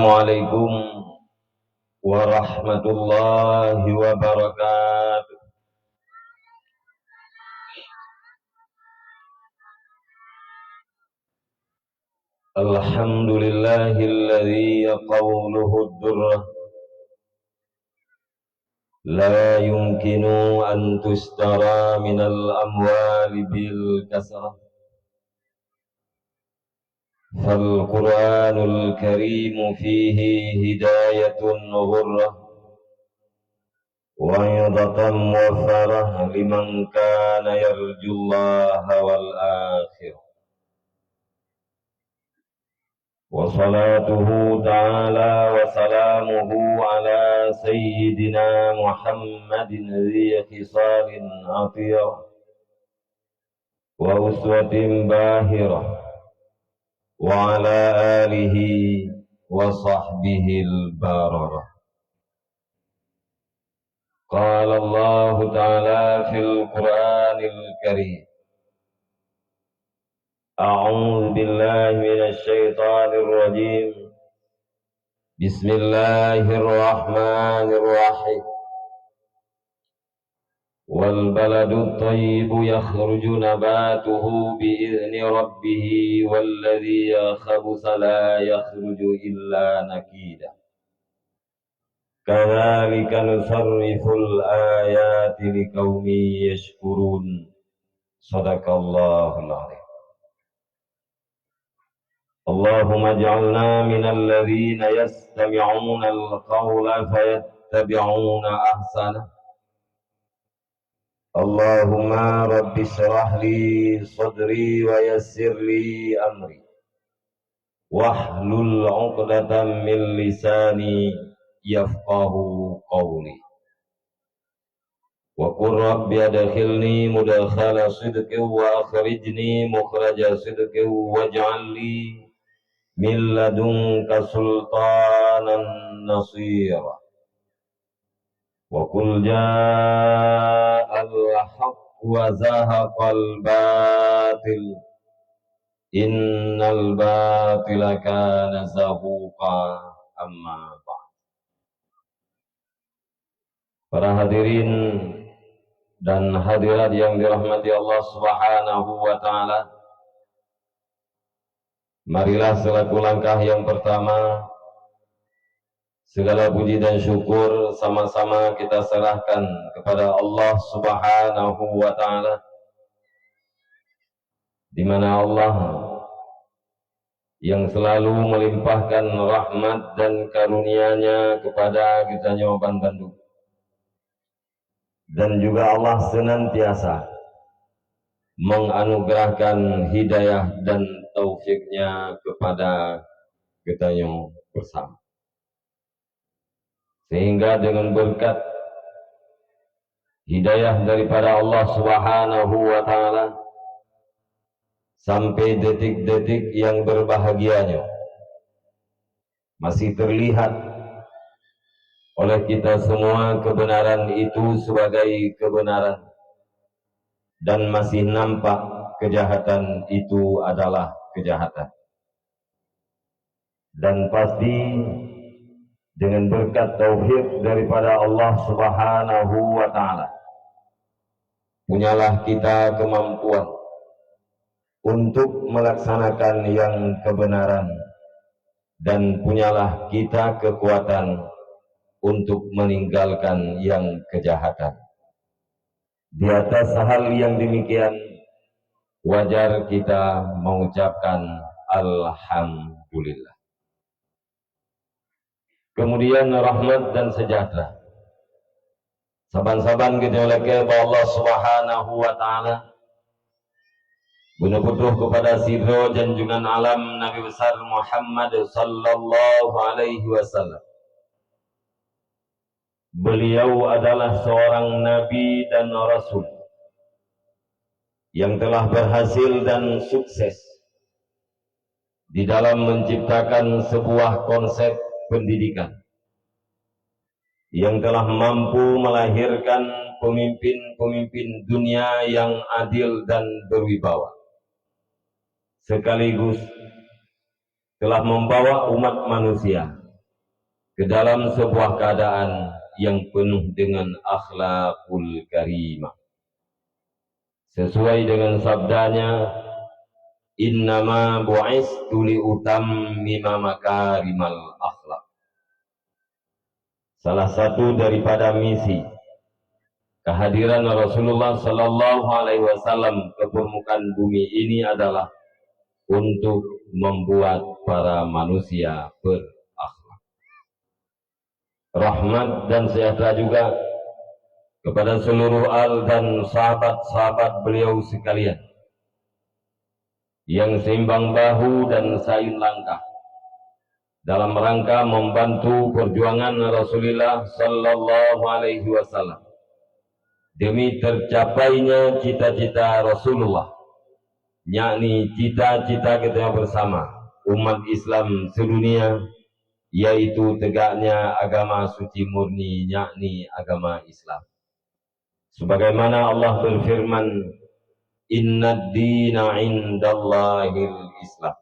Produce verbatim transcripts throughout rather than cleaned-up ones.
Assalamualaikum warahmatullahi wabarakatuh. Alhamdulillahilladzi qawluhu durrah la yumkinu an tushtara minal amwali bil kasrah. Fal Qur'anul Karim fihi hidayatun ghurrah wa 'idhatun muwaffarah liman kana yarjullaha wal akhirah. Wa salatuhu ta'ala wa salamuhu ala sayyidina Muhammadin dzi khisalin athirah wa uswatin bahirah wa ala alihi wa sahbihil bararah. Qala Allahu ta'ala fil Qur'anil Karim, a'udzu billahi minasy syaithanir rajim. Bismillahirrahmanirrahim. Wal baladut thayyibu yakhruju nabatuhu bi idzni rabbih, wal ladzi khabutha la yakhruju illa nakida. Kadzalika nusarriful ayati liqaumin yashkurun. Shadaqallahul adzim. Allahumma ij'alna minal ladzina yastami'unal qaula fayattabi'una ahsanah. Allahumma rabbi shrah li sadri wa yassir li amri. Wahlul 'uqdatam min lisani yafqahu qawli. Wa qur rabbi adkhilni mudkhala sidqin wa akhrijni mukhraja sidqin waj'al li min ladunka sultanan nasira. Wa qul ja'al haqq wa zahaqal batil. Innal batila kana zahuqa. Amma ba'd. Para hadirin dan hadirat yang dirahmati Allah Subhanahu wa taala, marilah selaku langkah yang pertama, segala puji dan syukur sama-sama kita serahkan kepada Allah Subhanahu wa taala, di mana Allah yang selalu melimpahkan rahmat dan karunia-Nya kepada geutanyoe banmandum. Dan juga Allah senantiasa menganugerahkan hidayah dan taufik-Nya kepada geutanyoe bersama. Sehingga dengan berkat hidayah daripada Allah Subhanahu wa taala, sampai detik-detik yang berbahagia nyoe, masih terlihat oleh kita semua kebenaran itu sebagai kebenaran, dan masih nampak kejahatan itu adalah kejahatan. Dan pasti dengan berkat taufik daripada Allah Subhanahu wa taala, punyalah kita kemampuan untuk melaksanakan yang kebenaran, dan punyalah kita kekuatan untuk meninggalkan yang kejahatan. Di atas hal yang demikian, wajar kita mengucapkan alhamdulillah. Kemudian rahmat dan sejahtera saban-saban geutanyoe lakée bak Allah Subhanahu wa taala, beuneuputoh kepada sidroe janjungan alam Nabi besar Muhammad sallallahu alaihi wasallam. Beliau adalah seorang nabi dan rasul yang telah berhasil dan sukses di dalam menciptakan sebuah konsep pendidikan yang telah mampu melahirkan pemimpin-pemimpin dunia yang adil dan berwibawa, sekaligus telah membawa umat manusia ke dalam sebuah keadaan yang penuh dengan akhlakul karimah. Sesuai dengan sabdanya, "Innama bu'istu li utammima makarimal akhlak." Salah satu daripada misi kehadiran Rasulullah sallallahu alaihi wasallam ke permukaan bumi ini adalah untuk membuat para manusia berakhlak. Rahmat dan sejahtera juga kepada seluruh al dan sahabat-sahabat beliau sekalian yang seimbang bahu dan sayun langkah dalam rangka membantu perjuangan Rasulullah sallallahu alaihi wasallam demi tercapainya cita-cita Rasulullah, yakni cita-cita kita bersama umat Islam sedunia, yaitu tegaknya agama suci murni, yakni agama Islam. Sebagaimana Allah berfirman, "Innad dina indallahil Islam."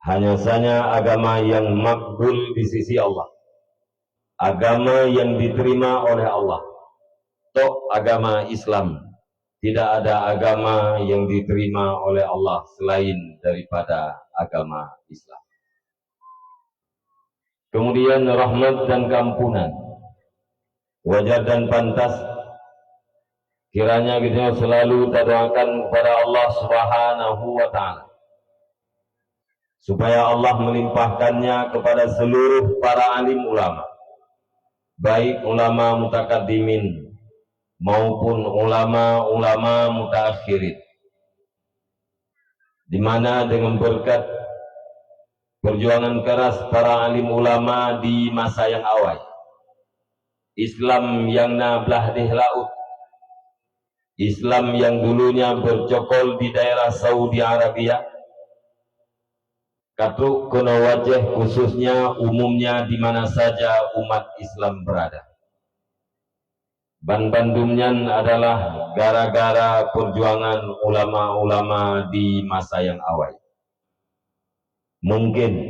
Hanya saja agama yang makbul di sisi Allah, agama yang diterima oleh Allah, tok agama Islam. Tidak ada agama yang diterima oleh Allah selain daripada agama Islam. Kemudian rahmat dan keampunan. Wajar dan pantas kiranya kita selalu tadoakan kepada Allah Subhanahu wa Ta'ala, supaya Allah melimpahkannya kepada seluruh para alim ulama, baik ulama mutakaddimin maupun ulama-ulama mutaakhirin, di mana dengan berkat perjuangan keras para alim ulama di masa yang awai, Islam yang na blah deh laut, Islam yang dulunya bercokol di daerah Saudi Arabia, ka trok keunoe u Aceh, khususnya umumnya di mana saja umat Islam berada. Banbandum nyan adalah gara-gara perjuangan ulama-ulama di masa yang awai. Mungkin,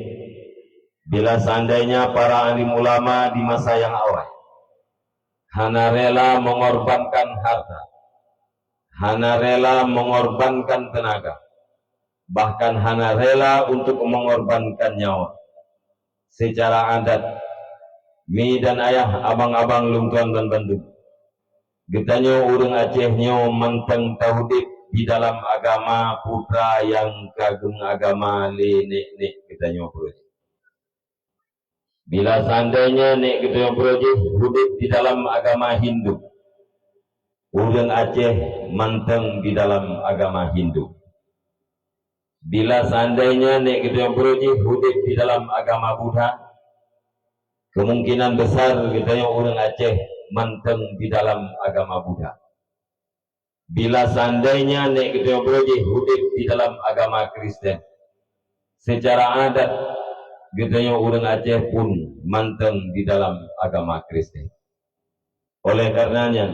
bila seandainya para alim ulama di masa yang awai hana rela mengorbankan harta, hana rela mengorbankan tenaga, bahkan hana rela untuk mengorbankan nyawa, secara adat, mi dan ayah, abang-abang lôn tuan banbandum, geutanyoe ureuëng Aceh nyoe mantong taudeb di dalam agama putra nyang ka geumeuagama lé nek-nek geutanyoe peureulée. Bila seandainya nek geutanyoe peureulée udeb di dalam agama Hindu, ureuëng Aceh mantong di dalam agama Hindu. Bila seandainya nek geutanyoe peureulée udeb di dalam agama Buddha, kemungkinan besar geutanyoe ureuëng Aceh mantong di dalam agama Buddha. Bila seandainya nek geutanyoe peureulée udeb di dalam agama Kristen, secara adat geutanyoe ureuëng Aceh pun mantong di dalam agama Kristen. Oleh karenanya,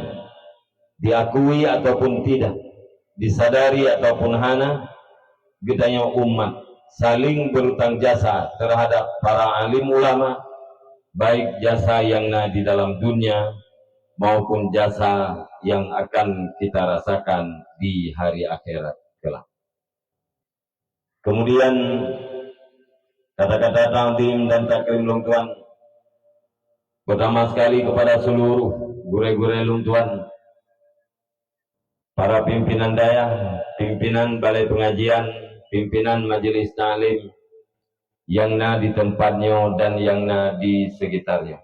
diakui ataupun tidak, disadari ataupun hana, geutanyoe umat saling berutang jasa terhadap para alim ulama, baik jasa yang na di dalam dunia maupun jasa yang akan kita rasakan di hari akhirat kelak. Kemudian, kata-kata takdim dan takrim lôn tuan, pertama sekali kepada seluruh gurée-gurée lôn tuan, para pimpinan dayah, pimpinan balai pengajian, pimpinan majelis taklim yang na di tempat nyoe dan yang na di sekitar nyoe.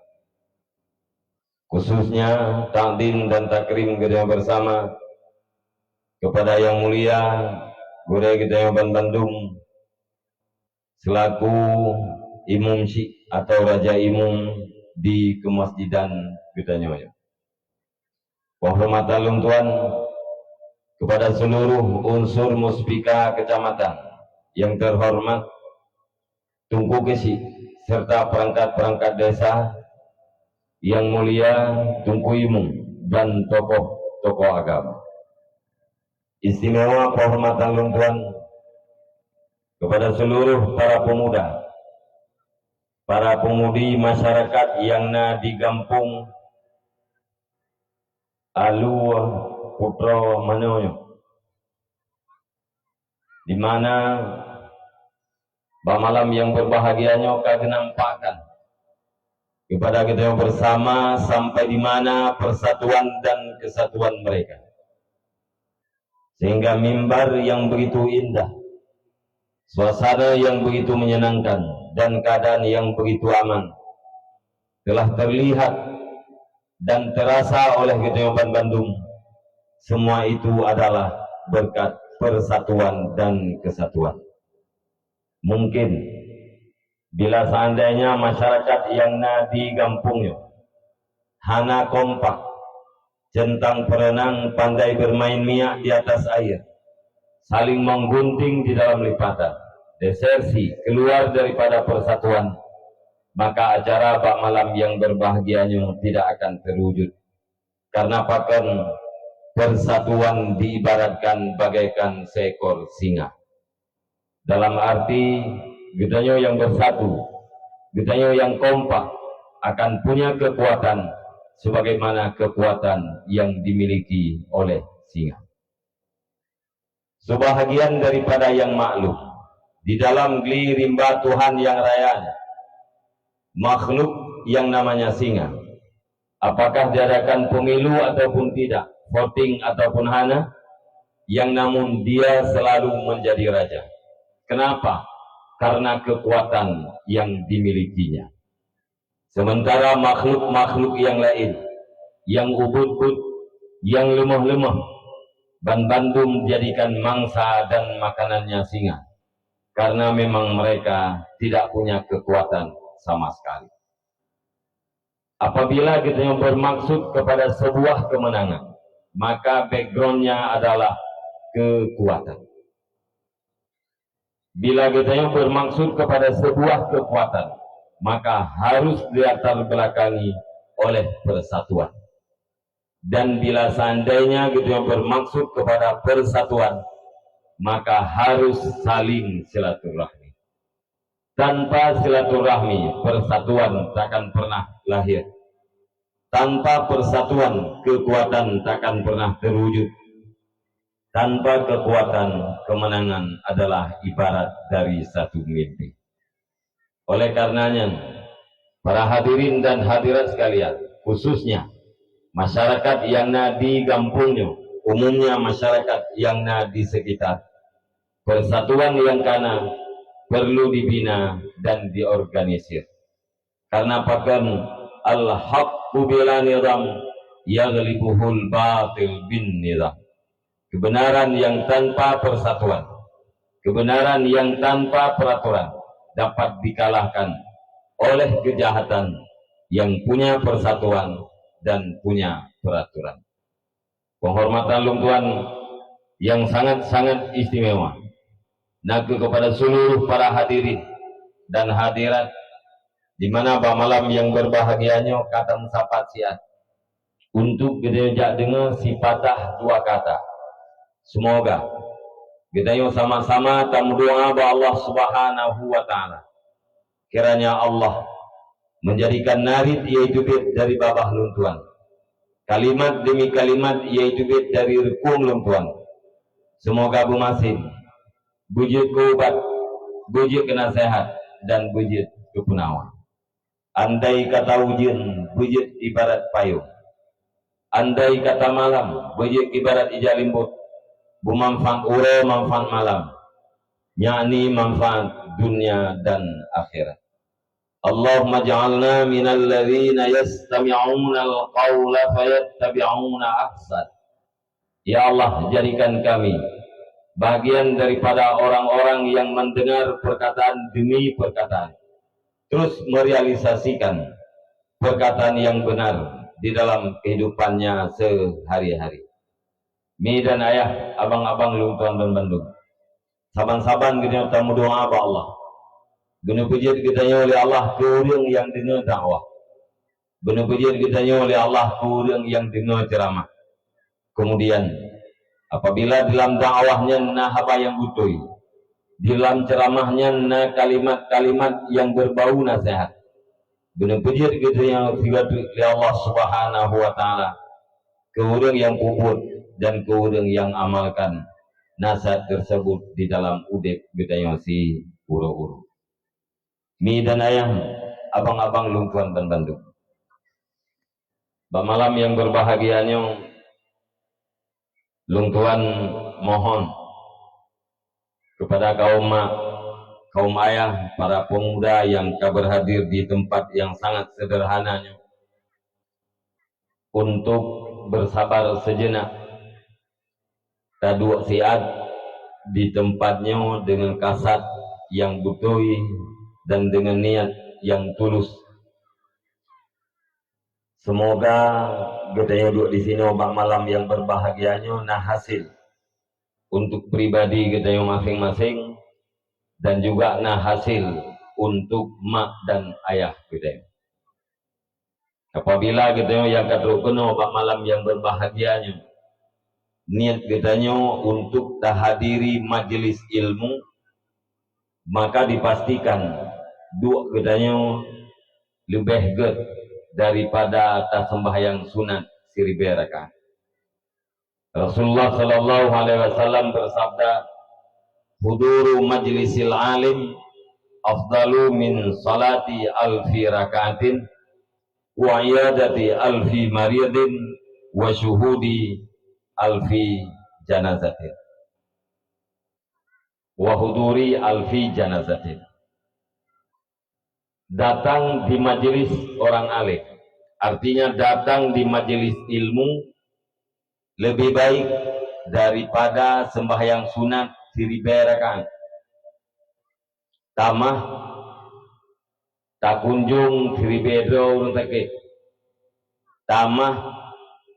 Khususnya, takdim dan takrim geutanyoe bersama kepada Yang Mulia Gurée geutanyoe banbandum selaku imum syik atau raja imum di kemasjidan geutanyoe. Penghormatan lôn tuan kepada seluruh unsur muspika kecamatan yang terhormat, Teungku Keuchik, serta perangkat-perangkat desa yang mulia, Teungku Imum, dan tokoh-tokoh agama. Istimewa penghormatan lôn tuan kepada seluruh para pemuda, para peumudi masyarakat nyang na di gampông Alue Putroe Manoe nyoe, di mana bak malam nyang berbahagia nyoe ka geunampakkan kepada geutanyoe bersama sampai di mana persatuan dan kesatuan mereka. Sehingga mimbar yang begitu indah, suasana yang begitu menyenangkan, dan keadaan yang begitu aman telah terlihat dan terasa oleh geutanyoe bandum. Semua itu adalah berkat persatuan dan kesatuan. Mungkin bila seandainya masyarakat nyang na di gampông nyoe hana kompak, centang perenang, pandai bermain minyak di atas air, saling menggunting di dalam lipatan, desersi, keluar daripada persatuan, maka acara bak malam nyang berbahagia nyoe tidak akan terwujud. Karena pakon, persatuan diibaratkan bagaikan seekor singa. Dalam arti, geutanyoe nyang bersatu, geutanyoe nyang kompak akan punya kekuatan sebagaimana kekuatan yang dimiliki oleh singa. Sebahagian daripada nyang maklum, di dalam gli rimba Tuhan nyang raya nyan, makhluk yang namanya singa, apakah diadakan pemilu ataupun tidak, voting ataupun hana, yang namun dia selalu menjadi raja. Kenapa? Karena kekuatan yang dimilikinya. Sementara makhluk-makhluk yang lain, yang ubit-ubit, yang lemah-lemah, ban bandum dijadikan mangsa dan makanannya singa, karena memang mereka tidak punya kekuatan sama sekali. Apabila kita bermaksud kepada sebuah kemenangan, maka backgroundnya adalah kekuatan. Bila geutanyoe bermaksud kepada sebuah kekuatan, maka harus dilatar belakangi oleh persatuan. Dan bila seandainya geutanyoe bermaksud kepada persatuan, maka harus saling silaturahmi. Tanpa silaturahmi, persatuan takkan pernah lahir. Tanpa persatuan, kekuatan takkan pernah terwujud. Tanpa kekuatan, kemenangan adalah ibarat dari satu mimpi. Oleh karenanya, para hadirin dan hadirat sekalian, khususnya masyarakat yang na di gampông nyoe, umumnya masyarakat yang na di sekitar, persatuan yang kana perlu dibina dan diorganisir. Karena pakon, al-haqqu bila nizam yaghlibuhul batil bin nizam. Kebenaran yang tanpa persatuan, kebenaran yang tanpa peraturan dapat dikalahkan oleh kejahatan yang punya persatuan dan punya peraturan. Penghormatan lôn tuan yang sangat-sangat istimewa, nakeuh kepada seluruh para hadirin dan hadirat, di mana bak malam yang berbahagia nyoe ka tameusapat siat untuk geutanyoe jak deungoe sipatah dua kata. Semoga geutanyoe sama-sama tameudoa bak Allah Subhanahu wa Ta'ala, kiranya Allah menjadikan narit nyang teubiet dari babah lôn tuan, kalimat demi kalimat nyang teubiet dari reukung lôn tuan, semoga beumaséng, beujeuet keu ubat, beujeuet keu naseuhat, dan beujeuet keu peunawa. Andai kata ujeuen beujeuet ibarat payong, andai kata malam beujeuet ibarat ija limbot, beumanfaat uroe manfaat malam, yakni manfaat dunia dan akhirat. Allahumma ja'alna minal ladzina yastami'unal qaula fayattabi'una ahsan. Ya Allah, jadikan kami bagian daripada orang-orang yang mendengar perkataan demi perkataan, terus merealisasikan perkataan yang benar di dalam kehidupannya sehari-hari. Mi dan ayah, abang-abang lôn tuan dan bandum, saban-saban geutanyoe tameudoa bak Allah. Beuneupeujeuet geutanyoe lé Allah keu ureuëng nyang deungoe dakwah. Beuneupeujeuet geutanyoe lé Allah keu ureuëng nyang deungoe ceuramah. Kemudian, apabila dalam dakwah nyan na haba nyang beutôi, di dalam ceuramah nyan na kalimat-kalimat nyang beubau naseuhat, Beuneupeujeuet geutanyoe sigoe teuk lé Allah Subhanahu wa Taala keu ureuëng nyang peubuet dan keu ureuëng nyang amalkan nasihat tersebut di dalam udeb geutanyoe siuroe-uroe. Mi dan ayah, abang-abang lôn tuan ban bandum. Bak malam nyang berbahagia nyoe, lôn tuan mohon kepada kaum mak, kaum ayah, para pemuda yang ka berhadir di tempat yang sangat sederhana nyoe, untuk bersabar sejenak, taduek siat di tempat nyoe dengan kasat yang beutôi dan dengan niat yang tulus. Semoga geutanyoe duek di sinoe bak malam yang berbahagia nyoe na hasil untuk pribadi geutanyoe masing-masing dan juga na hasil untuk mak dan ayah geutanyoe. Apabila geutanyoe nyang ka trok keunoe bak malam yang berbahagia nyoe, niet geutanyoe untuk tahadiri majelis ilmu, maka dipastikan duek geutanyoe leubeh gét daripada taseumbahyang sunat siribée rakaat. Rasulullah sallallahu alaihi wasallam bersabda, "Huduru majlisil alim afdalu min salati alfi rakaatin, wa iyadati alfi maridin, wa syuhudi alfi janazatin. Wa huduri alfi janazatin." Datang di majelis orang alim, artinya datang di majelis ilmu, lebih baik daripada sembahyang sunat siribée rakaat. Tamah takunjung siribée droe ureuëng sakét. Tamah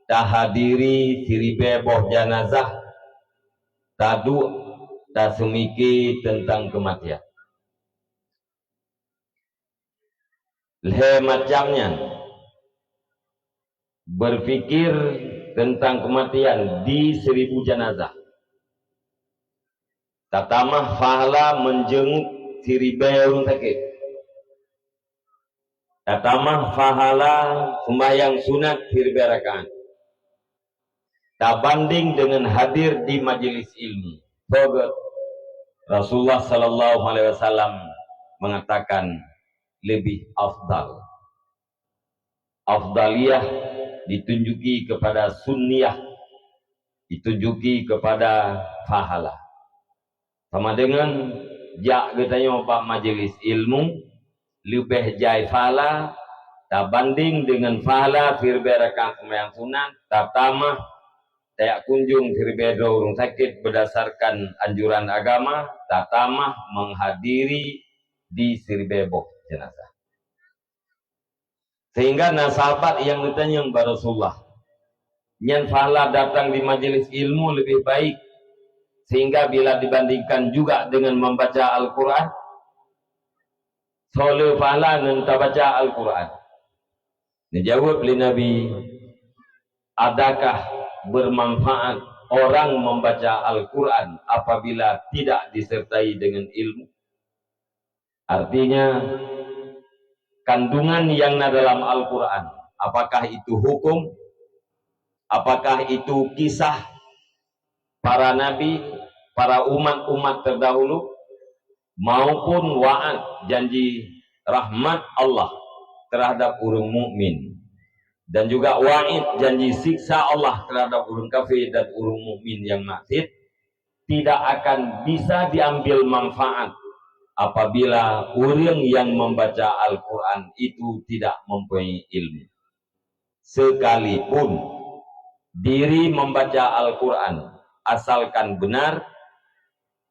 tahadiri siribée boh janazah, taduek taseumike teuntang keumatian. Lhée macam nyan, berpikir teuntang keumatian di seribu janazah. Tatamah pahala meunjeungeuk siribée ureuëng sakét. Tatamah pahala seumbahyang sunat siribée rakaat. Tabanding dengan hadir di majelis ilmu. Soe gét? Rasulullah sallallahu alaihi wasallam mengatakan lebih afdal. Afdaliyah ditunjuki kepada sunniyah, ditunjuki kepada pahala. Sama dengan jak geutanyoe bak majelis ilmu, leubeh jai pahala tabanding dengan pahala siribée rakaat seumbahyang sunat, tatamah tajak kunjung siribée droe ureuëng sakét berdasarkan anjuran agama, tatamah menghadiri di siribée boh jenazah. Sehingga na sahabat nyang geutanyong bak Rasulullah, "Nyan pahala datang di majelis ilmu lebih baik, sehingga bila dibandingkan juga dengan membaca Al-Quran, soe le pahala ngon tabaca Al-Quran?" Dijaweueb lé Nabi, "Adakah bermanfaat orang membaca Al-Quran apabila tidak disertai dengan ilmu?" Artinya, kandungan yang na dalam Al-Quran, apakah itu hukum, apakah itu kisah para nabi, para umat-umat terdahulu, maupun waat janji rahmat Allah terhadap ureuëng mukmin, dan juga waid janji siksa Allah terhadap ureuëng kafir dan ureuëng mukmin yang maksiat, tidak akan bisa diambil manfaat apabila ureuëng yang membaca Al-Quran itu tidak mempunyai ilmu. Sekalipun diri membaca Al-Quran, asalkan benar,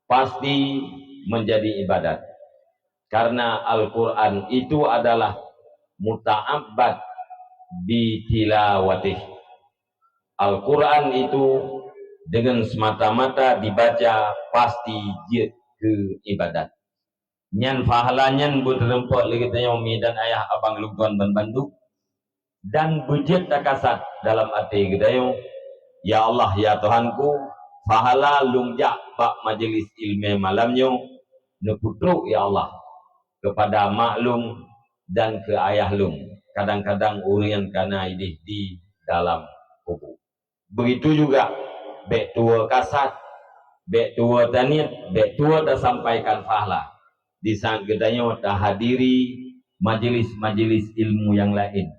pasti menjadi ibadat. Karena Al-Quran itu adalah muta'abbad bitilawatih. Al-Quran itu dengan semata-mata dibaca pasti jeuet keu ibadat. Nyan pahala nyan beuteureumpok lé geutanyoe mi dan ayah abang lukon ban bandum, dan beujeuet takasat dalam até geutanyoe, "Ya Allah, ya Tuhanku, pahala lôn jak bak majelis ilmu malam nyoe neupeutrok, ya Allah, kepada mak lôn dan keu ayah lôn. Kadang-kadang ureuëng nyan ka na idéh di dalam kubu. Begitu juga, bék tuwoe kasat, bék tuwoe taniet, bék tuwoe tasampaikan fahla. Di saat geutanyoe tahadiri majelis-majelis ilmu nyang laén,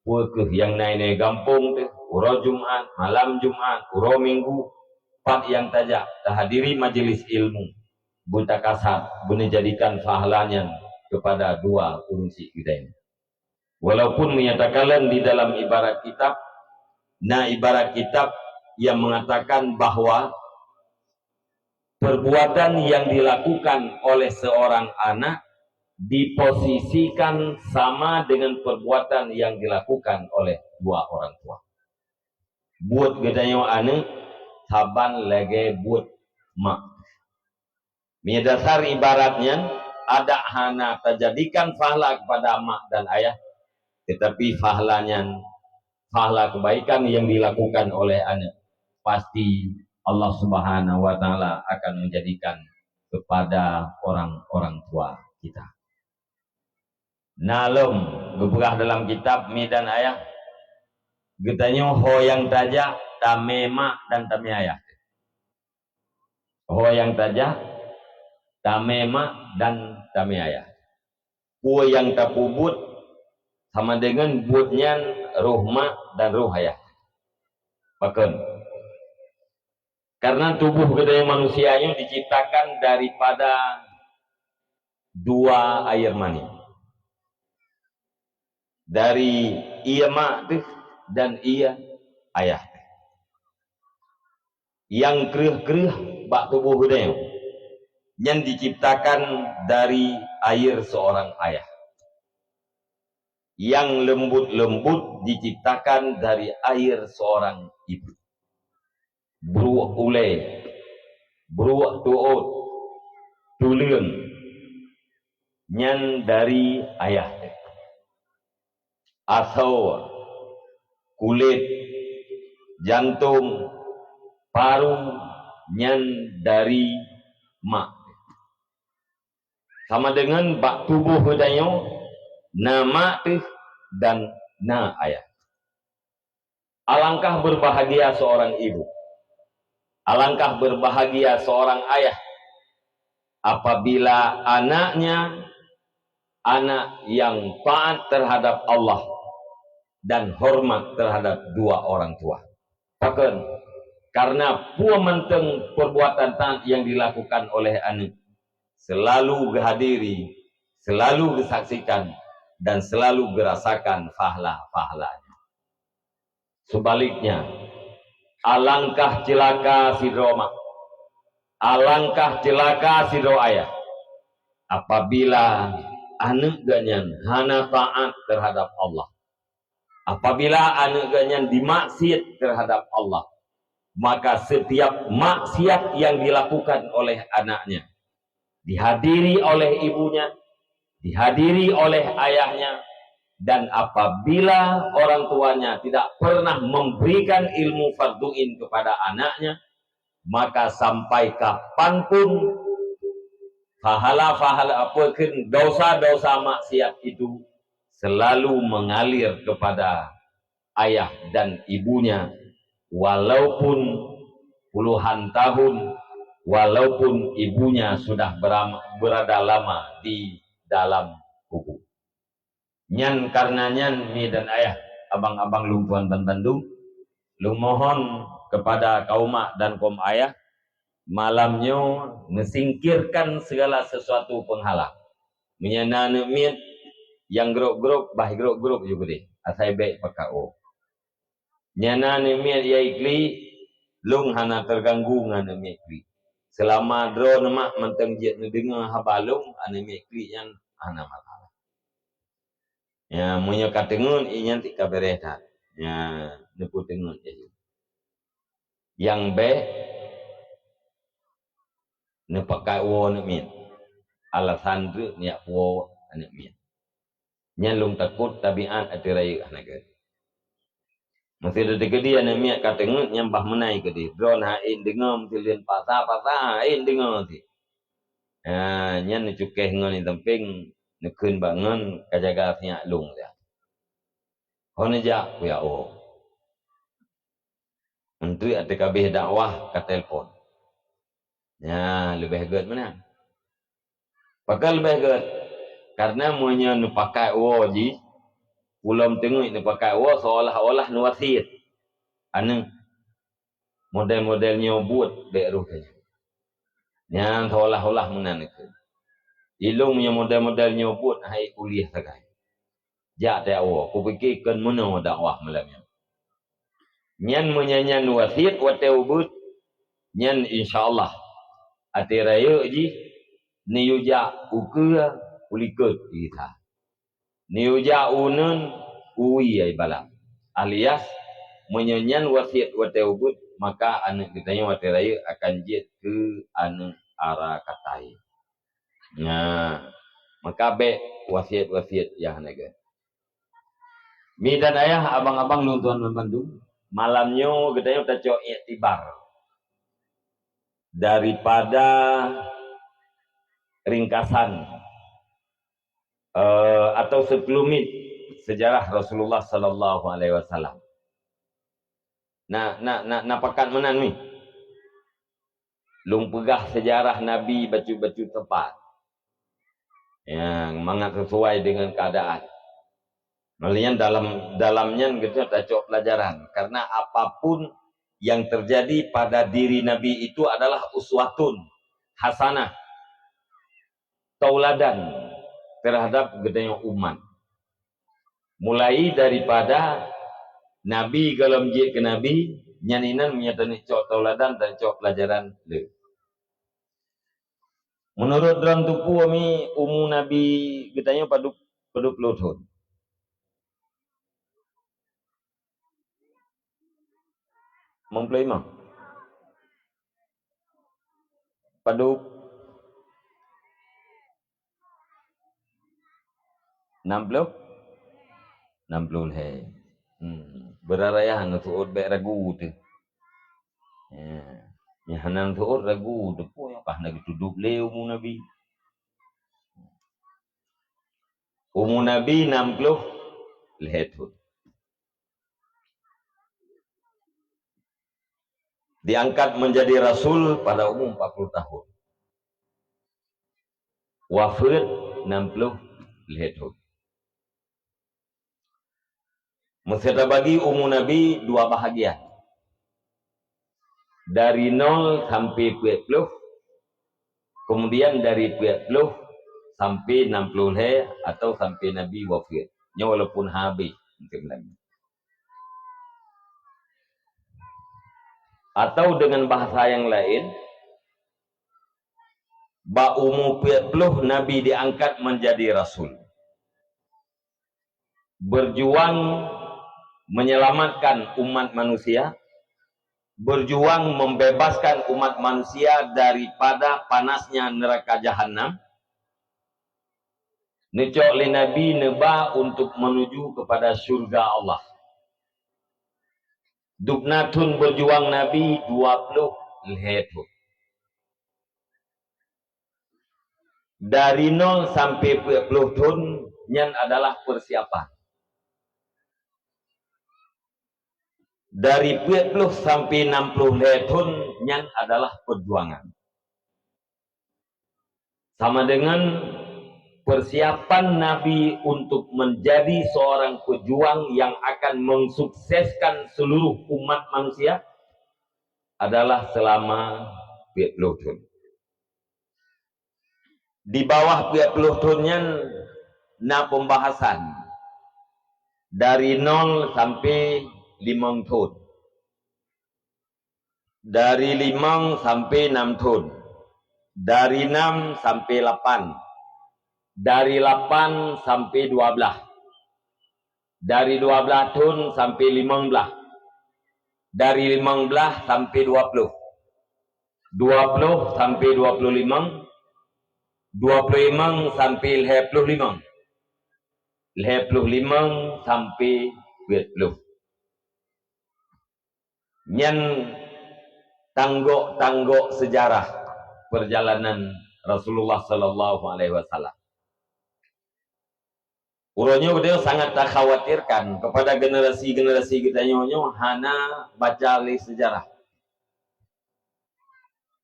peu kheueh nyang na inan gampông teuh, uroe Jumat, malam Jumat, uroe Minggu, pat nyang tajak tahadiri majelis ilmu, beutakasat, beuneuh jadikan fahla nyan keupada dua ureuëng syiek geutanyoe. Walaupun menyatakan di dalam ibarat kitab, na ibarat kitab yang mengatakan bahwa perbuatan yang dilakukan oleh seorang anak diposisikan sama dengan perbuatan yang dilakukan oleh dua orang tua. Buet geutanyoe aneuëk saban lagée buet mak. Meunyoe dasar ibarat nyan, adak hana tajadikan fahla keupada mak dan ayah, teutapi fahla nyan, fahla keubaikan nyang dilakukan oleh aneuëk, pasti Allah Subhanahu wa Taala akan menjadikan kepada orang-orang tua kita. Na lom geupeugah dalam kitab, mi dan ayah, geutanyoe ho nyang tajak tamé mak dan tamé ayah. Ho nyang tajak tamé mak dan tamé ayah. Peue nyang tapeubuet sama deungon buet nyan roh mak dan roh ayah. Pakon? Karena tubuh geutanyoe manusia nyoe diciptakan daripada dua air mani. Dari ie mak teuh dan ie ayah teuh. Nyang kreueh-kreueh bak tuboh geutanyoe nyan diciptakan dari air seorang ayah. Nyang leumbut-leumbut diciptakan dari air seorang ibu. Bruek ulée, bruek tuôt, tuleueng, nyan dari ayah teuh. Asoe, kulét, jantông, paru, nyan dari mak teuh. Sama deungon bak tuboh geutanyoe na mak teuh dan na ayah. Alangkah berbahagia seorang ibu. Alangkah berbahagia seorang ayah apabila anaknya anak yang taat terhadap Allah dan hormat terhadap dua orang tua. Pakon? Karena peue mantong perbuatan taat yang dilakukan oleh aneuëk selalu geuhadiri, selalu geusaksikan, dan selalu geurasakan fahla-fahlanya. Sebaliknya, alangkah ceulaka sidroe mak, alangkah ceulaka sidroe ayah, apabila aneuëk geuh nyan hana taat terhadap Allah. Apabila aneuëk geuh nyan dimaksiat terhadap Allah, maka setiap maksiat yang dilakukan oleh anaknya, dihadiri oleh ibunya, dihadiri oleh ayahnya, dan apabila orang tuanya tidak pernah memberikan ilmu fardhu'in kepada anaknya, maka sampai kapanpun pahala-pahala, apa kheun, dosa-dosa maksiat itu selalu mengalir kepada ayah dan ibunya, walaupun puluhan tahun, walaupun ibunya sudah berama-, berada lama di dalam kubur. Nyan karena nyan, mi dan ayah, abang-abang lôn tuan ban bandum, lôn mohon kepada kaum mak dan kaum ayah, malam nyoe neusingkirkan segala sesuatu penghalang. Meunyoe na aneuëk miet nyang grôp-grôp, bah grôp-grôp ju keudeh, asai bék pakat woe. Nyan na aneuëk miet nyang klik, lôn hana teuganggu ngon aneuëk miet klik. Seulama droeneuh mak mantong jeuet neudeungoe haba lôn, aneuëk miet klik nyan hana masalah. Ya, meunyoe ka teungeut, i nyan cit ka beureh that. Ya, neupeuteungeut jih. Nyang bék neupakat woe aneuëk miet. Alasan treuk neujak puwoe aneuëk miet. Nyan lôn takot tabiat ateueh rayeuk hana gét. Meusé teukeudi aneuëk miet ka teungeut nyan bah meunai keudeh. Droeneuh hana deungoe, meusé lôn paksa-paksa hana deungoe cit. Ha, nyan neucukéh ngon di sampéng, Neukheun bak ngon ka jaga siyak lôn siat. Ho neujak kujak woe. Enteuk ateueh ka abéh dakwah ka telepon. Nyan leubeh gét meunan. Pakon leubeh gét? Karena meunyoe neupakat woe jih, ulôn teungeut neupakat woe seolah-olah neuwasiet. Aneuk, model-model nyoe buet bék roh tanyoe. Nyan seolah-olah meunan keuh. Ilôn meunyoe model-model nyoe buet hai kuliah sagai. Jak teuwoe, kupike kon meunoe dakwah malam nyoe. Nyan meunyoe nyan wasiet watée ubeuet, nyan insya Allah até rayeuk jih neuyue jak ukeue u likot Isa. Neuyue jak uneuen uwi ai balang. Alias meunyoe nyan wasiet watée ubeuet, maka aneuk geutanyoe watée rayeuk akan jeuet keu aneuk ara katai. Nah, maka bék wasiet-wasiet nyang hana gét. Mi dan ayah, abang-abang lôn tuan banmandum, malam nyoe geutanyoe tacok iktibar daripada ringkasan, eh, atau sekelumit sejarah Rasulullah sallallahu alaihi wasallam. Na, na, na, na pakat meunan mi. Lôn peugah sejarah Nabi bacut-bacut teumpat. Ya, mangat sesuai dengan keadaan. Malian dalam, dalam nyan geutanyoe tacok pelajaran. Karena apapun yang terjadi pada diri Nabi itu adalah uswatun hasanah, tauladan terhadap geutanyoe umat. Mulai daripada Nabi gohlom jeuet keu Nabi, nyan inan meunyoe taneuk cok tauladan dan cok pelajaran le. Menurut droe teupeu mi umu Nabi geutanyoe padub, padub ploh thon. Limong ploh limong. Padub? Enam puluh? Enam puluh lhèe. Hmm. Beuraya hana seuôt bék ragu teuh. Ya. Nyang hana seuôt ragu teuh, peue nyang ka hana geutudôb lé umu Nabi. Umu Nabi enam puluh lhèe thon. Diangkat menjadi rasul pada umur empat puluh tahun. Wafat enam puluh lhèe thon. Meusé tabagi umu Nabi dua bahagian. Dari nol sampai peuet ploh, kemudian dari peuet ploh sampai enam puluh lhèe atau sampai Nabi wafat. Nyoe walaupun habéh mungkin lagi. Atau dengan bahasa yang lain, bak umu peuet ploh Nabi diangkat menjadi rasul. Berjuang menyelamatkan umat manusia, berjuang membebaskan umat manusia daripada panasnya neraka jahanam, neucok lé Nabi neuba untuk menuju kepada syurga Allah. Dubna thon berjuang Nabi dua ploh lhèe thon. Dari nol sampai peuet ploh thon nyan adalah persiapan. Dari peuet ploh sampai enam puluh lhèe thon nyan adalah perjuangan. Sama dengan persiapan Nabi untuk menjadi seorang pejuang yang akan mensukseskan seluruh umat manusia adalah selama peuet ploh thon. Di bawah peuet ploh thon nyan na pembahasan dari nol sampai limong thon. Dari limong sampai enam thon. Dari enam sampai lapan. Dari lapan sampai dua belas. Dari dua belas thon sampai limong belas. Dari limong belas sampai dua ploh. Dua ploh sampai dua ploh limong. Dua ploh limong sampai lhèe ploh limong. Lhèe ploh limong sampai peuet ploh. Nyan tanggok-tanggok sejarah perjalanan Rasulullah sallallahu alaihi wasallam. Uroe nyoe geutanyoe sangat takhawatirkan kepada generasi-generasi geutanyoe nyoe hana baca lé sejarah.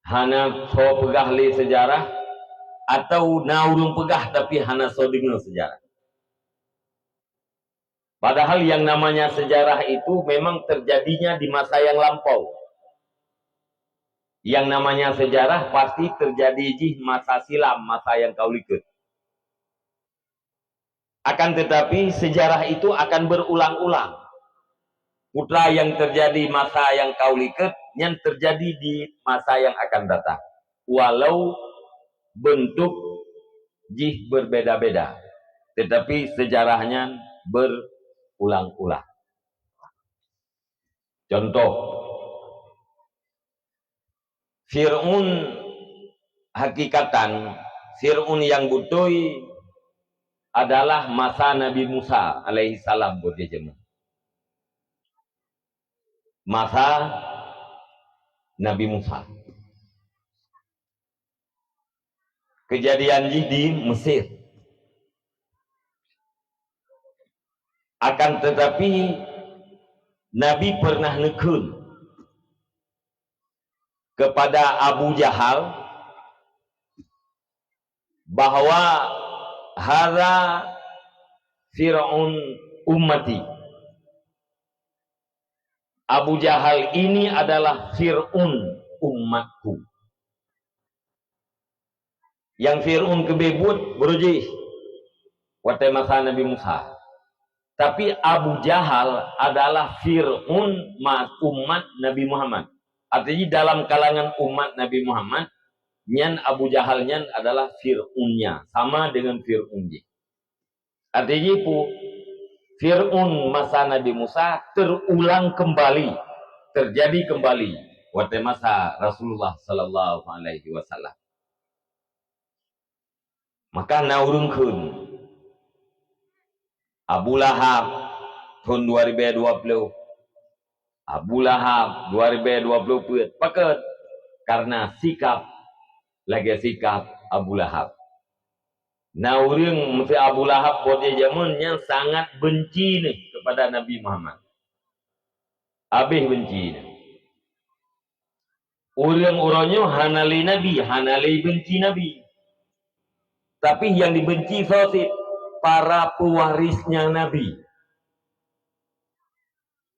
Hana soe peugah lé sejarah, atau na ureuëng peugah tapi hana soe deungoe sejarah. Padahal yang namanya sejarah itu memang terjadinya di masa yang lampau. Yang namanya sejarah pasti terjadi jih masa silam, masa yang ka u likot. Akan tetapi, sejarah itu akan berulang-ulang. Peue nyang terjadi masa nyang ka u likot, nyan terjadi di masa nyang akan datang. Walau bentuk jih berbeda-beda, tetapi sejarah nyan berulang-ulang. Contoh, Fir'aun, hakikatan, Fir'aun nyang beutôi adalah masa Nabi Musa alaihissalam, buet jih jameun. Masa Nabi Musa. Kejadian jih di Mesir. Akan tetapi, Nabi pernah neukheun kepada Abu Jahal bahwa, "Hadza Fir'aun ummati." Abu Jahal ini adalah Fir'aun umatku. Nyang Fir'aun keubeh buet beurujih watée masa Nabi Musa. Tapi Abu Jahal adalah Fir'aun ma-, umat Nabi Muhammad. Artinya dalam kalangan umat Nabi Muhammad, nyan Abu Jahal nyan adalah Fir'aunnya, sama dengan Fir'aun jih. Artinya peue? Fir'aun masa Nabi Musa terulang kembali, terjadi kembali watée masa Rasulullah sallallahu alaihi wasallam. Maka na ureuëng kheun, Abu Lahab thon dua ribée dua ploh, Abu Lahab dua ribée dua ploh peuet. Pakon? Karena sikap lagée sikap Abu Lahab. Na ureuëng meusti Abu Lahab buet jih jameun nyan sangat benci nih kepada Nabi Muhammad. Habéh benci nih. Ureuëng uroe nyoe hana lé nabi, hana lé benci nabi. Tapi nyang dibenci soe cit? Para pewarisnya nabi.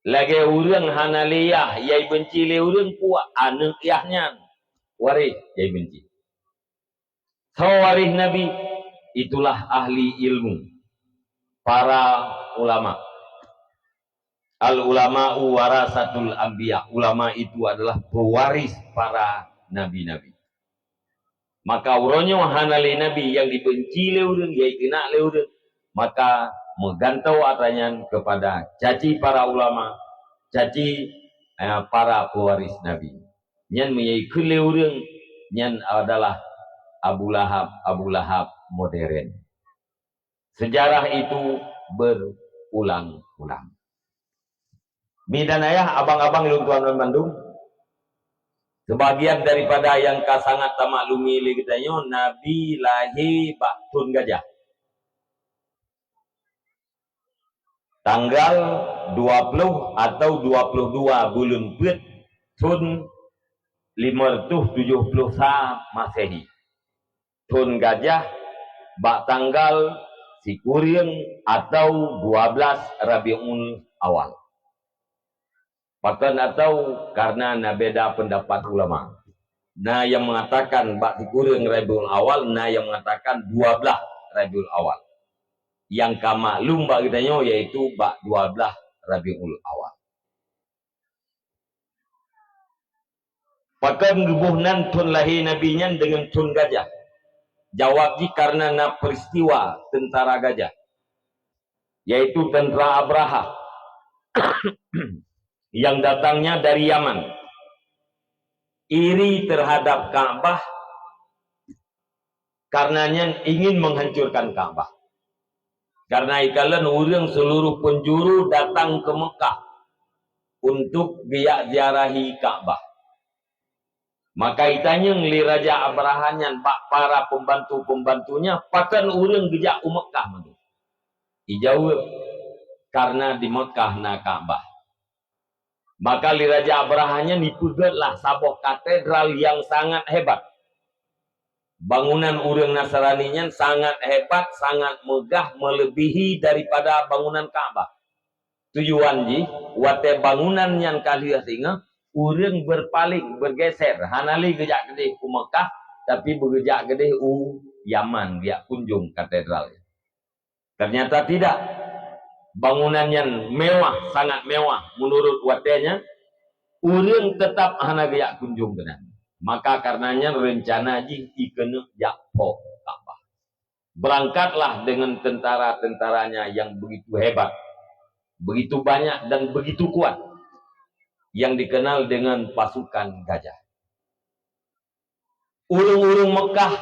Lagée ureuëng hana lé yah, nyang jibenci lé ureuëng peue? Aneuëk yah nyan. Waréh nyang jibenci. Soe waréh nabi? Itulah ahli ilmu, para ulama. Al-ulama'u warasatul anbiya. Ulama itu adalah pewaris para nabi-nabi. Maka uroe nyoe hana lé nabi nyang jibenci lé ureuëng, nyang jikeunak lé ureuëng. Maka meugantoe atra nyan kepada caci para ulama, caci, eh, para pewaris nabi. Nyan meunyoe jikheun lé ureuëng, nyan adalah Abu Lahab, Abu Lahab modern. Sejarah itu berulang-ulang. Mi dan ayah, abang-abang lôn tuan mandum, sebagian daripada nyang ka sangat tamaklumi lé geutanyoe, Nabi lahé bak thon gajah. Tanggal dua ploh atau dua ploh dua buleuen peuet thon lima reutôh tujoh ploh sa Masehi. Thon gajah bak tanggal sikureueng atau dua blaih Rabiul Awal. Pakon atau karena na beda pendapat ulama. Na nyang mengatakan bak sikureueng Rabiul Awal, na nyang mengatakan dua blaih Rabiul Awal. Nyang ka maklum bak geutanyoe yaitu bak dua blaih Rabiul Awal. Pakon geuboh nan thon lahé Nabi nyan deungon thon gajah? Jawab jih karena na peristiwa teuntara gajah, yaitu teuntara Abrahah yang datangnya dari Yaman, iri terhadap Ka'bah, karena nyan ingin menghancurkan Ka'bah. Karena ikalon ureuëng seluruh penjuru datang ke Mekah untuk geujak ziarahi Ka'bah. Maka itanyong lé Raja Abrahah nyan bak para pembantu-pembantunya, pakon ureuëng geujak u Mekah mandum. Ijaweueb, "Karena di Mekah na Ka'bah." Maka lé Raja Abrahah nyan ipeugét lah saboh katedral nyang sangat hebat. Bangunan ureuëng Nasrani nyan sangat hebat, sangat megah, melebihi daripada bangunan Ka'bah. Tujuan jih, watée bangunan nyan ka lheueh singoh, ureuëng berpaling, bergeser, hana lé geujak keudeh u Mekah, tapi beugeujak keudeh u Yaman, geujak kunjong katedral. Ternyata tidak. Bangunan nyan mewah, sangat mewah menurut watée nyan, ureuëng tetap hana geujak kunjong keunan. Maka karena nyan rencana jih ikeuneuk jak po Ka'bah. Berangkatlah dengan tentara-tentaranya yang begitu hebat, begitu banyak dan begitu kuat, yang dikenal dengan pasukan gajah. Ureuëng-ureuëng Mekah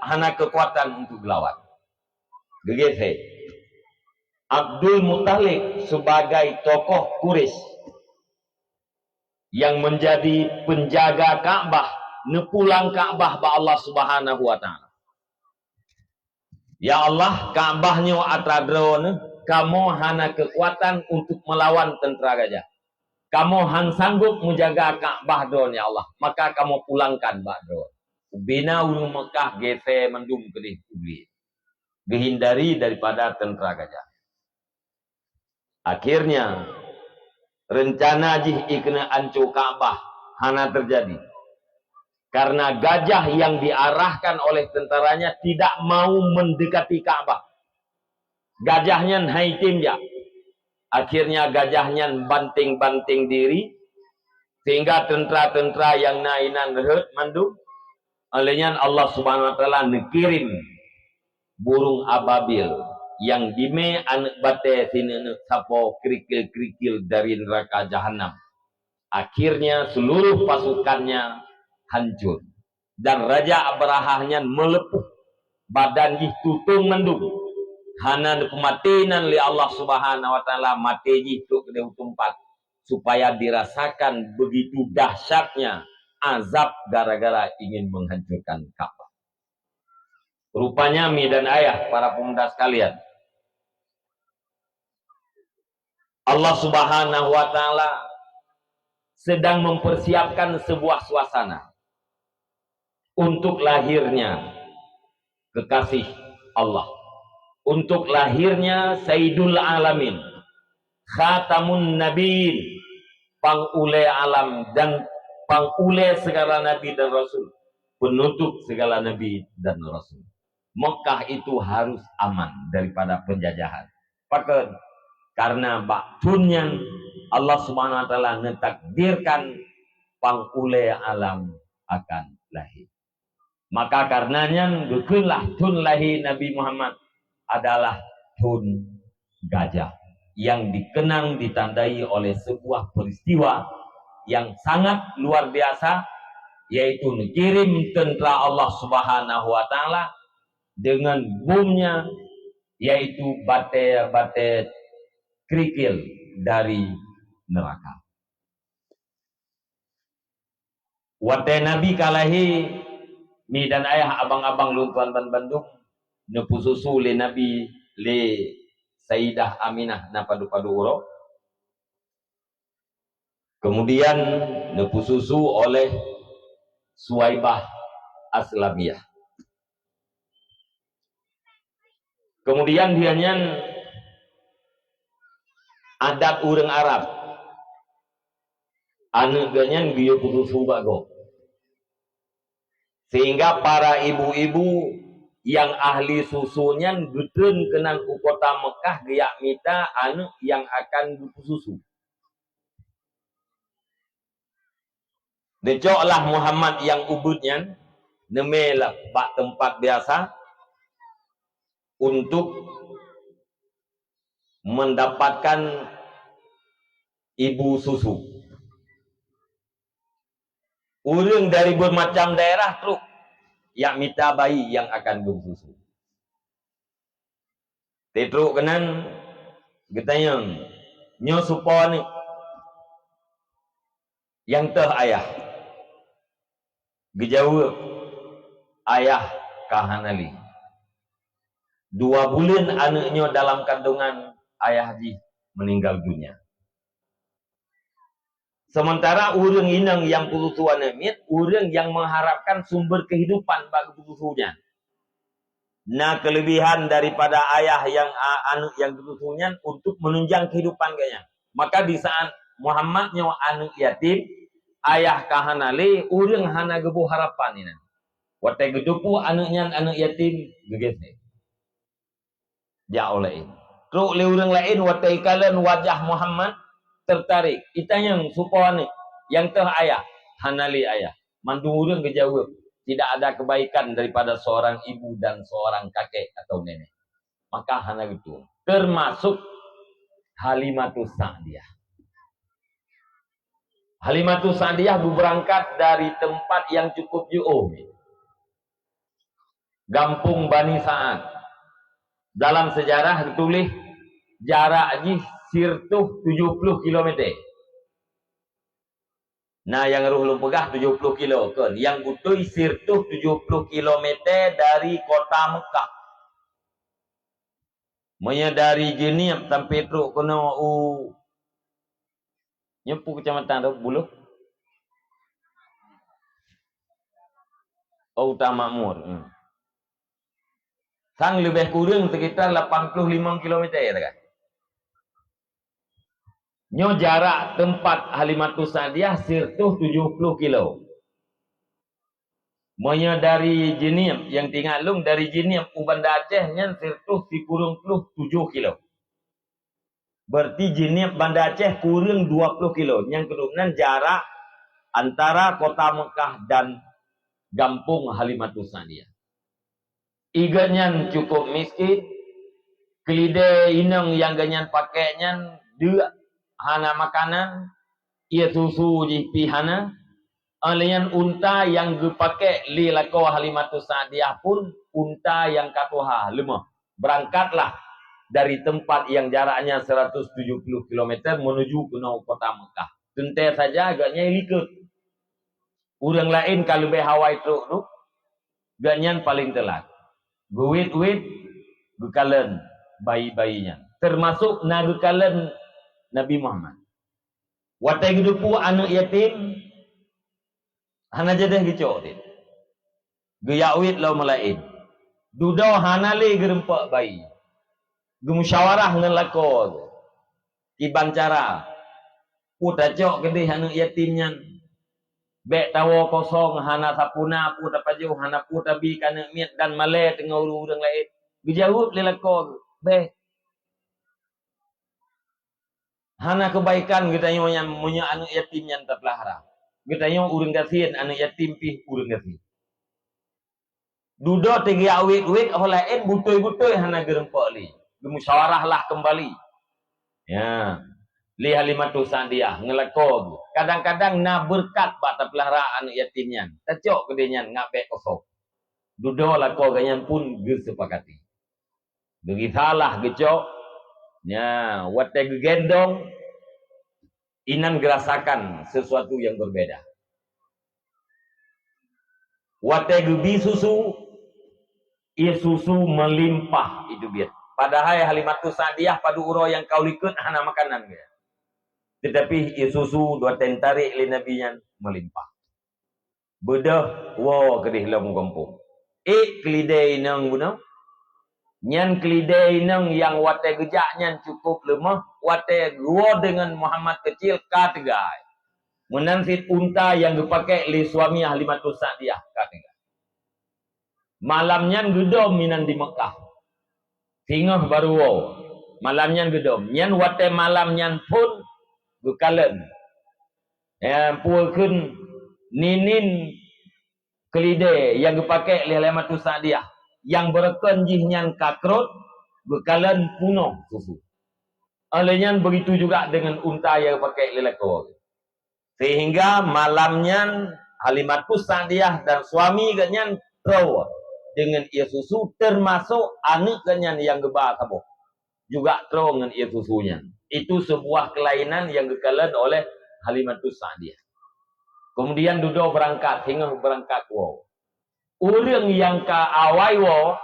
hana kekuatan untuk gelawan. Geugét he. Abdul Muthalib sebagai tokoh Quraisy yang menjadi penjaga Ka'bah, neupulang Ka'bah bak Allah Subhanahu wa Ta'ala. "Ya Allah, Ka'bah nyoe atra droeneuh, kamoe hana kekuatan untuk melawan tentara gajah. Kamoe han sanggup menjaga Ka'bah droeneuh, ya Allah, maka kamoe pulangkan bak droeneuh." Bina ureuëng Mekah geser mandum keudeh u glé, geuhindari daripada tentara gajah. Akhirnya, rencana jih ikeuneuk anco Ka'bah hana terjadi. Karena gajah yang diarahkan oleh tentaranya tidak mau mendekati Ka'bah. Gajah nyan hai tem jak. Akhirnya gajah nyan banting-banting diri, sehingga tentara-tentara nyang na inan rhot mandum. Óh lheueh nyan Allah Subhanahu wa Ta'ala neukirim burung ababil nyang dimé aneuëk batée sineuk-neuk sapoe kerikil-kerikil dari neraka Jahannam. Akhirnya seluruh pasukannya hancur. Dan Raja Abrahah nyan meuleupôh, badan jih tutong mandum. Hana neupeumaté nan lé Allah Subhanahu wa Ta'ala, maté jih trok keudeh u teumpat, supaya dirasakan begitu dahsyatnya azab gara-gara ingin menghancurkan Ka'bah. Rupanya, mi dan ayah, para pemuda sekalian, Allah Subhanahu wa Ta'ala sedang mempersiapkan sebuah suasana untuk lahirnya kekasih Allah, untuk lahirnya Sayyidul Alamin, Khatamun Nabiyyin, pangulée alam dan pangulée segala nabi dan rasul, penutup segala nabi dan rasul. Mekah itu harus aman daripada penjajahan. Pakon? Karena bak thon nyan Allah Subhanahu wa Ta'ala neutakdirkan pangulée alam akan lahé. Maka karena nyan geukheunlah thon lahé Nabi Muhammad adalah thon gajah yang dikenang ditandai oleh sebuah peristiwa yang sangat luar biasa, yaitu neukirim tentara Allah Subhanahu wa Ta'ala dengan bomnya, yaitu batée-batée kerikil dari neraka. Watée Nabi ka lahé, mi dan ayah, abang-abang lôn tuan ban bandum, neupeususu lé Nabi lé Sayyidah Aminah na padub-padub uroe. Kemudian neupeususu oleh Suwaibah Aslamiyah. Kemudian dia nyan adat ureuëng Arab, aneuëk geuh nyan geuyue peususu bak gob. Sehingga para ibu-ibu nyang ahli susu nyan geutreun keunan u kota Mekah geujak mita aneuëk nyang akan geupeususu. Neucok lah Muhammad nyang ubit nyan, neumé lah bak teumpat biasa untuk mendapatkan ibu susu. Ureuëng dari bermacam daerah trok jak mita bayi nyang akan geususu. Teutrok keunan geutanyong, "Nyoe soe po neuh?" "Nyang teuh ayah." Geujaweueb, "Ayah ka hana lé." Dua buleuen aneuëk nyoe dalam kandungan ayah jih meuninggal dunia. Sementara ureuëng inong nyang peususu aneuëk miet, ureuëng nyang mengharapkan sumber kehidupan bak geupeususu nyan. Na kelebihan daripada ayah nyang a-, aneuëk nyang geususu nyan untuk menunjang kehidupan geuhnyan. Maka di saat Muhammad nyoe aneuëk yatim, ayah ka hana lé, ureuëng hana geuboh harapan inan. Watée geuteupeue aneuëk nyan aneuëk yatim, geugeuseh. Jak u laén. Trok lé ureuëng laén watée ikalon wajah Muhammad, tertarik. Itanyong soe po aneuëk, nyang toh ayah, hana lé ayah. Mandum ureuëng geujaweueb, tidak ada kebaikan daripada seorang ibu dan seorang kakek atau nenek. Maka hana geutueng. Termasuk Halimatus Sa'diyah. Halimatus Sa'diyah beubeurangkat dari tempat yang cukup jiôh. Gampông Bani Sa'ad. Dalam sejarah geutuléh jarak jih sireutoh tujoh ploh kilometer. Na nyang roh lôn peugah tujoh ploh kilo, kon. Nyang beutôi sireutoh tujoh ploh kilometer dari kota Mekah. Meunyoe dari Jeunieb sampai trok keunoe u, nyoe peue keucamatan tu, Buloh? Oh, Huta Makmur. Hmm. Sang leubeh kureueng sekitar lapan ploh limong kilometer, ya kan? Nyoe jarak teumpat Halimatus Sa'diyah sireutoh tujoh ploh kilo. Meunyoe dari Jeunieb, nyang teuingat lôn, dari Jeunieb u Banda Aceh nyan sireutoh sikureueng ploh tujoh kilo. Berarti Jeunieb Banda Aceh kureueng dua ploh kilo. Nyang keudroe nan jarak antara kota Mekah dan gampông Halimatus Sa'diyah. Ié geuhnyan cukup miskin, keulidé inong nyang geuhnyan pakék nyan deuk hana makanan, ié susu jih pih hana. Óh lheueh nyan unta nyang geupakék lé lakoe Halimatus Sa'diyah pun unta nyang ka tuha, leumoh. Berangkatlah dari tempat yang jaraknya seratus tujuh puluh kilometer menuju keunoe kota Mekah. Teuntée saja geuhnyan likot. Ureuëng laén ka leubeh awai trok tu, geuhnyan paleng teulat. Geuwét-wét, geukalon bayi-bayi nyan. Teumasok na geukalon Nabi Muhammad. Watée geuteupeue aneuëk yatim, hana jadeh geucok dit. Geujak wét lom laén. Dudoe hana lé geurumpok bayi. Geumusyawarah ngon lakoe geuh. Kiban cara, peue tacok keudeh aneuëk yatim nyan. Bék tawoe kosong, hana sapeue na peue tapajoh, hana peue tabi keu aneuëk miet dan malée teungoh ureuëng laén. Geujaweueb lé lakoe geuh, bék. Hana keubaikan geutanyoe nyan meunyoe aneuëk yatim nyan tapeulahara. Geutanyoe ureuëng gasien, aneuëk yatim pih ureuëng gasien. Dudoe teugeuyak wét-wét, óh laén beutôi-beutôi hana geurumpok lé. Geumusyawarahlah keumbali. Ya. Lé Halimatus Sa'diyah ngon lakoe geuh. Kadang-kadang na beureukat bak tapeulahara aneuëk yatim nyan. Tacok keudeh nyan ngat bék kosong. Dudoe lakoe geuhnyan pun geuseupakati. Geugisalah geucok, nya, watée geugendong, inan geurasakan sesuatu yang berbeda. Watée geubi susu, ié susu meulimpah itu biet. Padahai Halimatus Sa'diyah padub uroe nyang ka u likot hana makanan geuh. Teutapi ié susu watée tarek lé Nabi nyan meulimpah. Beudôh woe keudeh lom u gampông. Ék keulidé inong bunoe. Nyan keulidé inong nyang watée geujak nyan cukup leumoh, watée geuwoe deungon Muhammad keucil ka teuga. Meunan cit unta nyang geupakék lé suami Halimatus Sa'diyah ka teuga. Malam nyan geudom inan di Mekah. Singoh barô woe. Malam nyan geudom. Nyan watée malam nyan phon geukalon. Nyang peue kheun ninin keulidé nyang geupakék lé Halimatus Sa'diyah, nyang beureukeun jih nyan ka krot, geukalon punoh susu. Óh lheueh nyan begitu juga deungon unta nyang geupakék lé lakoe. Sehingga malam nyan Halimatus Sa'diyah dan suami geuhnyan troe deungon ié susu, teumasok aneuëk geuhnyan nyang geuba saboh juga troe ngon ié susu nyan. Itu sebuah kelainan nyang geukalon oleh Halimatus Sa'diyah. Kemudian dudoe beurangkat, singoh beurangkat woe. Ureuëng nyang ka awai woe,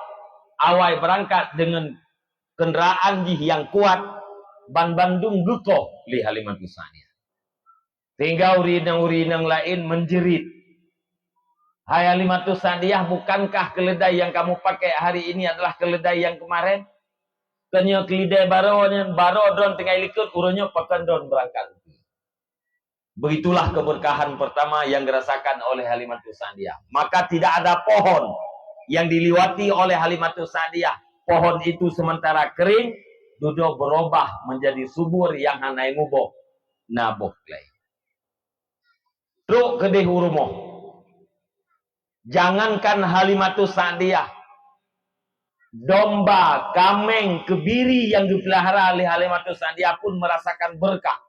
awai beurangkat deungon keundaraan jih nyang kuat, ban bandum geukoh lé Halimatus Sa'diyah. Sehingga ureueng-ureueng laén menjerit, "Hai Halimatus Sa'diyah, bukankah keuleudai nyang kamoe pakai hari ini adalah keuleudai nyang keumarén? Keunyoe keuleudai baroe nyan, baroe droen tinggai likot, uroe nyoe pakon droen beurangkat." Begitulah keberkahan pertama yang dirasakan oleh Halimatus Sa'diyah. Maka tidak ada pohon yang diliwati oleh Halimatus Sa'diyah, pohon itu sementara kering, dudoe berubah menjadi subur yang hana muboh, na boh glé. Trok keudeh u rumoh. Jangankan Halimatus Sa'diyah, domba, kaméng, keubiri nyang geupeulihara lé Halimatus Sa'diyah pun merasakan berkah.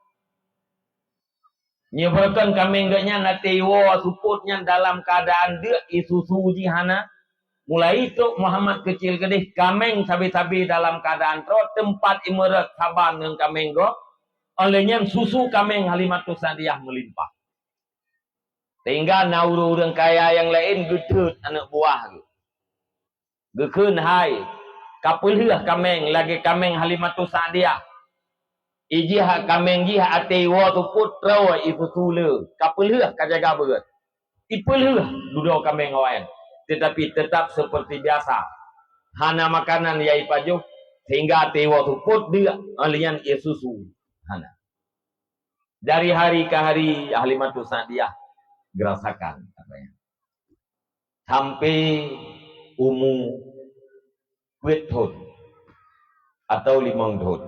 Nyoe beureukan kaméng geuh nyan até iwoe seupôt nyan dalam keuadaan deuk, isusu jih hana. Mulai trok Muhammad keucil keudeh, kaméng sabe-sabe dalam keuadaan trok, teumpat imeureuet saban ngon kaméng gob. Óh lheueh nyan susu kaméng Halimatus Sa'diyah meulimpah. Sehingga na ureueng-ureueng kaya nyang laén geuteuet aneuk buah geuh. Geukheun, "Hai, kapeulheueh kaméng lagée kaméng Halimatus Sa'diyah. Ijih kaméng jih até iwoe seupôt troe isusu le. Kapeulheueh kajaga beuet." Ipeulheueh dudoe kaméng awaknyan, tetapi tetap seperti biasa. Hana makanan nyang ipajoh, sehingga até iwoe seupôt deuk, óh lheueh nyan isusu hana. Dari hari ke hari, Halimatus Sa'diyah geurasakan, katanya. Sampai umu peuet thon atau limong thon.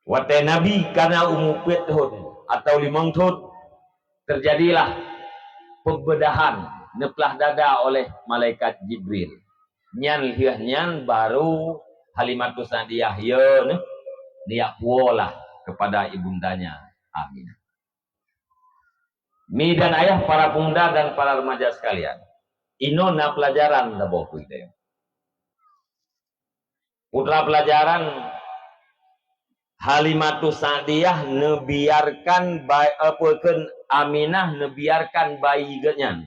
Watée Nabi kana umu peuet thon atau limong thon, terjadilah pembedahan, neuplah dada oleh malaikat Jibril. Nyan lheueh nyan baru Halimatus Sa'diyah yo neuh, neujak puwoe lah kepada ibundanya Aminah. Mi dan ayah, para pemuda dan para remaja sekalian, inoe na pelajaran saboh keu geutanyoe. Putra pelajaran, Halimatus Sa'diyah neubiarkan ba-, apa kheun, Aminah neubiarkan bayi geuh nyan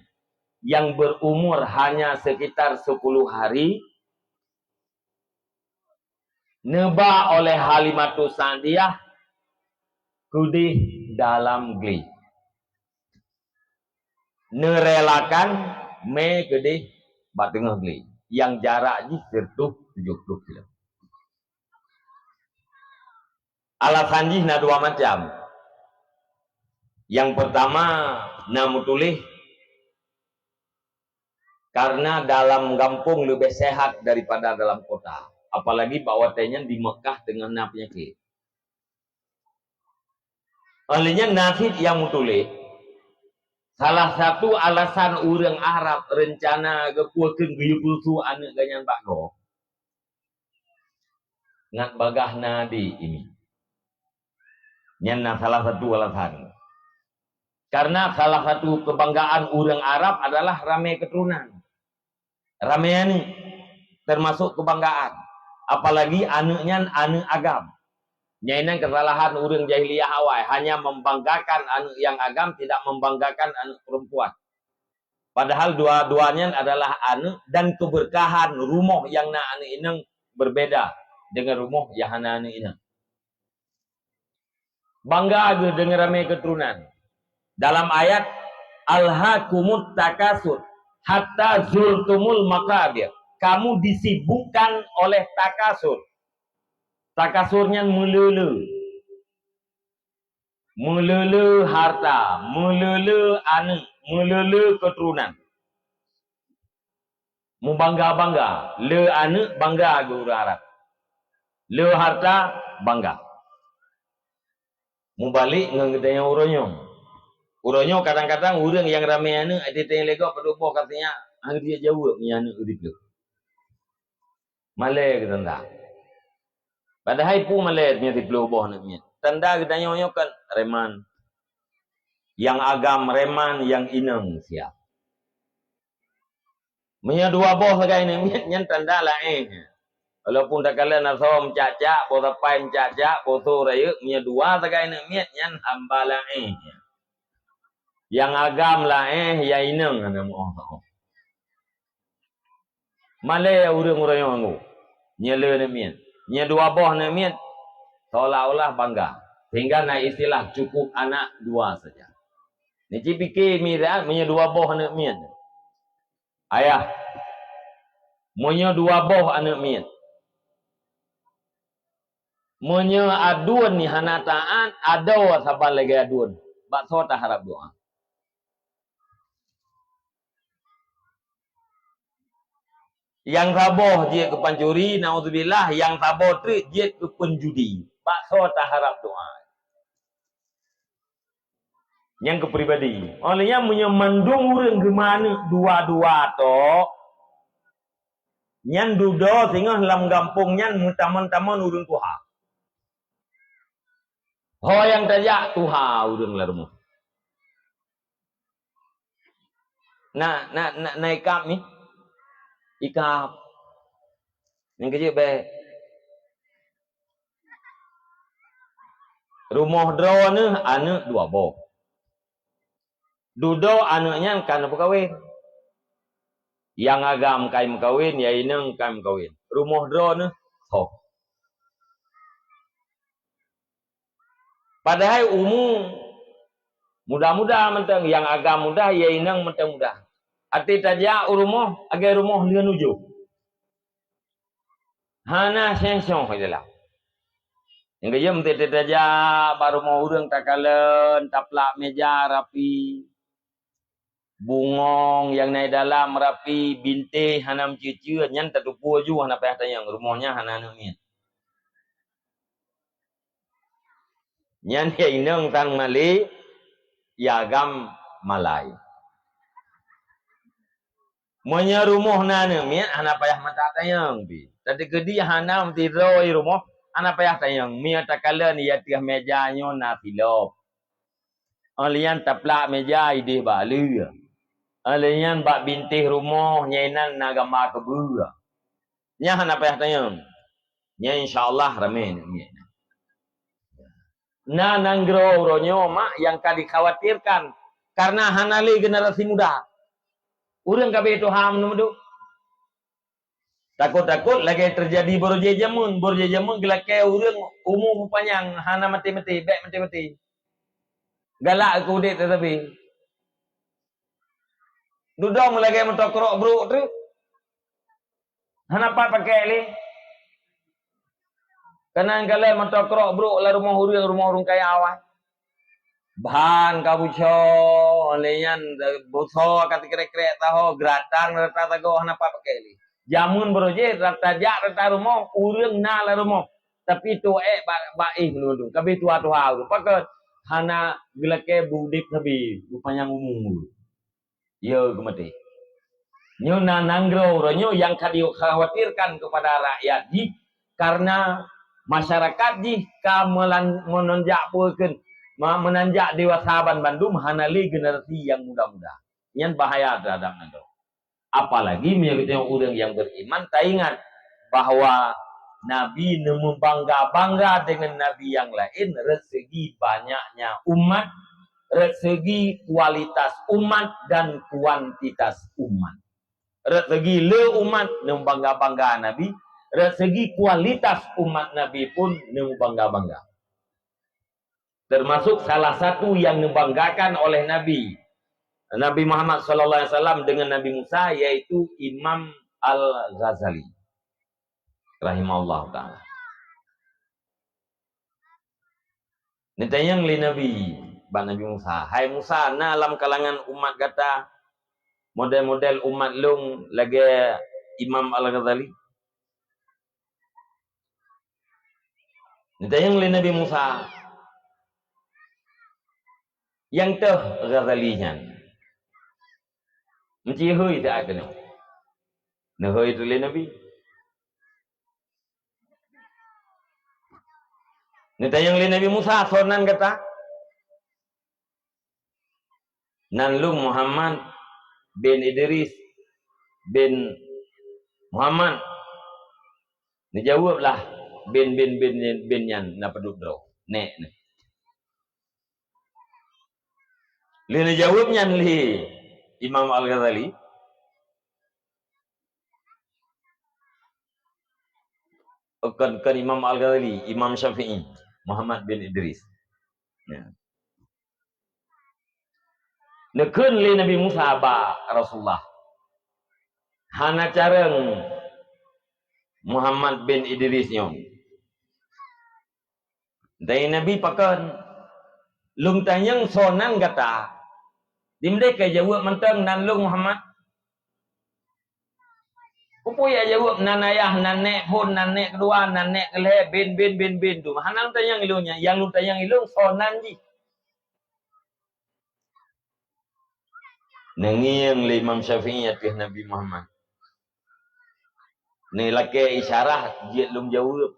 nyang berumur hanya sekitar sepuluh hari, neuba oleh Halimatus Sa'diyah keudeh dalam glé. Neurelakan mé keudeh bak teungoh glé, nyang jarak jih sireutoh tujoh ploh kilo. Alasan jih na dua macam. Nyang peurtama, na meutuléh, karena dalam gampông leubeh sehat daripada dalam kota. Apalagi bak watée nyan di Meukah teungoh na peunyakét. Óh lheueh nyan na cit nyang meutuléh, salah satu alasan ureuëng Arab reuncana geupeue kheun geuyue peusu aneuëk geuh nyan bak gob, ngat bagaih na di ini. Nyan na salah satu alasan. Karena salah satu kebanggaan ureuëng Arab adalah ramé keuturonan. Ramé aneuëk, termasuk kebanggaan. Apalagi aneuëk nyan aneuëk agam. Nyan inan kesalahan ureuëng jahiliyah awai, hanya membanggakan aneuëk nyang agam, tidak membanggakan aneuëk perempuan. Padahal dua-dua nyan adalah aneuëk, dan keberkahan rumoh nyang na aneuëk inong berbeda dengan rumoh nyang hana aneuëk inong. Bangga geuh deungon ramé keuturonan. Dalam ayat, "Alhakumut takasur hatta zurtumul maqabir." Kamu disibukkan oleh takasur. Takasur nyan meuleule. Meuleule harta, meuleule aneuëk, meuleule keuturonan. Mubangga-bangga, le aneuëk bangga geuh ureuëng Arab. Le harta bangga. Mubalek ngon geutanyoe uroe nyoe. Uroe nyoe kadang-kadang ureuëng nyang ramé aneuëk, até teueng lego padub boh ka sinyak, hana jijaweueb meunyoe aneuëk udeb le. Malée geuh tanda. Padahai peue malée meunyoe siploh boh aneuëk miet. Tanda geutanyoe nyoe kan reman. Nyang agam reman, nyang inong siap. Meunyoe dua boh sagai aneuëk miet, nyan tanda laén. Walaupun takalon asoe meucak-cak, boh sapai meucak-cak, boh soe rayeuk, meunyoe dua sagai aneuëk miet, nyan hamba laén. Nyang agam laén, nyang inong hana meuoh-oh. Malée ureuëng uroe nyoe anggô. Nyoe le aneuk miet. Nyoe dua boh aneuk miet. Seolah-olah bangga. Sehingga na istilah cukup anak dua saja. Ni ci pike miseue meunyoe dua boh aneuk miet. Ayah, meunyoe dua boh aneuk miet. Meunyoe aduen ni hana taát, adoe saban lagée aduen. Bak soe taharab doa? Nyang saboh jeuet keu pancuri, naudzubillah, nyang saboh treuk jeuet keu peunjudi. Bak soe taharab doa? Nyang keu pribadi. Óh lheueh nyan meunyoe mandum ureuëng geumeuaneuk dua-dua tok, nyan dudoe singoh lam gampông nyan meutamon-tamon ureuëng tuha. Ho nyang tajak tuha ureuëng lam rumoh. Na, na, na, na ikab ni? Ikab. Nyang keujeuet bèk. Rumoh droeneuh aneuk dua boh. Dudoe aneuk nyan ka neupeukawen. Nyang agam ka meukawen, nyang inong ka meukawen. Rumoh droeneuh, ho. Padahai umu muda-muda mantong, nyang agam muda, nyang inong mantong muda. Até tajak u rumoh, lagèe rumoh lheueh nujoh. Hana seng-seng di dalam. Nyang keujeuet meuteuk tajak bak rumoh ureueng takalon, taplak meuja rapi. Bungong nyang na di dalam rapi, bintéh hana meucue-cue, nyan tateupeue ju hana payah tanyong, rumoh nyan hana aneuk miet. Nyan nyang inong tan malèe, nyang agam malai. Meunyoe rumoh na aneuk miet, hana payah mata tanyong pih. Tateukeudi hana meusidroe rumoh, hana payah tanyong. Meunyoe takalon di ateueh meuja nyoe na silop. Óh lheueh nyan taplak meuja idéh bak leue. Óh lheueh nyan bak bintéh rumoh nyang inan na gamba keubeue. Nyan hana payah tanyong. Nyan insya Allah ramé aneuk miet. Na nanggroe uroe nyoe mak nyang ka dikhawatirkan karena hana lé generasi muda. Ureueng ka abéh tuha meuneumeudok. Takot-takot lagèe teujadi barojée jameun. Barojée jameun geulakèe ureueng umu meupanyang, hana maté-maté, bèk maté-maté. Galak keu udép teutabé. Dudoe meulagèe meutokrok brok treuk. Hana pat pakèk lé. Keunan kalon meutokrok brok lam rumoh ureueng, rumoh ureueng kaya awai. Ban ka busoe, lé nyan busoe ka teukrek-krek taho, geuratang rata sagoe hana pat pakèk lé. Jameun barojée rata jak rata rumoh, ureueng na lam rumoh. Tapi tuha ék bak, bak éh meunurot. Ka abéh tuha-tuha ureueng. Pakon hana geulakèe beu udép sabé, beupanyang umu. Yo geumaté. Nyoe na nanggroe uroe nyoe nyang ka dikhawatirkan kepada rakyat jih karena masyarakat jih ka meulan-, meunanjak peue kheun, ma-, meunanjak dewasa ban bandum hana lé generasi nyang muda-muda. Nyan bahaya terhadap nanggroe. Apalagi meunyoe geutanyoe ureueng nyang beriman, taingat bahwa Nabi neumeubangga-bangga deungon nabi nyang laén, rot segi banyaknya umat, rot segi kualitas umat dan kuantitas umat. Rot segi le umat neubangga-bangga Nabi, rot segi kualitas umat Nabi pun neubangga-bangga. Termasuk salah satu yang dibanggakan oleh Nabi, Nabi Muhammad sallallahu alaihi wasallam dengan Nabi Musa, yaitu Imam Al-Ghazali rahimahullah taala. Neutanyong lé Nabi bak Nabi Musa, "Hai Musa, na lam kalangan umat gata model-model umat lôn lagèe Imam Al-Ghazali?" Neutanyong lé Nabi Musa, "Nyang toh Ghazali nyan?" Meucihôi siat keunoe. Neuhôi teulé Nabi. Neutanyong lé Nabi Musa, "Soe nan gata?" "Nan lôn Muhammad bin Idris bin Muhammad." Neujaweueb lah bin, bin, bin, bin nyan na padub droe. Nèk nyan. Lheueh neujaweueb nyan lé Imam Al-Ghazali, Oh, kon, kon Imam Al-Ghazali, Imam Syafi'i, Muhammad bin Idris. Ya. Neukheun lé Nabi Musa bak Rasulullah, "Hana carông Muhammad bin Idris nyoe." Dari Nabi pakon, "Lôn tanyong soe nan gata?" Dimdeh ka jaweueb mantong, "Nan lôn Muhammad." Peue-peue jak jaweueb, "Nan ayah, nan nèk phon, nan nèk keudua, nan nèk keulhèe, bin, bin, bin, bin tu." Hana lôn tanyong ilôn nyan, nyang lôn tanyong ilôn soe nan jih. Neungieng lé Imam Syafi'i ateueh Nabi Muhammad. Neulakèe isyarah jeuet lôn jaweueb.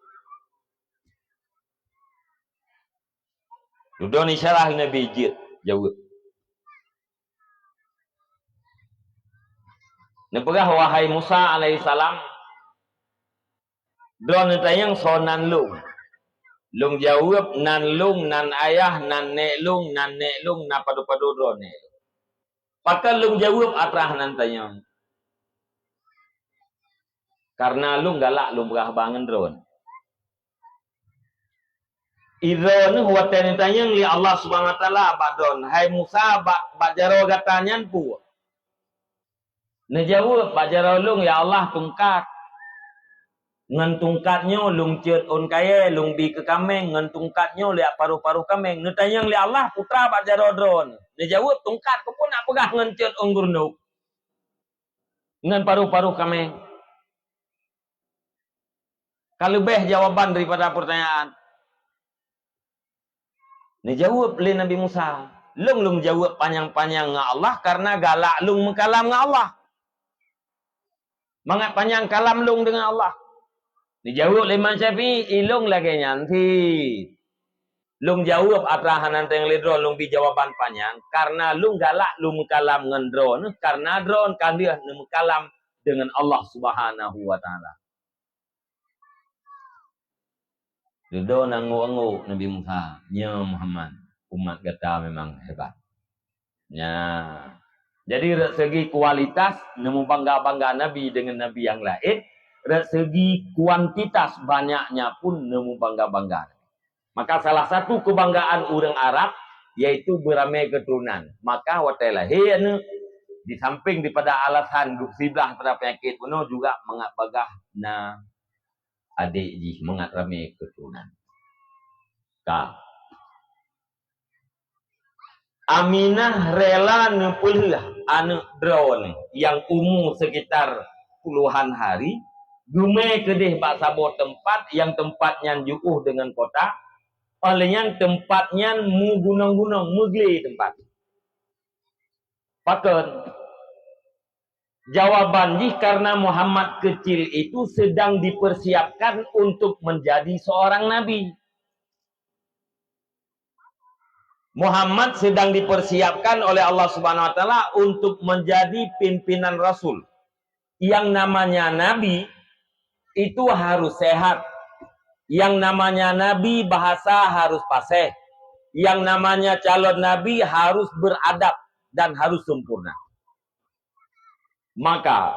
Dudoe isyarah Nabi jeuet jaweueb. Neupeugah, "Wahai Musa alaihissalam, droeneuh tanyong soe nan lôn." Lôn jaweueb, "Nan lôn, nan ayah, nan nèk lôn, nan nèk lôn, na padub-padub droeneuh." Pakon lôn jaweueb atra nan tanyong? Karena lôn galak lôn peugah haba ngon droeneuh. Droeneuh watèe neutanyong lé Allah Subhanahu wa Taala bak droeneuh, "Hai Musa, bak, bak jaroe gata nyan peue?" Neujaweueb, "Bak jaroe lôn, ya Allah, tungkat. Ngon tungkat nyoe lôn cot ôn kayèe, lôn bi keu kaméng, ngon tungkat nyoe lôn jak paroh-paroh kaméng." Neutanyong lé Allah, "Peue atra bak jaroe droeneuh?" Neujaweueb, "Tungkat, keupeue nak peugah ngon cot ôn geureunok, ngon paroh-paroh kaméng?" Ka leubeh jawaban daripada pertanyaan. Neujaweueb lé Nabi Musa, "Lôn, lôn jaweueb panyang-panyang ngon Allah karena galak lôn meukalam ngon Allah. Mangat panyang kalam lôn deungon Allah." Neujaweueb lé Imam Syafi'i, "Ilôn lagèe nyan cit. Lôn jaweueb atra hana teuntèe lé droeneuh, lôn bi jawaban panyang, karena lôn galak lôn meukalam ngon droeneuh, karena droeneuh ka lheueh neumeukalam deungon Allah Subhanahu wa Taala." Dudoe na anggôk-anggôk Nabi Musa, "Nyoe Muhammad, umat gata memang hebat." Nya. Jadi, rot segi kualitas, neumubangga-bangga Nabi deungon nabi nyang laén, rot segi kuantitas, banyaknya pun neumubangga-bangga. Maka, salah satu kebanggaan ureuëng Arab, yaitu beuramé keuturonan. Maka, watée lahé aneuëk, di samping daripada alasan geupeusiblah daripada peunyakét bunoe, juga mangat bagaih na adék jih, mangat ramé keuturonan. Ka. Aminah rela neupeulheueh aneuëk droeneuh nyang umu sekitar puluhan hari, geumé keudeh bak saboh teumpat nyang teumpat nyan jiôh deungon kota, óh lheueh nyan teumpat nyan meugunong-gunong, meuglé teumpat. Pakon? Jawaban jih, karena Muhammad kecil itu sedang dipersiapkan untuk menjadi seorang nabi. Muhammad sedang dipersiapkan oleh Allah Subhanahu wa Taala untuk menjadi pimpinan rasul. Yang namanya nabi itu harus sehat. Yang namanya nabi bahasa harus fasih. Yang namanya calon nabi harus beradab dan harus sempurna. Maka,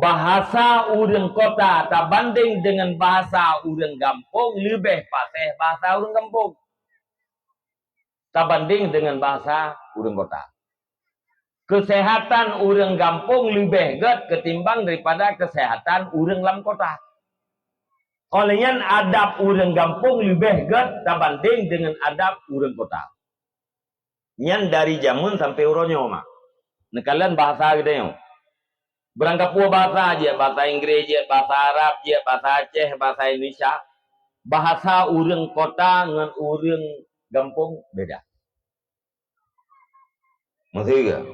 bahasa ureuëng kota tabandeng deungon bahasa ureuëng gampông leubeh fasih bahasa ureuëng gampông tabandeng deungon bahasa ureuëng kota. Keuseuhatan ureuëng gampông leubeh gét keutimbang daripada keuseuhatan ureuëng lam kota. Óh lheueh nyan, adab ureuëng gampông leubeh gét tabandeng deungon adab ureuëng kota. Nyan dari jameun sampai uroe nyoe, mak. Neukalon bahasa geutanyoe. Beurangkapeue bahasa jeuet, bahasa Inggris jeuet, bahasa Arab jeuet, bahasa Aceh, bahasa Indonesia. Bahasa ureuëng kota ngon ureuëng gampông beda. Meusiga.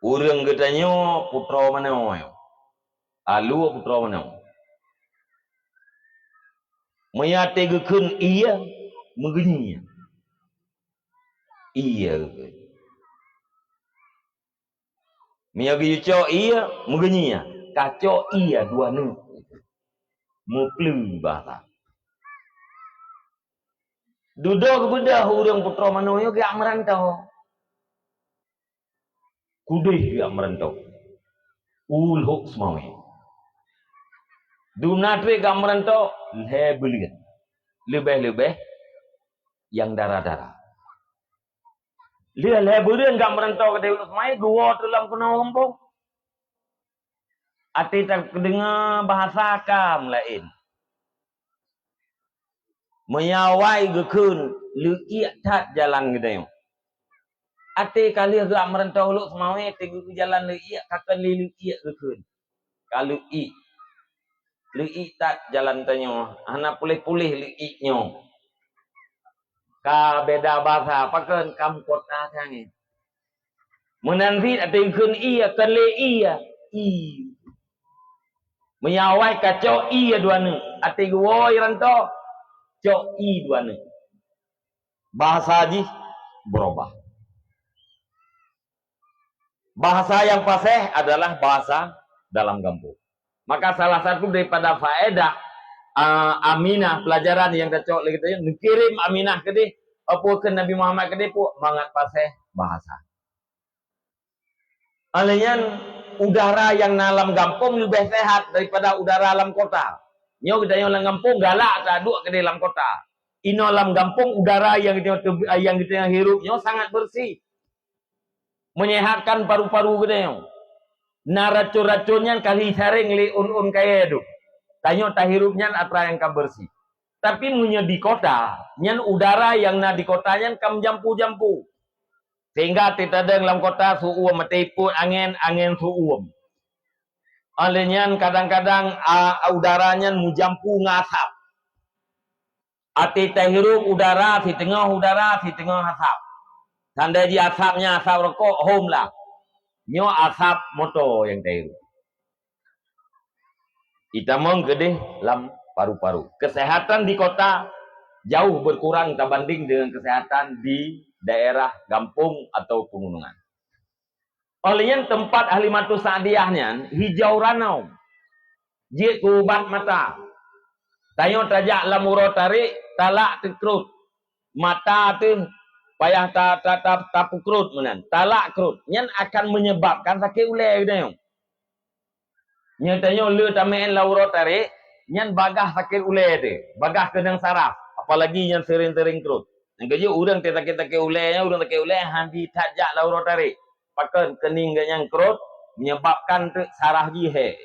Ureuëng geutanyoe putroe manoe. Alue putroe manoe. Meunyo até geukheun ie, meugeunyi. Ie geukheun. Meunyo geucok ie, meugeunyi. Kacok ie dua neuk. Meupleue bahasa. Dudoe geubeudôh ureuëng putroe manoe nyoe geujak meuranto. Keudeh geujak meuranto. U Lhok Seumawé. Dumna treb gak meuranto lhée buleuen, leubeh-leubeh nyang dara-dara. Lheueh lhée buleuen gak meuranto keudeh Uluk Seumawe, geuwoe teuk lam keunoe gampông. Até tadeungoe bahasa ka meulaén. Meunyoe awai geukheun, leuiek that jalan geutanyoe. Até ka lheueh geuhah meuranto Uluk Seumawe, teugeuh jalan leuiek, ka kheun lé leuiek geukheun. Ka leuiek. Leuiek that jalan tanyoe, hana puléh-puléh leuiek nyoe. Ka beda basa, pakon kam kota sangat. Meunan cit até geukheun ie, kon lé ie, ie. Meunyoe awai ka cok ie dua neuk, até geuwoe ranto, cok ie dua neuk. Bahasa jih berubah. Bahasa yang fasih adalah bahasa dalam gampông. Maka salah satu daripada faedah, ah, Aminah, pelajaran nyang tacok lé geutanyoe, neukirém Aminah keudeh, apa kheun Nabi Muhammad keudeh pun mangat fasih bahasa. Óh lheueh nyan, udara nyang na lam gampông leubeh sehat daripada udara lam kota. Nyoe geutanyoe lam gampông galak taduek keudeh lam kota. Inoe lam gampông udara nyang geutanyoe teu-, nyang geutanyoe hirup nyoe sangat bersih. Menyehatkan paru-paru geutanyoe. Na racon-racon nyan ka lheueh saréng lé ôn-ôn kayée dum. Tanyoe tahirup nyan atra nyang ka bersih. Tapi meunyoe di kota, nyan udara nyang na di kota nyan ka meujampu-jampu. Sehingga teudeungoe lam kota su-uem, meutipot angén, angén su-uem. Óh lheueh nyan kadang-kadang, a, udara nyan meujampu ngon asap. Até tahirup udara siteungoh udara siteungoh asap. Tanda jih asap nyan asap rokok, hom lah. Nyoe asap moto nyang tahirup. Itamong keudeh lam paru-paru. Kesehatan di kota jauh berkurang tabanding dengan kesehatan di daerah gampông atau pegunungan. Óh lheueh nyan teumpat Halimatus Sa'diyah nyan hijau ranau. Jeuet keu ubat mata. Tanyoe tajak lam uroe tarék, talak teukrot. Mata teuh payah ta-, ta-, ta-, tapeukrot meunan, talak krot. Nyan akan menyebabkan sakét ulée geutanyoe. Nyoe tanyoe le tameu'en lam uroe tarék, nyan bagaih sakét ulée teuh, bagaih keunong saraf, apalagi nyan seuring-seuring krot. Nyang keujeuet ureuëng teuh sakét-sakét ulée nyan, ureuëng sakét ulée han jithat jak lam uroe tarék. Pakon keuning geuh nyan krot, menyebabkan teuk saraf jih hék.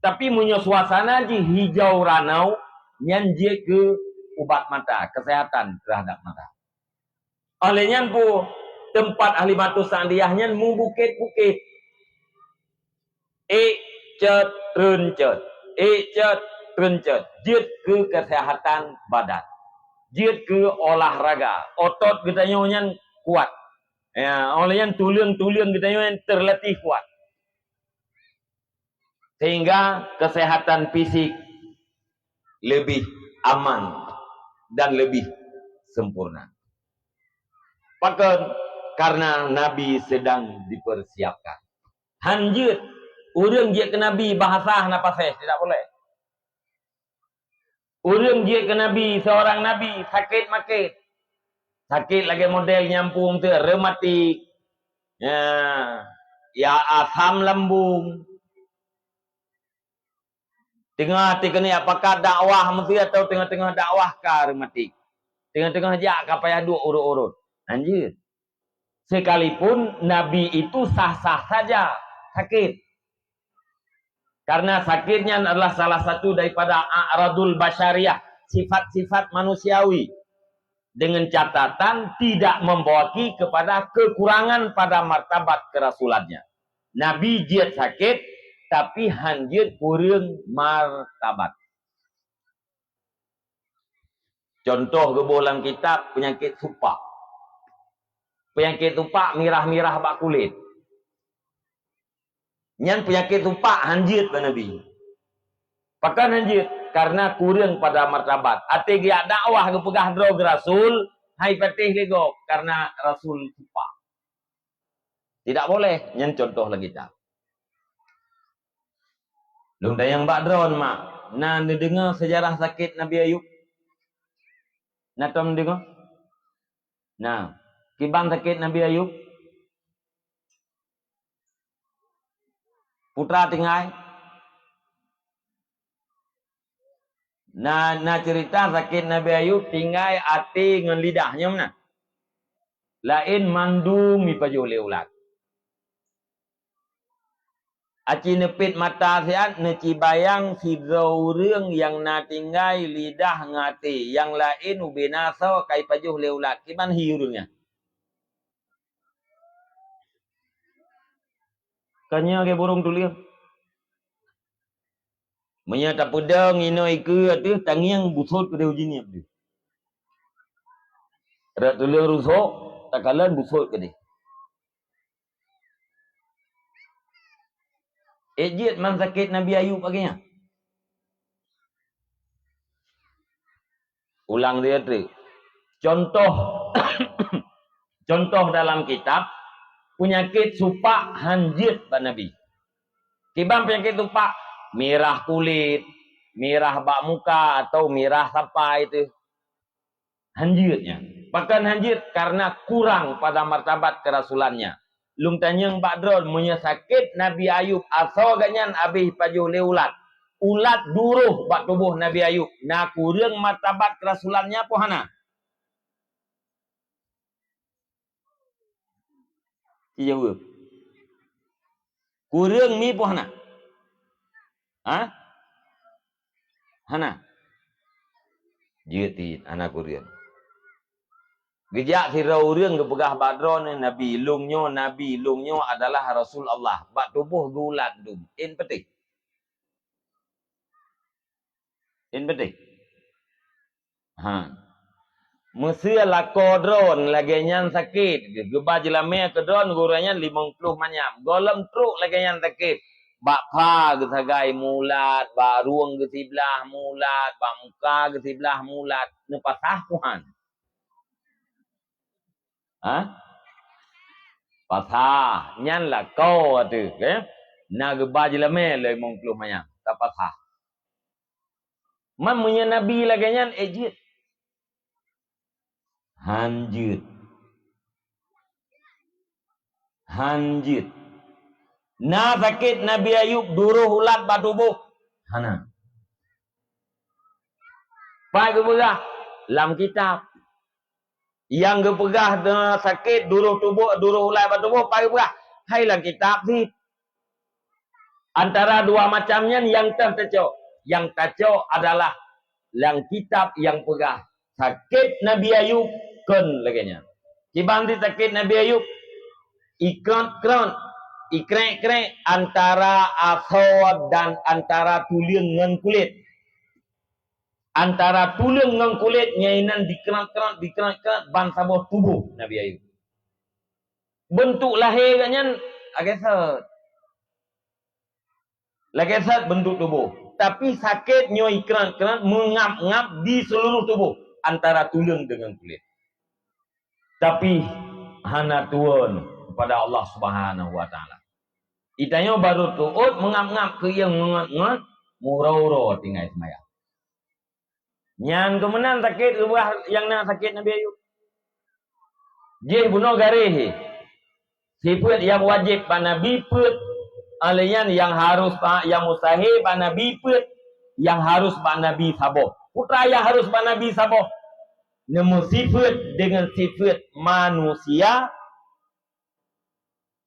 Tapi meunyoe suasana jih hijau ranau, nyan jeuet keu ubat mata, kesehatan terhadap mata. Óh lheueh nyan pu teumpat Halimatus Sa'diyah nyan meubukét-bukét. Ék cot, treun cot, ék cot, treun cot. Jeuet keu keuseuhatan badan. Jeuet keu olahraga. Otot geutanyoe nyan kuat. Ya, óh lheueh nyan tuleueng-tuleueng geutanyoe nyan teulatih kuat. Sehingga kesehatan fisik lebih aman dan lebih sempurna. Pakon? Karena Nabi sedang dipersiapkan. Han jeuet ureuëng jeuet keu Nabi bahasa hana paséh, tidak boleh. Ureuëng jeuet keu Nabi, seorang Nabi sakét makét. Sakét lagée model nyampung teuh, rematik. Ya, ya asam lambung. Teungoh, teungoh jak pakat dakwah meusti atau teungoh-teungoh dakwah ka rematik. Teungoh-teungoh jak ka payah duek urot-urot. Han jeuet. Sekalipun Nabi itu sah-sah saja sakét. Karena sakét nyan adalah salah satu daripada a'radul basyariah, sifat-sifat manusiawi. Dengan catatan tidak membawa kepada kekurangan pada martabat kerasulannya. Nabi jeuet sakét, tapi han jeuet kureueng martabat. Contoh geuboh lam kitab, peunyakét supak. Peunyakét supak mirah-mirah bak kulét. Nyan peunyakét supak han jeuet bak Nabi. Pakon han jeuet? Karena kureueng pada martabat. Até geujak dakwah geupeugah droe geuh rasul, hai patéh lé gob, karena rasul supak. Tidak boleh, nyan contoh lagée nyan. Lôn tanyong bak droe, mak, na neudeungoe seujarah sakét Nabi Ayub? Na tom deungoe? Na, kiban sakét Nabi Ayub? Putra tinggai. Na, na ceurita sakét Nabi Ayub tinggai até ngon lidah, nyoe meunan. Laén mandum jipajoh lé ulat. Aci neupet mata siat, neucibayang sidroe ureuëng nyang na tinggai lidah ngon até, nyang laén ubé na soe ka jipajoh lé ulat. Kiban hi ureuëng nyan? Ka nyoe lagée burông tuleueng. Meunyoe tapeudong inoe ikeue ateueh tangieng, busôt keudeh uji niet deuh. Rot tuleueng rusok, takalon busôt keudeh. Ék jeuet man sakét Nabi Ayub lagée nyan. Ulang dia tu. Contoh, contoh dalam kitab, peunyakét supak han jeuet bak Nabi. Kiban peunyakét supak, mirah kulét, mirah bak muka atau mirah sapai tu. Han jeuet nyan. Pakon han jeuet? Karena kurang pada martabat kerasulannya. Lôn tanyong bak droe, meunyoe sakét Nabi Ayub, asoe geuhnyan habéh jipajoh lé ulat. Ulat duroh bak tuboh Nabi Ayub. Na kureueng martabat kerasulannya po hana? Jaweueb. Kureueng mi po hana? Ha? Hana. Jeuet cit, hana kureueng. Geujak sidroe ureuëng geupeugah bak droeneuh, "Nabi, lôn nyoe nabi, lôn nyoe adalah rasul Allah." Bak tuboh geuulat dum. Én peuteh? Én peuteh? Ha. Meusé lakoe droeneuh lagée nyan sakét, geuba jeulamé keu droeneuh gurée nyan limong ploh manyam. Gohlom trok lagée nyan sakét. Bak pha geusagai meuulat, bak rueng geusiblah meuulat, bak muka geusiblah meuulat. Neupasah Tuhan. Ha? Pasah. Nyan lakoe ateueh, eh? Na geuba jeulamé limong ploh manyam. Tapasah. Man meunyoe nabi lagée nyan, ék jeuet? Han jeuet. Han jeuet. Na sakét Nabi Ayub duroh ulat bak tuboh? Hana. Pat geupeugah? Lam kitab. Nyang geupeugah sakét duroh tuboh, duroh ulat bak tuboh, pat geupeugah? Hai lam kitab cit. Antara dua macam nyan nyang teuh tacok. Nyang tacok adalah lam kitab nyang peugah sakét Nabi Ayub kon lagée nyan. Kiban cit sakét Nabi Ayub, ikrot-krot, ikrek-krek antara asoe dan antara tuleueng ngon kulét. Antara tuleueng ngon kulét nyan inan dikrot-krot, dikrot-krot ban saboh tuboh Nabi Ayub. Beuntuk lahé geuhnyan lagée sot. Lagée sot beuntuk tuboh. Tapi sakét nyoe ikrot-krot, meungab-ngab di seuluruh tuboh, antara tuleueng deungon kulét. Tapi hana tuwon kepada Allah Subhanahu wa Taala. Itanyoe barô tuôt meungab-ngab keu nyang meungot-ngot, meuuroe-uroe tinggai seumayang. Nyan keuh meunan sakét reubaih nyang na sakét Nabi Ayub. Jih bunoe garéh. Sifeuet nyang wajéb bak Nabi peuet, alèh nyan nyang harôh bak, nyang mustahé bak Nabi peuet, nyang harôh bak Nabi saboh. Peue nyang harôh bak Nabi saboh? Neumeusifeuet deungon sifeuet manusia,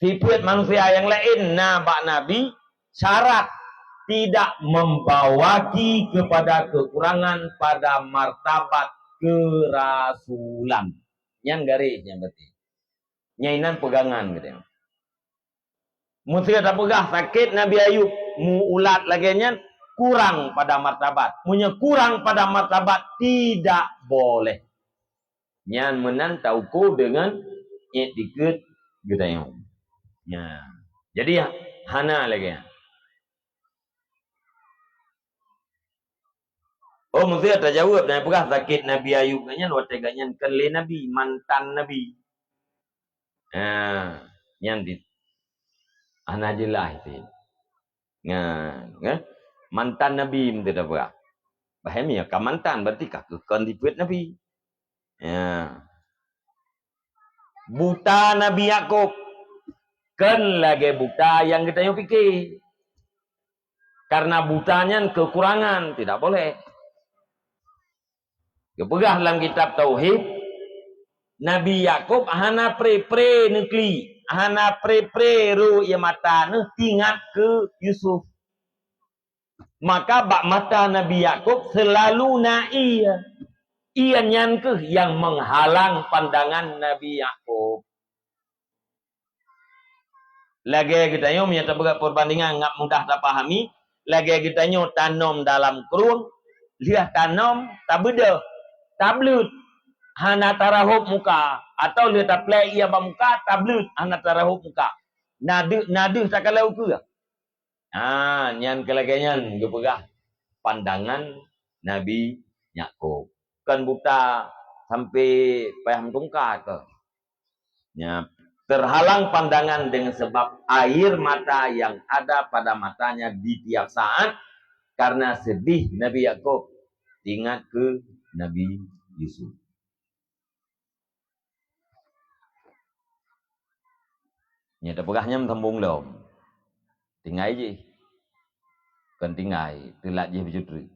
sifeuet manusia nyang laén na bak Nabi, syarat tidak membawaki kepada kekurangan pada martabat kerasulan. Nyan garéh nyan berarti. Nyan inan peugangan geutanyoe. Meusé tapeugah sakét Nabi Ayub meuulat lagèe nyan kurang pada martabat. Meunyoe kurang pada martabat, tidak boleh. Nyan meunan tauko deungon iktikeuet geutanyoe. Nyan. Jadi, hana lagèe nyan. Oh, meusé tajaweueb, na peugah sakét Nabi Ayub nyan watèe gobnyan kon lé nabi, mantan nabi. Ha, nyan di, hana jeulaih cit. Nyan, kan? Mantan nabi meusé tapeugah. Bah, nyan ka mantan, berarti ka keuh kon sifeuet nabi. Ya. Buta Nabi Yakub. Kon lagèe buta nyang geutanyoe pike. Karena buta nyan kekurangan, tidak boleh. Geupeugah lam kitab Tauhid, Nabi Yakub hana pre-pre neukli, hana pre-pre ro ie mata neuh tingat keu Yusuf. Maka bak mata Nabi Yakub seulalu na ie. Ie nyan kheueh nyang meuhalang pandangan Nabi Yakub. Lagée geutanyoe, meunyoe tapeugah peubandingan ngat mudah tapahami, lagée geutanyoe tanom dalam krueng, lheueh tanom tabeudôh, tableuet, hana tarahop muka, atawa lheueh taplek ie bak muka, tableuet, hana tarahop muka. Na deuh, na deuh takalon ukeue. Ha, nyan keu lagée nyan geupeugah pandangan Nabi Yakub. Kon buta sampai payah meutungka keu. Ya, terhalang pandangan dengan sebab air mata yang ada pada matanya di tiap saat karena sedih Nabi Yakub ingat ke Nabi Yusuf. Nyan tapeugah nyan sambong lom. Tinggai jih. Kon tinggai, teulat jih bacut treuk.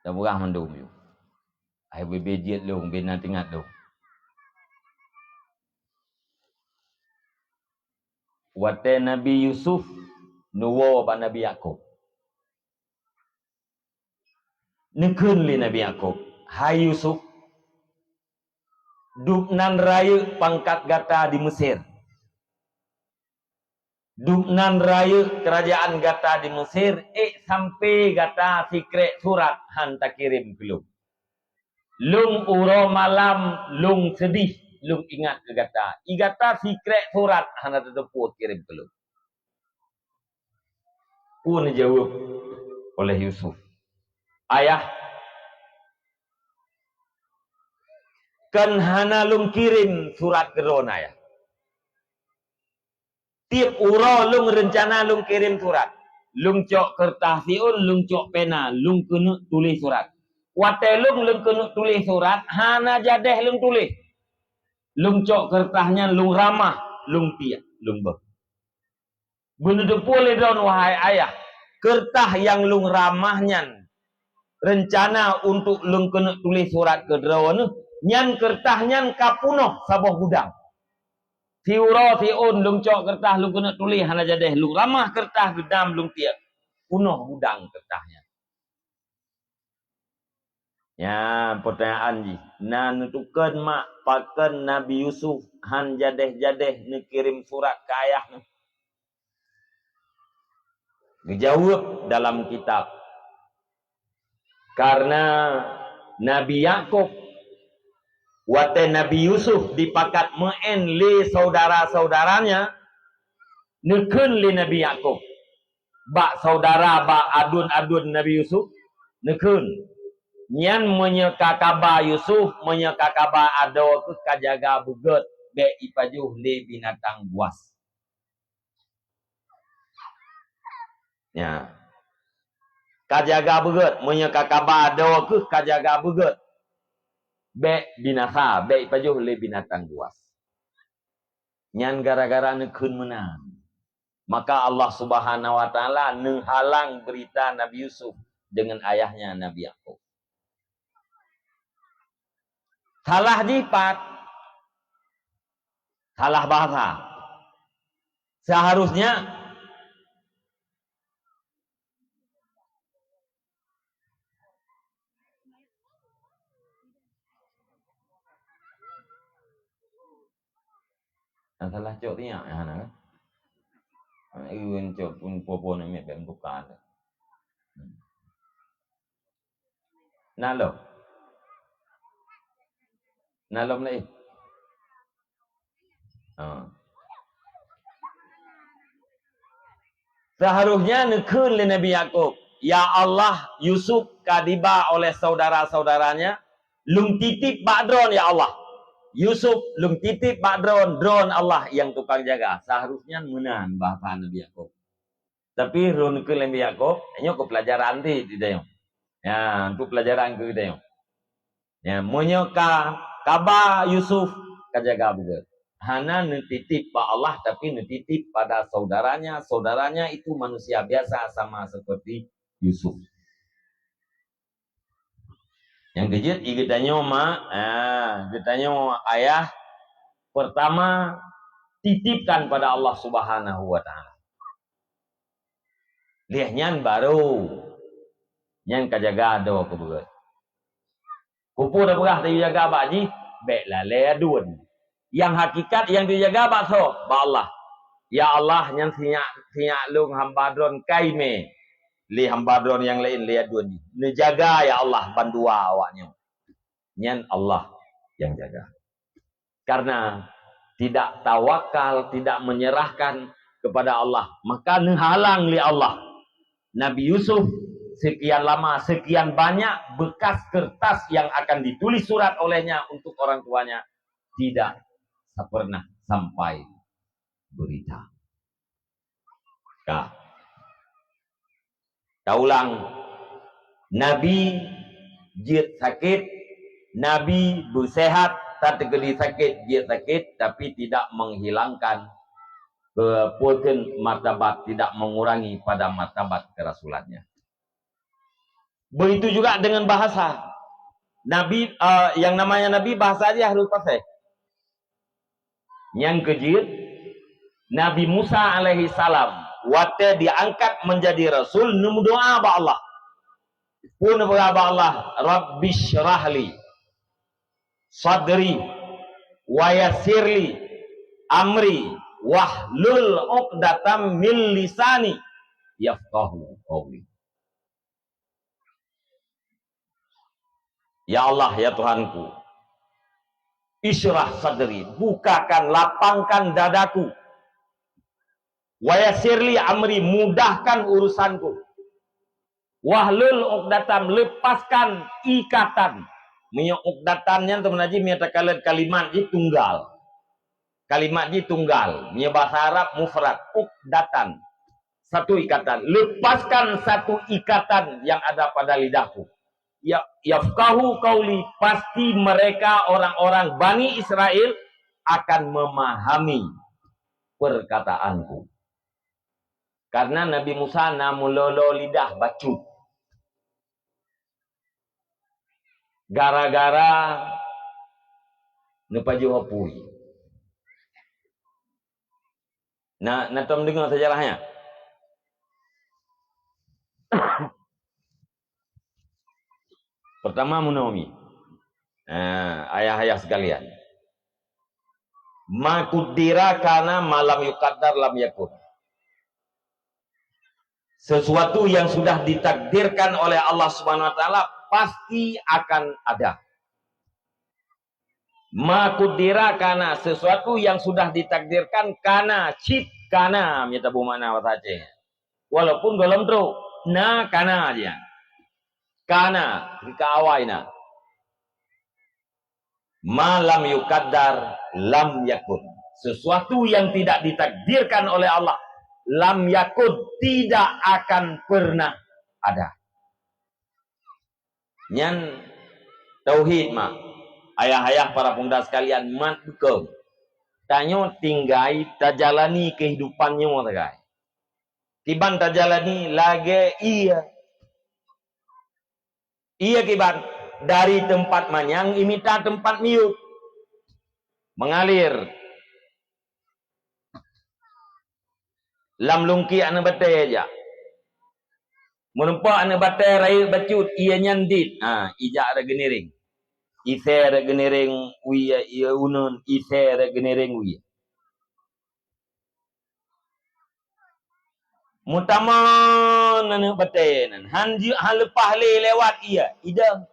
Tapeugah mandum yue. Hai bebe jeuet lôn, bina tingat lôn. Watée Nabi Yusuf neuwoe bak Nabi Yakub. Neukheun lé Nabi Yakub, "Hai Yusuf, dubnan rayeuk pangkat gata di Mesir. Dubnan rayeuk keurajaan gata di Mesir, ék sampoe gata sikrek surat han takirém keu lôn. Lôn uroe malam lôn seudeh, lôn ingat keu gata. I gata sikrek surat hana tateupeue kirém keu lôn." Peue neujaweueb oleh Yusuf, "Ayah, kon hana lôn kirém surat keu droeneuh, Ayah. Tieb uroe lôn reuncana lôn kirém surat. Lôn cok keureutah siôn, lôn cok pena, lôn keuneuk tuléh surat. Watée lôn, lôn keuneuk tuléh surat, hana jadeh lôn tuléh. Lôn cok keureutah nyan, lôn ramah, lôn tiek, lôn beuh. Beuneuteupeu lé droeneuh, wahai ayah, keureutah nyang lôn ramah nyan, reuncana untuk lôn keuneuk tuléh surat keu droeneuh, nyan keureutah nyan ka peunoh saboh gudang. Siuroe siôn lôn cok keureutah lôn keuneuk tuléh hana jadeh, lôn ramah keureutah geudam lôn tiek, peunoh gudang keureutah nyan." Nyan peutanyaan jih, na neutukon mak pakon Nabi Yusuf han jadeh-jadeh neukirém surat keu ayah nyan? Geujaweueb dalam kitab, karena Nabi Yakub, watée Nabi Yusuf dipakat meu'en lé syedara-syedara nyan, neukheun lé Nabi Yakub bak syedara, bak aduen-aduen Nabi Yusuf, neukheun, "Nyan meunyoe ka kaba Yusuf, meunyoe ka kaba adoe kheueh ka jaga beugét, bék ipajoh lé binatang buas." Ya. Ka jaga beugét, meunyoe ka kaba adoe kheueh ka jaga beugét, bék binasa, bék ipajoh lé binatang buas. Nyan gara-gara neukheun meunan. Maka Allah Subhanahu wa Taala neuhalang beurita Nabi Yusuf deungon ayahnya Nabi Yakub. Salah jih pat? Salah bahasa. Seharusnya Nyang salah cok tiyak nyang hana kan? Aneuk ureueng cok pun po-po namiet bèk meutuka. Na lom? Na lom lé? Ha. Seharusnya neukheun lé Nabi Yakub, "Ya Allah, Yusuf ka diba oleh saudara-saudaranya, lôn titip bak droen, ya Allah. Yusuf lôn titip bak droen, droen Allah nyang tukang jaga." Seharusnya meunan bahasa Nabi Yakub. Tapi lôn kheun lé Nabi Yakub, nyoe keu pelajaran ti di dayong. Ya, untuk pelajaran keu dayong. Ya, meunyoe ka kaba Yusuf ka jaga beugét. Hana neutitip bak Allah, tapi neutitip pada saudaranya. Saudaranya itu manusia biasa sama seperti Yusuf. Nyang keujeuet, i geutanyoe mak, ah, geutanyoe ayah, pertama, titipkan pada Allah Subhanahu wa Ta'ala. Lheueh nyan barô nyan ka jaga droe keu beureuet. Keupeue tapeugah teujaga bak jih, bék lalée aduen. Nyang hakikat nyang teujaga bak soe? Bak Allah. Ya Allah, nyan sinyak, sinyak lôn hamba droen kai mé lé hamba droen nyang laén lé aduen jih. Neujaga ya Allah bandua awaknyoe. Nyan Allah nyang jaga. Karena tidak tawakal, tidak menyerahkan kepada Allah, maka neuhalang lé Allah. Nabi Yusuf sekian lama, sekian banyak bekas kertas yang akan ditulis surat olehnya untuk orang tuanya, tidak pernah sampai berita. Ka. Taulang, Nabi jeuet sakét, Nabi beusehat, tateukeudi sakét, jeuet sakét, tapi tidak menghilangkan keupeuen martabat, tidak mengurangi pada martabat kerasulannya. Begitu juga dengan bahasa. Nabi, eh, yang namanya Nabi, bahasa aja harus fasih. Nyang keujeuet, Nabi Musa alaihi salam, watée diangkat menjadi rasul, neumeudoa bak Allah. Peue neupeugah bak Allah, "Rabbisyrahli sadri, wa yassirli amri, wahlul uqdatam min lisani, yafqahu qauli." Ya Allah, ya Tuhanku, isyrah sadri, bukakan, lapangkan dadaku. Wa yassirli amri, mudahkan urusanku. Wahlul uqdatam, lepaskan ikatan. Meunyoe uqdatan nyan teuma jih meunyoe takalon kalimat jih tunggal. Kalimat jih tunggal. Meunyoe bahasa Arab mufrad, uqdatan. Satu ikatan. Lepaskan satu ikatan yang ada pada lidahku. Ya, yafqahu qauli, pasti mereka orang-orang Bani Israel akan memahami perkataanku. Karena Nabi Musa na meulolo lidah bacut. Gara-gara neupajoh apui. Na, na tom deungoe sejarahnya? Pertama, meunoe mi. Ah, ayah-ayah sekalian. Ma kuddira kana, ma lam yuqaddar lam yakun. Sesuatu yang sudah ditakdirkan oleh Allah Subhanahu wa Taala pasti akan ada. Ma kuddira kana, sesuatu yang sudah ditakdirkan kana, cit kana, meunyoe taboh makna bahasa Aceh. Walaupun gohlom trok, na kana aja. Kana, ka awai na. Ma lam yuqaddar lam yakun. Sesuatu yang tidak ditakdirkan oleh Allah, lam yakun, tidak akan pernah ada. Nyan tauhid mak. Ayah-ayah, para pemuda sekalian, mat beukeung. Tanyoe tinggai tajalani kehidupan nyoe sagai. Kiban tajalani lagée ié. Ié kiban dari teumpat manyang imita teumpat miyueb. Mengalir. Lam lungkiek aneuk batée jak. Meureumpok aneuk batée rayeuk bacut, ié nyan dit. Ha, ijak rot geuniréng. Isée rot geuniréng u ié, ié uneuen, isée rot geuniréng u ié. Meutamon aneuk batée nyan, han ji-, han leupah lé lewat ié, idong.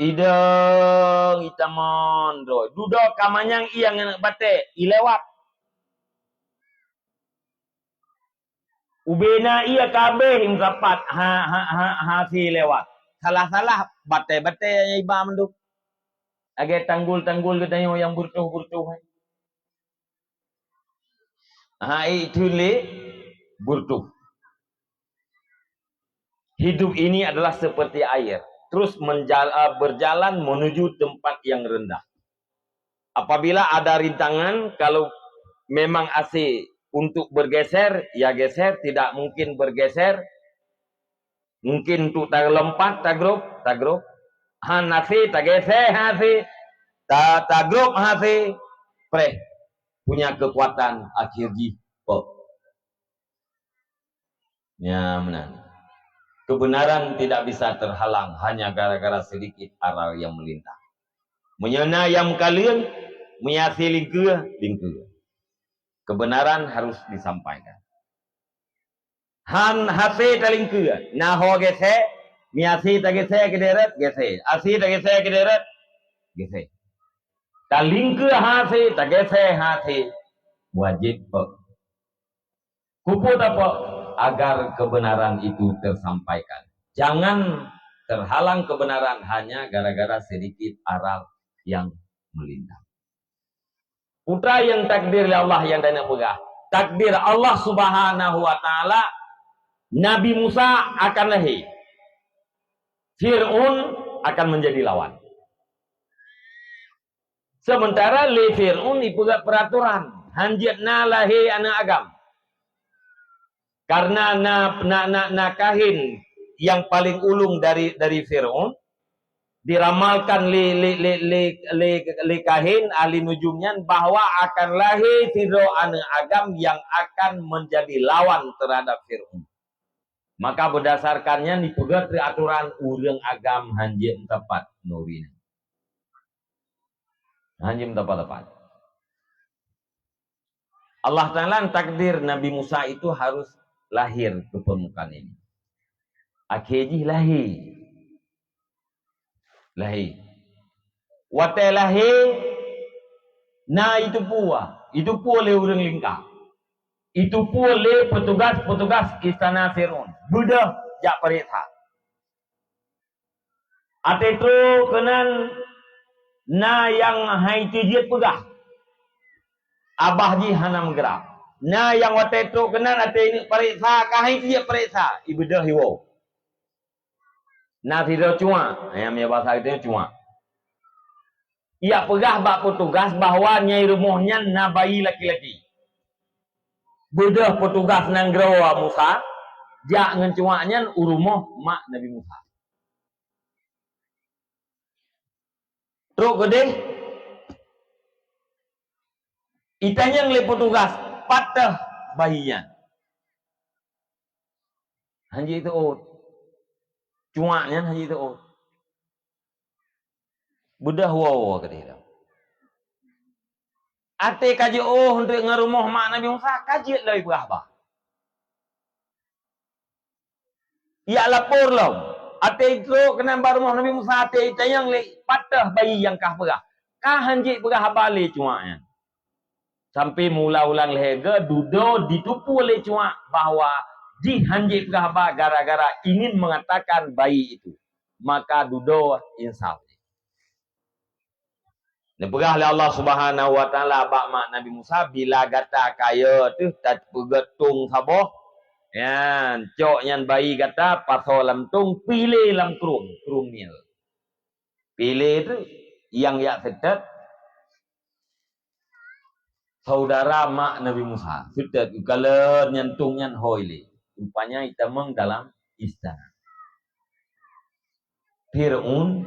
Idong itamon droe. Dudoe ka manyang ié ngon aneuk batée, ilewat. Ubena ié ka abéh imeusapat ha, ha, ha, hase lewat. Salah-salah batée-batée nyang iba mandum. Lagée tanggul-tanggul geutanyoe nyang beureutoh-beureutoh. Ha, itu lé beureutoh. Hidup ini adalah seperti air, terus menjal-, eh, berjalan menuju tempat yang rendah. Apabila ada rintangan, kalau memang A C untuk bergeser, ya geser, tidak mungkin bergeser, Mungkin untuk talompat, tagrôp, tagrôp. Han hasé, tagésé hasé, ta-, tagrôp hasé, preh. Punya kekuatan akhir jih pok. Nya meunan. Kebenaran tidak bisa terhalang hanya gara-gara sedikit aral yang melintang. Meunyoe na nyang meukaleueng, meuaséh lingkeue, lingkeue. Kebenaran harus disampaikan. Han hasé talingkeue, na ho gésé, meuaséh tagésé keudéh rot, gésé. Hasé tagésé keudéh rot, gésé. Talingkeue hasé, tagésé hasé, wajéb pok. Keupeue tapok? Agar kebenaran itu tersampaikan. Jangan terhalang kebenaran hanya gara-gara sedikit aral yang melintang. Peue nyang takdir lé Allah nyang taneuk peugah? Takdir Allah Subhanahu wa Taala, Nabi Musa akan lahé. Fir'aun akan menjadi lawan. Sementara lé Fir'aun ipeugét peraturan, han jeuet na lahé aneuëk agam. Karena na, na, na, na kahin nyang paleng ulông dari, dari Fir'aun, diramalkan lé, lé, lé, lé, lé, lé kahin ahli nujum nyan bahwa akan lahé sidroe aneuëk agam nyang akan menjadi lawan terhadap Fir'aun. Maka berdasarkan nyan ipeugét aturan ureuëng agam han jeuet meusapat nuri nyan. Han jeuet meusapat-sapat. Allah Taala takdir Nabi Musa itu harus lahir ke permukaan ini. Akhé jih lahé. Lahé. Watée lahé, na itupeue, itupeue lé ureuëng lingka. Itupeue lé petugas-petugas istana Fir'aun. Beudôh jak peuriksa. Watée trok keunan na nyang han jeuet peugah. Abah jih hana meugeura. Na nyang watée trok keunan watée neuk peuriksa, ka han jeuet peuriksa, ibeudôh iwoe. Na sidroe cuak, nyang meunyoe basa geutanyoe cuak. Ijak peugah bak petugas bahwa nyang i rumoh nyan na bayi laki-laki. Beudôh petugas nanggroe Musa jak ngon cuak nyan u rumoh mak Nabi Musa. Trok keudeh, itanyong lé petugas, pat teuh bayi nyan. Han jeuet teuôt. Cuak nyan han jeuet teuôt. Beudôh woe-woe keudeh lom. Watée ka jiôh ngon rumoh mak Nabi Musa, ka jeuet lom ipeugah haba. Ijak lapor lom. Watée trok keunan bak rumoh Nabi Musa, watée itanyong lé, pat teuh bayi nyang ka peugah. Ka han jeuet peugah haba lé cuak nyan. Sampai meuulang-ulang lhée geuh dudoe ditupeue lé cuak bahwa jih han jeuet peugah haba gara-gara ingin mengatakan bayi itu. Maka dudoe insaf. Neupeugah lé Allah Subhanahu wa Taala bak mak Nabi Musa, "Bila gata kayée teuh tapeugét tông saboh, nyan cok nyan bayi gata pasoe lam tông, piléh lam krueng, krueng Nil." Piléh teuh nyang jak seutôt saudara mak Nabi Musa. Seutôt geukalon nyan tông nyan hôi lé. Rupanya itamong dalam istana. Fir'aun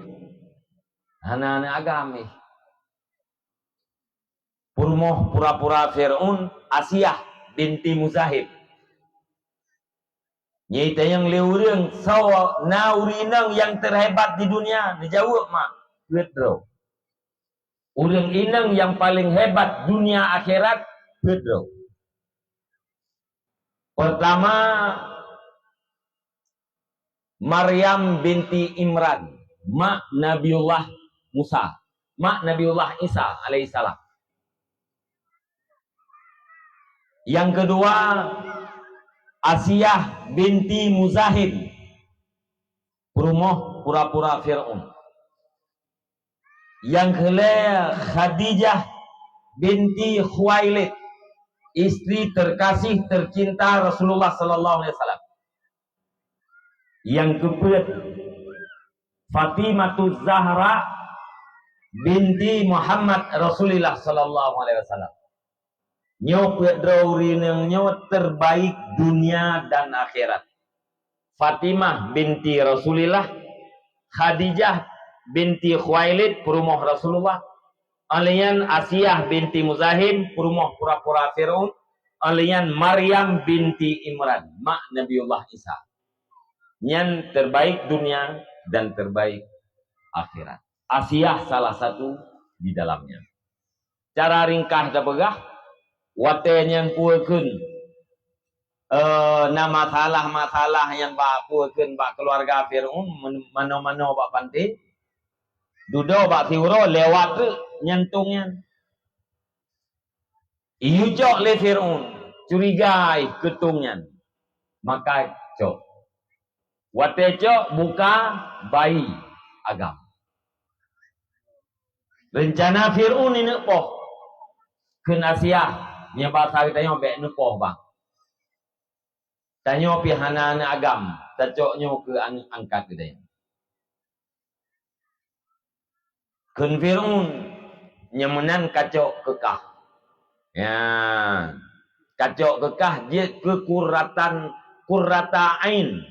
hana aneuëk agam jih. Peurumoh pura-pura Fir'aun, Asiah binti Muzahim. Nyan itanyong lé ureuëng, "Soe na ureuëng inong nyang terhebat di dunia?" Neujaweueb mak, "Peuet droe." Ureuëng inong nyang paleng hebat dunia akhirat, peuet droe. Pertama, Maryam binti Imran, mak Nabiullah Musa, mak Nabiullah Isa alaihissalam. Yang kedua, Asiah binti Muzahim, peurumoh pura-pura Fir'aun. Yang keulhée, Khadijah binti Khuwailid, istri terkasih tercinta Rasulullah sallallahu alaihi wasallam. Yang keupeuet, Fatimatuz Zahra binti Muhammad Rasulillah sallallahu alaihi wasallam. Nyoe peuet droe ureuëng nyoe terbaik dunia dan akhirat. Fatimah binti Rasulillah, Khadijah binti Khuwailid, peurumoh Rasulullah, alaihan Asiah binti Muzahim, peurumoh pura-pura Fir'aun, alaihan Maryam binti Imran, mak Nabiullah Isa. Nyan terbaik dunia dan terbaik akhirat. Asiah salah satu di dalamnya. Cara ringkah tapeugah, watée nyang peue kheun, eh, na masalah-masalah nyang bak peue kheun bak keuluwarga Fir'aun, men-, manoe-manoe bak panté, dudoe bak siuroe lewat treuk nyang tông nyan. Iyue cok lé Fir'aun, curiga keu tông nyan, maka cok. Watée cok buka bayi agam. Reuncana Fir'aun ineuk poh kheun Asiah, meunyoe basa geutanyoe bék neupoh bang. Tanyoe pih hana aneuk agam, tacok nyoe keu aneuk angkat geutanyoe. Kheun Fir'aun, nyoe meunan kacok keu kah. Ya, kacok keu kah jeuet keu kuratan, kurrata ain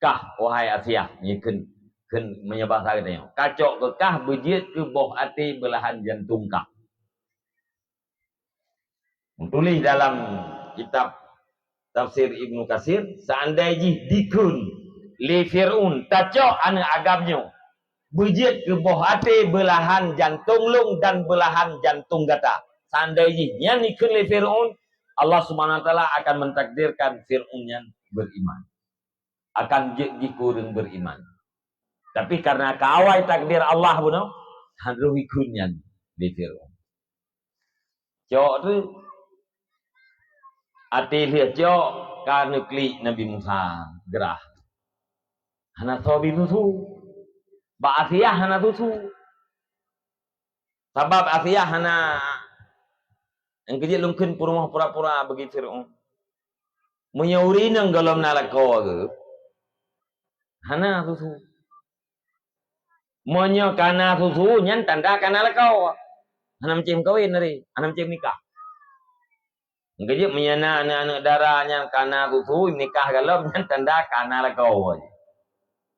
kah, wahai Asiah, nyoe kheun, kheun meunyoe basa geutanyoe. Kacok keu kah beujeuet keu boh até beulahan jantong kah. Meutuléh dalam kitab tafsir Ibnu Katsir, seandai jih dikheun lé Fir'aun, "Tacok aneuk agam nyoe, beujeuet keu boh até beulahan jantong lôn dan beulahan jantong gata." Seandai jih nyan dikheun lé Fir'aun, Allah Subhanahu wa Taala akan mentakdirkan Fir'aun nyan beriman. Akan jeuet jih keu ureuëng beriman. Tapi karena ka awai takdir Allah bunoe, han roh ikheun nyan lé Fir'aun. Cok tu, até lheueh cok ka neuklik Nabi Musa geurah. Hana soe bri susu. Bak Asiah hana susu. Sabab Asiah hana, nyang keujeuet lôn kheun peurumoh pura-pura bagi Fir'aun. Meunyoe ureuëng inong gohlom na lakoe geuh, hana susu. Meunyoe ka na susu, nyan tanda ka na lakoe. Hana meucém kawén tadi, hana meucém nikah. Nyang keujeuet meunyoe na aneuk-aneuk dara nyan ka na susu, nikah gohlom, nyan tanda ka na lakoe.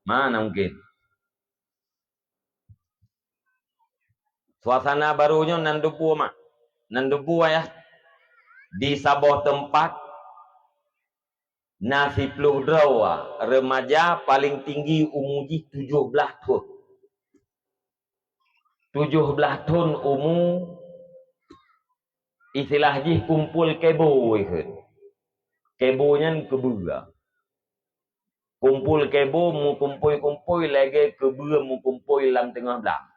Mana mungkin. Suasana barô nyoe nan dubua mak, nan dubua yah. Di saboh teumpat na siploh droe remaja paléng tinggi umu jih tujoh blaih thon. Tujoh blaih thon umu, istilah jih kumpul kebo ikheun. Kebo nyan keubeue. Kumpul kebo meukumpôi-kumpôi lagée keubeue meukumpôi lam teungoh blang.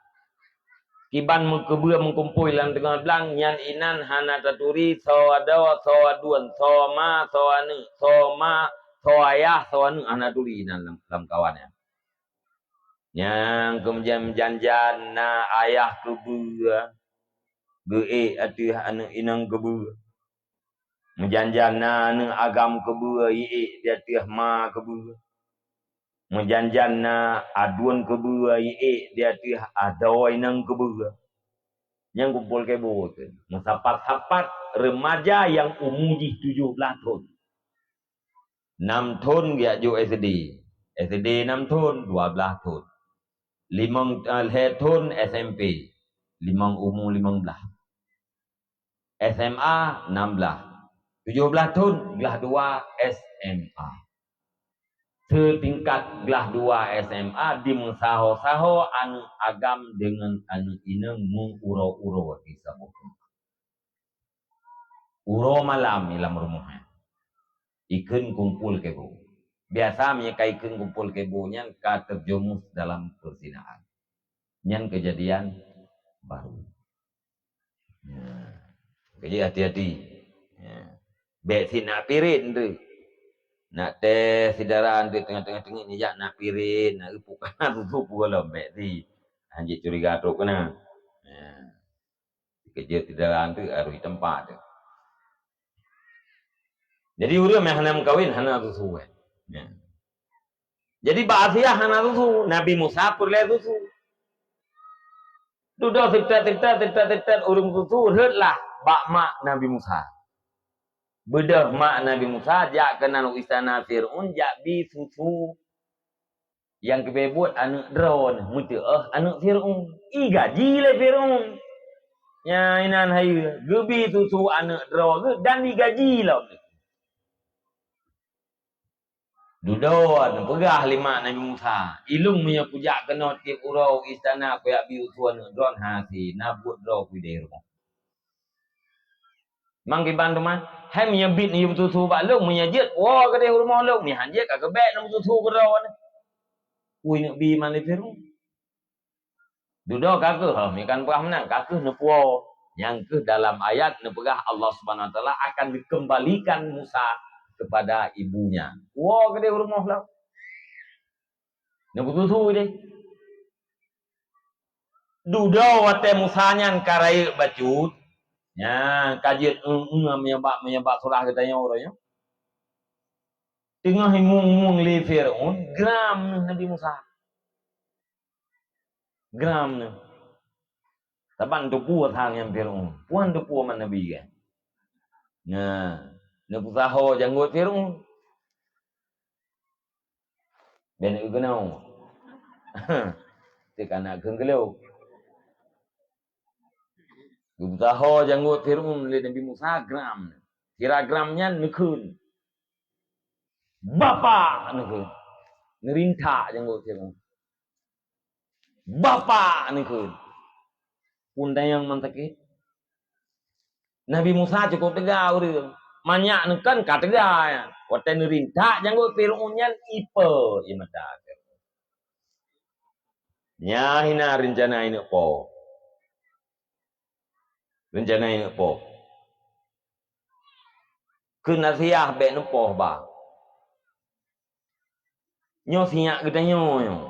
Kiban meukeubeu meukumpôi lam teungoh blang, nyan inan hana taturi soe adoe, soe aduen, soe ma, soe aneuk, soe ma, soe ayah, soe aneuk, hana turi inan lam, lam kawan nyan. Nyang keumudian meujan-jan na ayah keubeue geuék ateueh aneuk inong keubeue. Meujan-jan na aneuk agam keubeue iék di ateueh ma keubeue. Meujan-jan na aduen keubeue iék di ateueh adoe inong keubeue. Nyang kumpul kebo tu. Meusapat-sapat remaja nyang umu jih tujoh blaih thon. Nam thon geujak jok S D. S D nam thon, dua blaih thon. Limong, eh, lhée thon S M P. Limong umu limong blaih. S M A nam blaih. Tujoh blaih thon glah dua S M A. Seutingkat glah dua S M A dimeusaho-saho aneuk agam deungon aneuk inong meu-uroe-uroe di saboh teumpat. Uroe malam ilam rumoh nyan. Ikheun kumpul kebo. Biasa meunyoe ka ikheun kumpul kebo nyan ka terjerumus dalam perzinaan. Nyan kejadian baru. Nah, jadi hati-hati. Ya. Bék sit na pirit tu. Nak teuh si dara tu teungoh-teungoh teungét nijak na pirit, na eupuk kana tutup gohlom bék sit. Hanjeuet curiga trok keunan. Ya. Keujeuet si dara tu arui teumpat tu. Jadi ureuëng nyang hana meukawen hana susu. Ya. Jadi bak Asiah hana susu, Nabi Musa peureulée susu. Dudoe teutet-teutet, teutet-teutet ureuëng susu rhot lah bak mak Nabi Musa. Beudôh mak Nabi Musa jak keunan u istana Fir'aun jak bi susu. Nyang keubeue buet aneuëk droeneuh, meuteuôh aneuëk Fir'aun. Igaji lé Fir'aun. Nyan inan hayeue, geubi susu aneuëk droe geuh dan igaji lom. Dudoe neupeugah lé mak Nabi Musa, "Ilong meunyoe kujak keunoe tieb uroe u istana kujak bi susu aneuëk droen hase, na buet droe kuideh rumoh." Mang kiban teuma, hai meunyoe biet neuyue beususu bak lôn, meunyoe jeuet, woe keudeh u rumoh lôn, meuhan jeuet ka keubek neubeususu keudroe nyoe. Ui neuk bi man lé Fir'aun. Dudoe ka keuh, mikan peugah meunan, ka keuh neupuwoe. Nyang keuh dalam ayat neupeugah Allah Subhanahu Wa Taala akan dikembalikan Musa kepada ibunya. Woe keudeh u rumoh lôn. Neubeususu deh. Dudoe watée Musa nyan ka rayeuk bacut, nyan ka jeuet eu-eu meunyoe bak, meunyoe bak surah geutanyoe uroe nyoe. Teungoh imueng-mueng lé Fir'aun, gram neuh Nabi Musa. Gram neuh. Saban teupeue sang nyan Fir'aun. Puan teupeue man Nabi kan. Nah, neupeusaho janggot Fir'aun. Bèk neukeunoe. Teuk aneuk kheun geulok. Geupeusaho janggot Fir'aun lé Nabi Musa gram. Sira gram nyan neukheun. "Bapak!" neukheun. Neurintak janggot Fir'aun. "Bapak!" neukheun. Pun dayang man sakét. Nabi Musa cukôp teuga ureuëng. Manyak neukheun ka teuga nyan. Watée neurintak janggot Fir'aun nyan ipe ie mata. Nyan hina reuncana ineuk po. Reuncana ineuk po. Keu nasiah bék neupoh ba. Nyoe sinyak geutanyoe nyoe.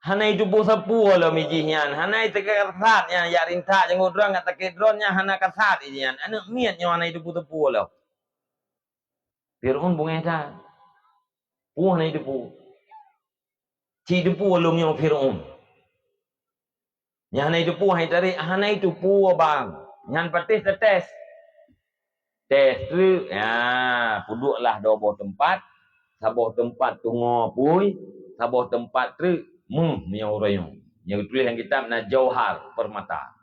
Hana iteupeue sapeue lom ijih nyan, hana iteuka kasat nyan, jak rintak janggot droen ngat sakét droen nyan hana kasat ijih nyan. Aneuk miet nyoe hana iteupeue sapeue lom. Fir'aun beungéh that. Peue hana iteupeue. Cit teupeue lom nyoe Fir'aun. Nyan hana iteupeue hai tarék, hana iteupeue bang. Nyan patéh teutés. Tés treuk, ya, peuduek lah dua boh teumpat, saboh teumpat tungoe apui, saboh teumpat treuk méuh meunyoe uroe nyoe. Nyang geutuléh lam kitab na jauhar permata.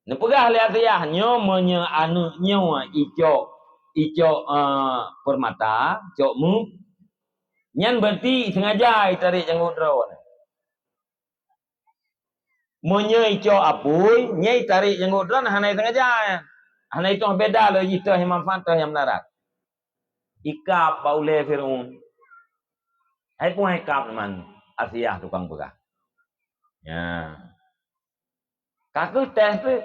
Neupeugah lé Asiah nyoe meunyoe aneuk nyoe icok, icok, eh, permata, cok méuh, nyan berarti sengaja itarék janggot droe. Meunyoe icok apui, nyan itarék janggot droen hana isengaja. Hana itueng beda lé jih toh nyang manfaat toh nyang meudarat. Ikab bak ulée Fir'aun. Hai peue hai kab man Asiah tukang peugah. Nya. Ka keuh tés teuh.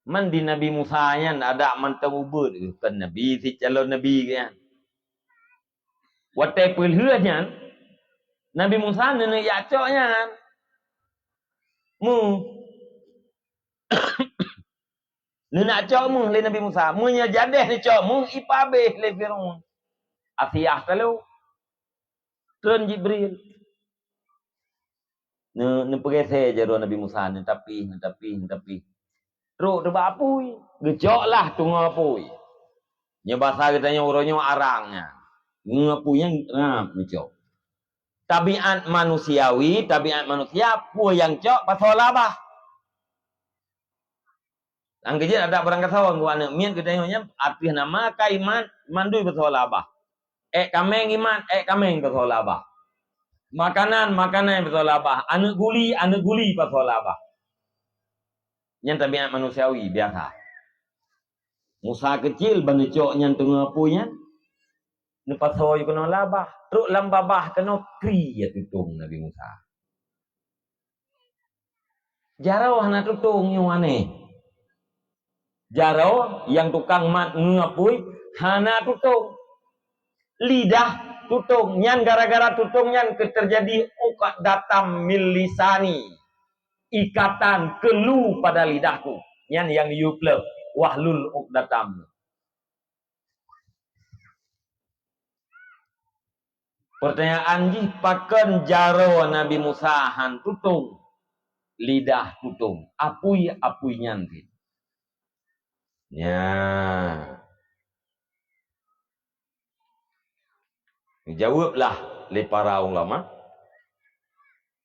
Man di Nabi Musa nyan adak mantong ubeut keu nabi, si calon nabi geuh nyan. Watée peulheueh nyan, Nabi Musa neuneuk jak cok nyan. Méuh. Neuneuk cok méuh lé Nabi Musa. Meunyoe jadeh neucok méuh, ipabéh lé Fir'aun. Asiah talo. Treun Jibril. Ne-, neupeugésé jaroe Nabi Musa, neutapih, neutapih, neutapih. Trok teubak apui, geucok lah tungoe apui. Nyoe basa geutanyoe uroe nyoe arang nyan. Ngon apui nyan rab neucok. Tabiat manusiawi, tabiat manusia, peue nyang cok pasoe labah. Nyang keujeuet adak barangkasoe ngon aneuk miet geutanyoe nyan ateueh nama ka imat mandum pasoe labah. Ék kaméng imat, ék kaméng pasoe labah. Makanan, makanan pasoe labah. Aneuk guli, aneuk guli pasoe labah. Nyan tabiat manusiawi biasa. Musa keucil ban neucok nyan teungoh apui nyan, neupasoe keunoe labah. Trok lam babah keunoe kri ya tutong Nabi Musa. Jaroe hana tutong nyoe aneh. Jaroe nyang tukang mat ngon apui hana tutong. Lidah tutong. Nyan gara-gara tutong nyan keu teujadi uqdatam min lisani. Ikatan keulu pada lidahku. Nyan nyang yue pleueh wahlul uqdatam. Peurtanyaan jih, pakon jaroe Nabi Musa han tutong, lidah tutong, apui-apui nyan cit? Nya. Jaweueb lah lé para ulama.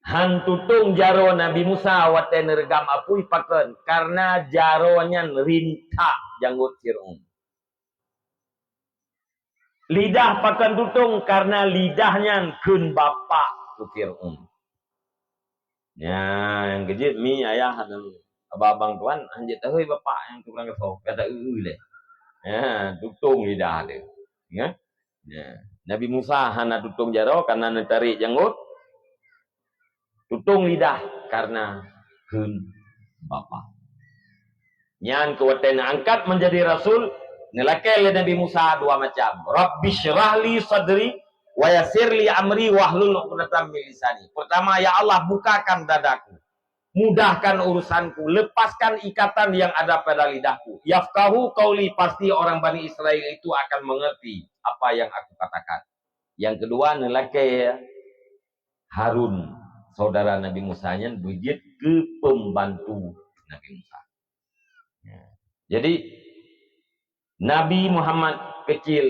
Han tutong jaroe Nabi Musa watée neureugam apui pakon, kareuna jaroe nyan rintak janggot Fir'aun. Lidah pakon tutong, kareuna lidah nyan kheun bapak keu Fir'aun. Nya, nyang keujeuet mi ayah dan abang-abang tuan, hanjeuet tahôi bapak nyang keu urang gasoe, ka ta-eu-eu lé. Nya, tutong lidah teuh. Nya. Nya. Nabi Musa hana tutong jaroe kareuna neutarek janggot. Tutong lidah kareuna kheun bapak. Nyan keu watée neuangkat menjadi rasul, neulakée lé Nabi Musa dua macam. Rabbi syrah li sadri wa yassir li amri wahlul 'uqdatam min lisani. Pertama, ya Allah, bukakan dadaku. Mudahkan urusanku, lepaskan ikatan yang ada pada lidahku. Yafqahu qauli, pasti orang Bani Israel itu akan mengerti apa yang aku katakan. Yang kedua, neulakée Harun, saudara Nabi Musa nyan beujeuet keu pembantu Nabi Musa. Ya. Jadi, Nabi Muhammad kecil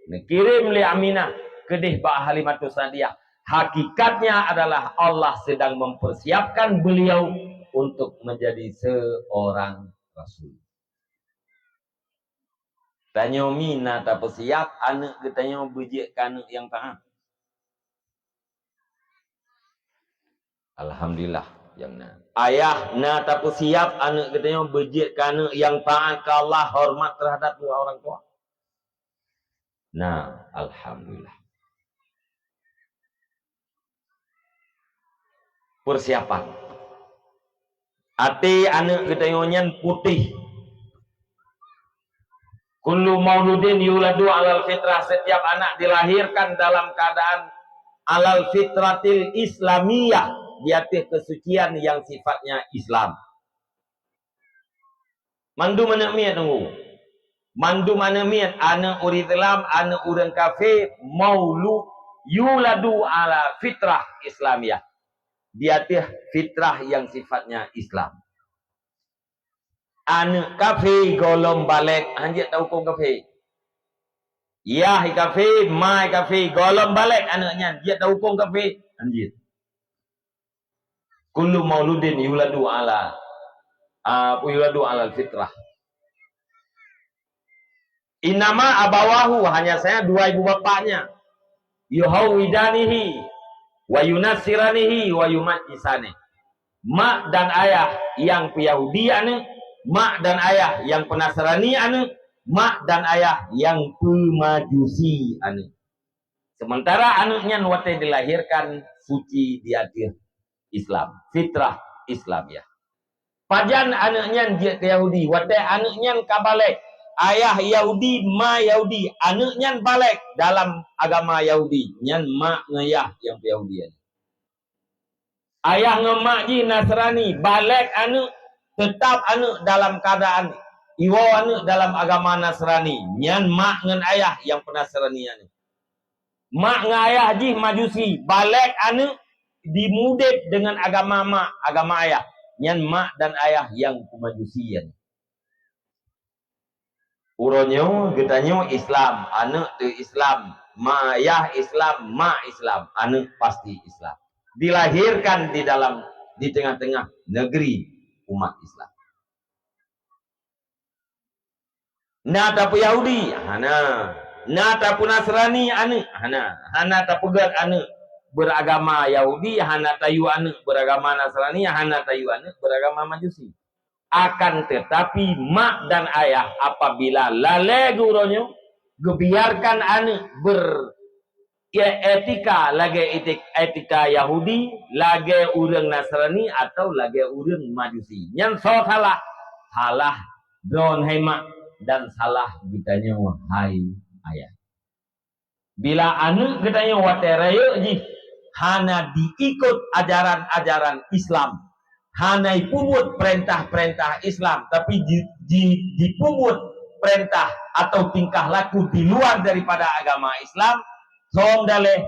neukirém lé Aminah keudeh bak Halimatus Sa'diyah. Hakikatnya adalah Allah sedang mempersiapkan beliau untuk menjadi seorang rasul. Tanyoe mi na tapeusiap aneuëk geutanyoe beujeuet keu aneuëk nyang taát. Alhamdulillah, nyang na. Ayah na tapeusiap aneuëk geutanyoe beujeuet keu aneuëk nyang taát keu Allah, hormat terhadap dua orang tua. Na, alhamdulillah. Persiapan. Até aneuëk geutanyoe nyan putéh. Kullu mauludin yuladu alal fitrah, setiap anak dilahirkan dalam keadaan alal fitratil islamiyah, di ateueh kesucian yang sifatnya Islam. Mandum aneuëk miet tunggu. Mandum aneuëk miet, aneuëk ureuëng Islam, aneuëk ureuëng kafé, maulu-, yuladu ala fitrah islamiyah. Di ateueh fitrah yang sifatnya Islam. Aneuëk kafé gohlom balek, hanjeuet tahukôm kafé. Yah kafé, ma kafé, gohlom balek aneuëk nyan, jeuet tahukôm kafé, hanjeuet. Kullu mauludin yuladu ala, ah, yuladu alal fitrah. Innama abawahu, hanya saja dua ibu bapaknya. Yuhawidanihi, wa yunasiranihi, wa yumajjisani. Mak dan ayah nyang peuyahudi aneuëk, mak dan ayah nyang peunasrani aneuëk, mak dan ayah nyang peumajusi aneuëk. Sementara aneuëk nyan watée dilahirkan suci di ateueh Islam, fitrah Islamiyah. Pajan aneuëk nyan jeuet keu Yahudi? Watée aneuëk nyan ka balek, ayah Yahudi, ma Yahudi, aneuëk nyan balek dalam agama Yahudi, nyan mak ngon yah nyang Yahudi nyan. Ayah ngon mak jih Nasrani, balek aneuëk, teutap aneuëk dalam keuadaan iwoe aneuëk dalam agama Nasrani, nyan mak ngon ayah nyang peunasrani aneuëk. Mak ngon ayah jih Majusi, balek aneuëk dimudeb deungon agama mak, agama ayah, nyan mak dan ayah nyang peumajusi aneuëk. Uroe nyoe geutanyoe Islam, aneuëk teuh Islam, ma yah Islam, mak Islam, aneuëk pasti Islam. Dilahirkan di dalam, di tengah-tengah negeri umat Islam. Na tapeu Yahudi? Hana. Na tapeu Nasrani aneuëk? Hana. Hana tapeugét aneuëk beragama Yahudi, hana tayue aneuëk beragama Nasrani, hana tayue aneuëk beragama Majusi. Akan tetapi, mak dan ayah apabila lalée geuh uroe nyoe, geubiarkan aneuëk ber-, e-, etika lagée etik-, etika Yahudi, lagée ureuëng Nasrani, atau lagée ureuëng Majusi. Nyan soe salah? Salah droen hai mak dan salah geutanyoe hai ayah. Bila aneuëk geutanyoe watée rayeuk jih hana diikot ajaran-ajaran Islam, hana jipeubuet peurintah-peurintah Islam, tapi ji-, ji-, jipeubuet peurintah atau tingkah laku di luar daripada agama Islam, som daleh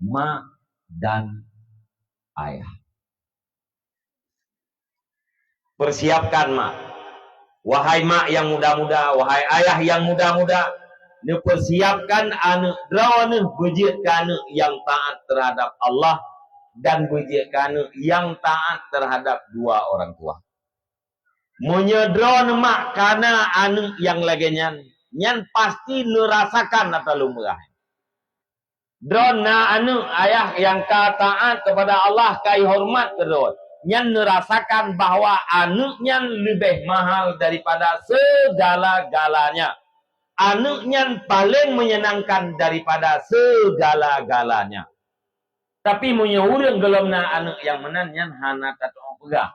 mak dan ayah. Persiapkan mak. Wahai mak nyang muda-muda, wahai ayah nyang muda-muda, neupersiapkan aneuk droeneuh beujeuet keu aneuk nyang taat terhadap Allah dan beujeuet keu aneuk nyang taat terhadap dua orang tua. Meunyoe droeneuh mak kana aneuk nyang lagée nyan, nyan pasti neurasakan ata lôn peugah. Droeneuh na aneuk ayah nyang ka taat kepada Allah, ka jihoreumat keu droe, nyan neurasakan bahwa aneuk nyan leubeh mahal daripada segala-galanya. Aneuk nyan paleng menyenangkan daripada segala-galanya. Tapi meunyoe ureuëng gohlom na aneuk nyang meunan, nyan hana tatuoh peugah,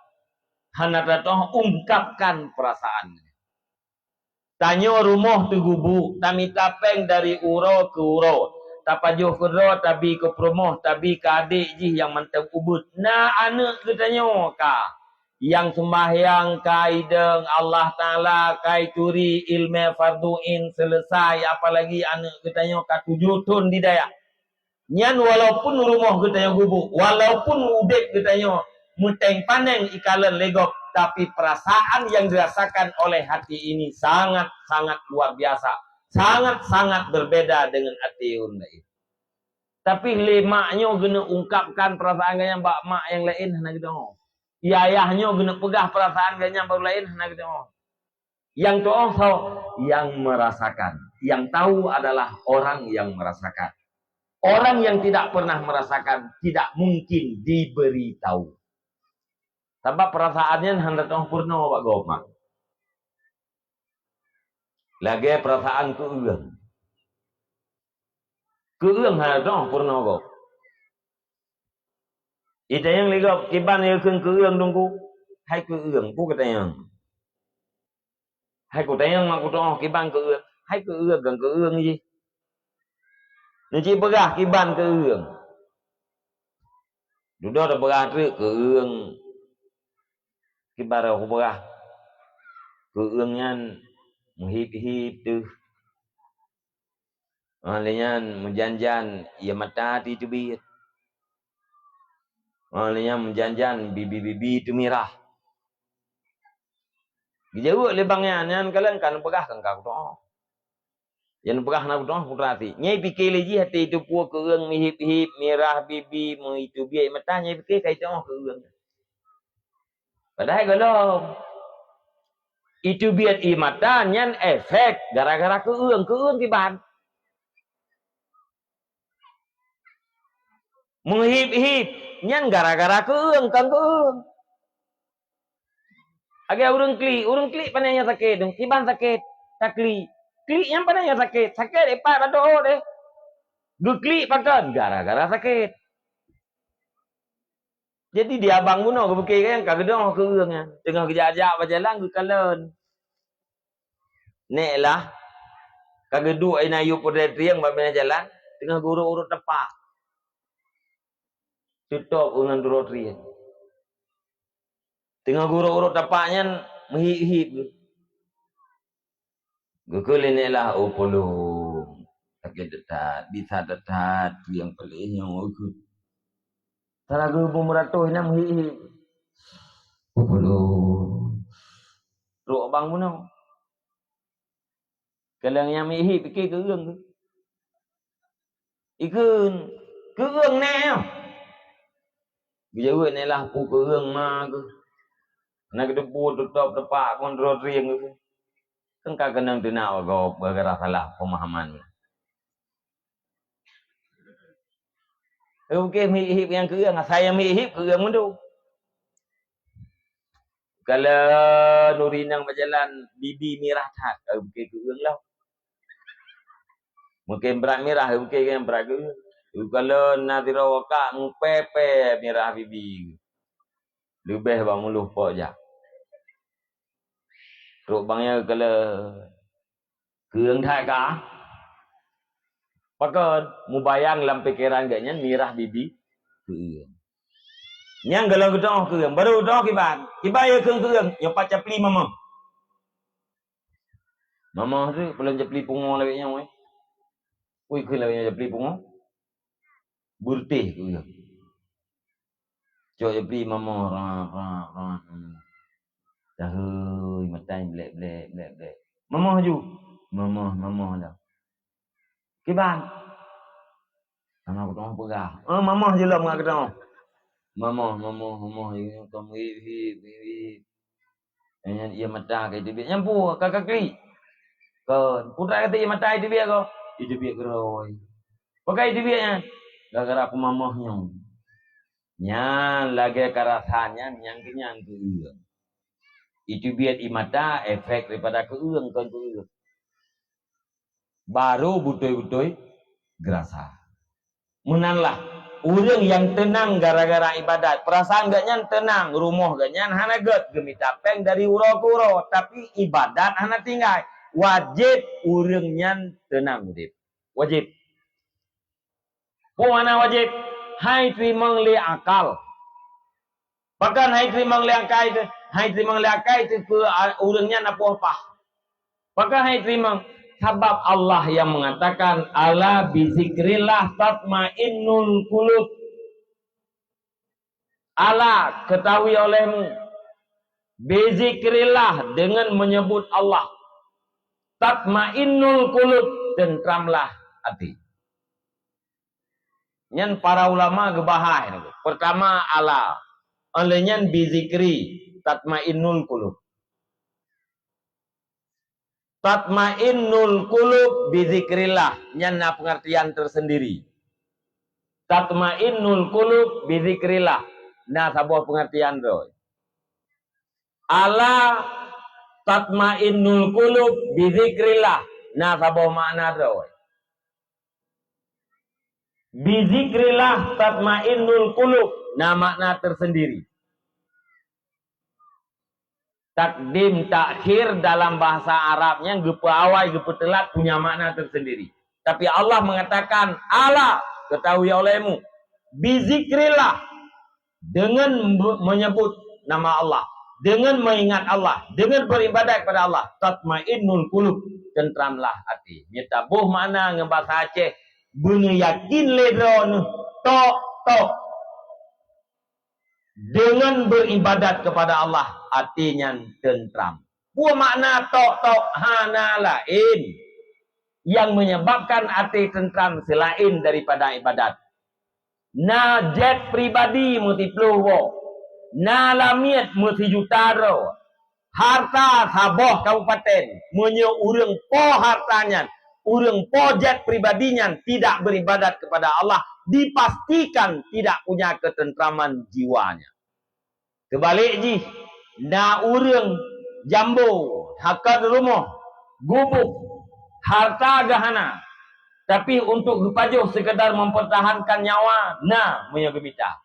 hana tatuoh ungkapkan peurasaan. Tanyoe rumoh teugubuk, tamita péng dari uroe keu uroe, tapajoh keudroe, tabi keu peurumoh, tabi keu adék jih nyang mantong ubeuet. Na aneuk geutanyoe ka, nyang seumbahyang ka idong, Allah Taala ka ituri, ileumé fardhu ain seuleusai, apalagi aneuk geutanyoe ka tujoh thon di dayah. Nyan walaupun rumoh geutanyoe gubuk, walaupun udeb geutanyoe meuteng paneng ikalon lé gob, tapi perasaan yang dirasakan oleh hati ini sangat-sangat luar biasa, sangat-sangat berbeda dengan hati ureuëng laén. Tapi lé mak nyoe geuneuk ungkapkan perasaan geuh nyan bak mak nyang laén hana geudeungoe. Yayah nyoe geuneuk peugah perasaan geuh nyan bak ureuëng laén hana geudeungoe. Yang tahu, yang merasakan. Yang tahu adalah orang yang merasakan. Orang yang tidak pernah merasakan tidak mungkin diberitahu. Sabab perasaan nyan hana teuh peurunoe bak gob mak. Lagée perasaan keueung. Keueung hana teuh peurunoe gob. Itanyong lé gob, "Kiban yue kheun keueung, Teungku?" "Hai keueung," peue geutanyong. "Hai kutanyong mak kutoh kiban keueung." "Hai keueung, gan keueung jih." Neuci peugah kiban keueung. Dudoe tapeugah treuk keueung. Kiban roh kupeugah. Keueung nyan meuhib-hib teuh. Óh lheueh nyan meujan-jan ie mata teubiet. Óh lheueh nyan meujan-jan bibi-bibi teumirah. Geujaweueb lé bang nyan, "Nyan kalon ka neupeugah keu engkau kutoh." Nyang neupeugah hana kutoh putra ti. Nyai pike lé jih até itu peue keueung meuhib-hib, mirah bibi, meuteubiet ie mata, nyai pike ka itoh keueung. Padahai gohlom. Iteubiet ie mata nyan efek gara-gara keueung. Keueung kiban? Meuhib-hib nyan gara-gara keueung, kan keueung. Lagée ureuëng klik, ureuëng klik pane nyang sakét, kiban sakét, taklik. Klik nyan pane nyang sakét, sakét ipat badoe deh. Geuklik pakon? Gara-gara sakét. Jadi di abang bunoe geupike nyang ka geudoh keueung nyan, teungoh geujak-jak bak jalan geukalon. Nek lah, ka geuduek inan yue peureudée trieng bak binéh jalan, teungoh geurok-urok tapak. Teutôb ngon duroe trieng. Teungoh geurok-urok tapak nyan meuhib-hib geuh. Geukheun lé nek lah, "Oh, polong, sakét that-that, bisa that-that trieng paléh nyoe," geukheun. Taragoe beumeuratoh inan meuhib-hib. "Oh, polong." Trok abang bunoe. Kalon nyang meuhib pike keueung tu. Ikheun, "Keueung nyoe." Geujaweueb nek lah, "Peue keueung ma keuh?" Na geuteupeue teutôb tapak ngon duroe trieng tu. Kan ka keunong teunak bak gob gara-gara salah peumahaman. Oke, meuhib-hib nyang keueung, asai nyang meuhib keueung meudong. Kalau nuri nang bak jalan bibi mirah that, ka geupike keueung lom. Mungken brat mirah, geupike nyang brat keueung. Kalau na sidroe wakak mupèe-pèe mirah bibi, leubeh bak muloh pok jak. Trok bang nyan geukheun, "Keueung that ka?" Pakon, mubayang lam pikeran geuh nyan mirah bibi keueung. Nyang gohlom geudoh keueung, barô geudoh kiban. Kiban yue kheun keueung, nyoe pat capli mamoh. Mamoh tu peulom capli pungo lagèe nyoe, eh. Ui, kheun lagèe nyoe capli pungo. Beureutéh keueung. Cok capli mamoh, rap, rap, rap. Tahui matai blek-blek, blek-blek. Mamoh ju. Mamoh, mamoh lah. Kiban. Hana kuteungoh peugah. Eh, mamoh je lom ngat kuteungoh. Mamoh, mamoh, mamoh, ié kong hip, hip, hip, hip. Nyan ié mata ka iteubiet. Nyan peue ka, ka klik. Kon, peue teuma kata ié mata iteubiet ko? Iteubiet keurôi. Pakon iteubiet nyan? Gara-gara peumamoh nyoe. Nyan lagèe ka rasa nyan, nyang keu nyan keu ureueng. Iteubiet ié mata efek daripada keu ureueng, kon keu ureueng. Baru beutôi-beutôi geurasa. Meunan lah, ureueng nyang teunang gara-gara ibadat, peurasaan geuh nyan teunang, rumoh geuh nyan hana gèt, geumita péng dari uroe keu uroe, tapi ibadat hana tinggai. Wajéb ureueng nyan teunang udép. Wajéb. Peue makna wajéb? Hai teurimong lé akal. Pakon hai teurimong lé akai teuh? Hai teurimong lé akai teuh keu, a, ureueng nyan na peue pah. Pakon hai teurimong? Sabab Allah nyang meungatakan, "Ala bizikrillah tatmainnul qulub." Ala, ketahui olehmu, bizikrillah, dengan menyebut Allah, tatmainnul qulub, tentramlah hati. Nyan para ulama geubahas nyoe. Pertama, ala. Óh lheueh nyan bizikri tatmainnul qulub. Tatmainnul qulub bizikrillah. Nyan na pengertian tersendiri. Tatmainnul qulub bizikrillah. Na saboh pengertian droe. Ala tatmainnul qulub bizikrillah. Na saboh makna droe. Bizikrillah tatmainnul qulub, na makna tersendiri. Takdim takhir dalam bahasa Arab nyan geupeuawai, geupeuteulat punya makna tersendiri. Tapi Allah mengatakan, "Ala, ketahui olehmu, bizikrillah." Dengan me-, menyebut nama Allah, dengan mengingat Allah, dengan beribadat kepada Allah, tatmainnul qulub, tentramlah hati. Nyan taboh makna ngon bahasa Aceh, beuneuyakin lé droeneuh, tok-tok. Dengan beribadat kepada Allah, hati nyan tentram. Peue makna tok-tok? Hana laén nyang menyebabkan até teuntram seulaén daripada ibadat. Na jet pribadi meusiploh woe, na lamiet meusijuta droe, harta saboh kabupaten, meunyoe ureuëng po harta nyan, ureuëng po jet pribadi nyan tidak beribadat kepada Allah, dipastikan tidak punya ketentraman jiwanya. Keubalek jih, na ureuëng jambo, hakon rumoh, gubuk, harta geuhana, tapi untuk geupajoh sekadar mempertahankan nyawa, na meunyoe geumita.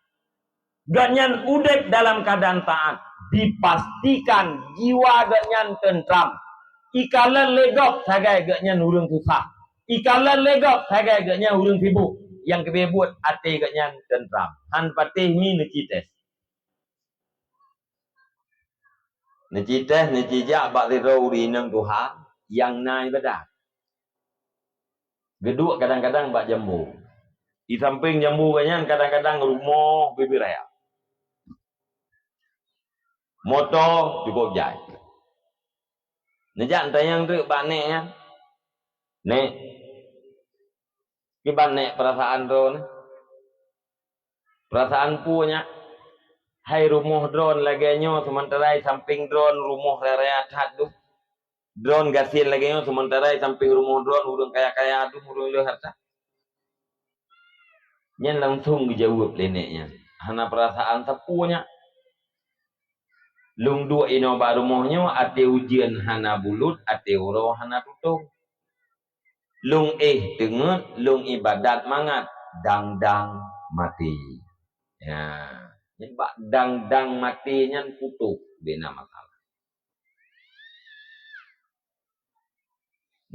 Gobnyan udeb dalam keuadaan taát, dipastikan jiwa gobnyan teuntram. Ikalon lé gob sagai gobnyan ureuëng susah. Ikalon lé gob sagai gobnyan ureuëng sibuk, nyang keubeh buet até gobnyan teuntram. Han patéh mi neuci tes. Neuci tes, neuci jak bak sidroe ureuëng inong tuha nyang na ibadat. Geuduek kadang-kadang bak jambo. Di sampéng jambo gobnyan kadang-kadang rumoh bibi raya. Moto cukôp jai. Neujak neutanyong teuk bak nék nyan, "Nék, kiban nék peurasaan droeneuh?" Peurasaan peue nyak? Hai rumoh droeneuh lagée nyoe, seumeuntara sampéng droeneuh rumoh raya-raya that dum. Droeneuh gasien lagée nyoe, seumeuntara sampéng rumoh droeneuh ureuëng kaya-kaya dum, ureuëng le hareuta. Nyan langsong geujaweueb lé nék nyan, "Hana peurasaan sapeue nyak. Lôn duek inoe bak rumoh nyoe, até ujeuen hana bulut, até uroe hana tutong. Lôn éh teungeut, lôn iébadat mangat, dang-dang maté." Ya, nyan bak dang-dang maté nyan putôh bina masalah.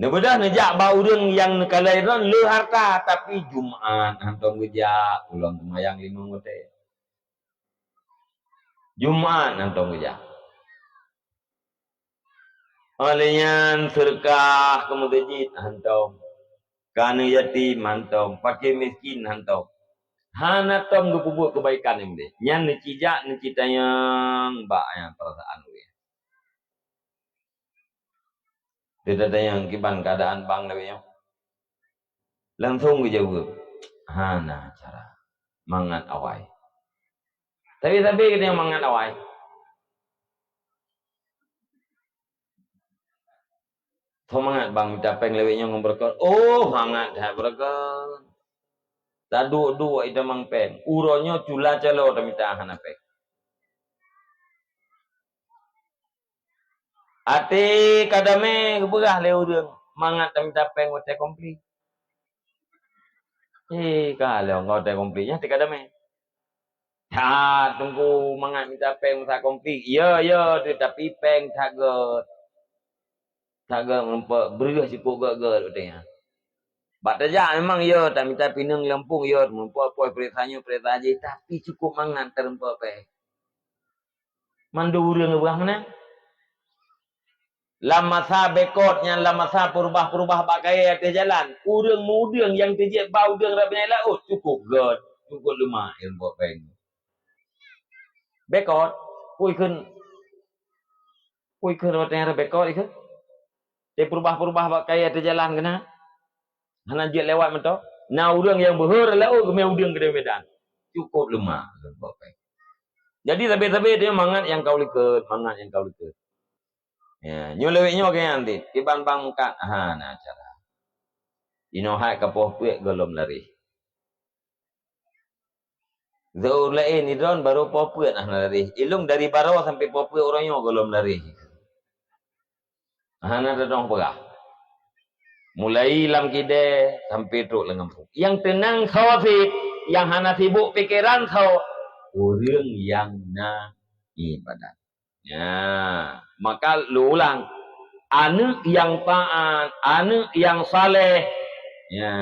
Neubeudôh neujak bak ureuëng nyang neukalon droeneuh le hareuta, tapi Jumat hantom geujak, ulôn seumayang limong watée. Jumat hantom geujak. Óh lheueh nyan seudeukah keu meuseujid hantom, keu aneuëk yatim hantom, fakir miskin hantom. Hana tom geupeubuet keubaikan nyang deh. Nyan neuci jak, neuci tanyong bak nyang peurasaan ureuëng. Teutatanyong kiban keuadaan bang lawét nyoe. Langsong geujaweueb, "Hana cara. Mangat awai." Tapi sabe geutanyoe mangat awai. "Soe mangat bang mita péng lawét nyoe ngon beureukat?" "Oh, mangat that beureukat. Taduek-duek itamong péng. Uroe nyoe cula calo tamita hana péng." Até ka damé geupeugah lé ureueng, "Mangat tamita péng watèe konflik." Eh, ka lheueh ngon watèe konflik nyan até ka damé. That teungku mangat mita péng masa konflik. Ya, ya, teutapi péng that gèt. That gèt meurumpok breueh cukôp gèt-gèt watèe nyan. Bak tajak memang ya, tamita pineung lampôh ya, meurumpok poh peuriksa nyoe peuriksa jih, tapi cukôp mangat teurumpok péng. Mandum ureueng geupeugah meunan. Lam masa bekot nyan, lam masa peurubah-peurubah bak kayèe ateueh jalan, ureueng meudeueng nyang teujeuet ba udeueng rot binéh laôt cukôp gèt, cukôp leumak ilmu péng. Bekot, pui kheun, pui kheun rot nyang bekot ikheun. Di peurubah-peurubah bak kayèe ateueh jalan keunan. Hana jeuet lewat mantong. Na ureueng nyang beuhe laôt geumè udeueng keudéh Medan. Cukôp leumak. Jadi sabe-sabe teuh mangat nyang ka u likot, mangat nyang ka u likot. Ya, nyoe lawét nyoe keu nyan dit. Kiban bang mukat, hana cara. Inoe hai ka poh peuet gohlom laréh. Zoe laén idon barô poh peuet hana laréh. Ilông dari barô sampoe poh peuet uroe nyoe gohlom laréh. Hana tadong peugah. Mulai lam kidée sampoe trok lam gampông. Nyang teunang sawa cit, nyang hana sibuk pikeran sawa, ureuëng nyang na iébadat. Ya, maka lôn ulang, aneuëk nyang taát, aneuëk nyang saleh, ya,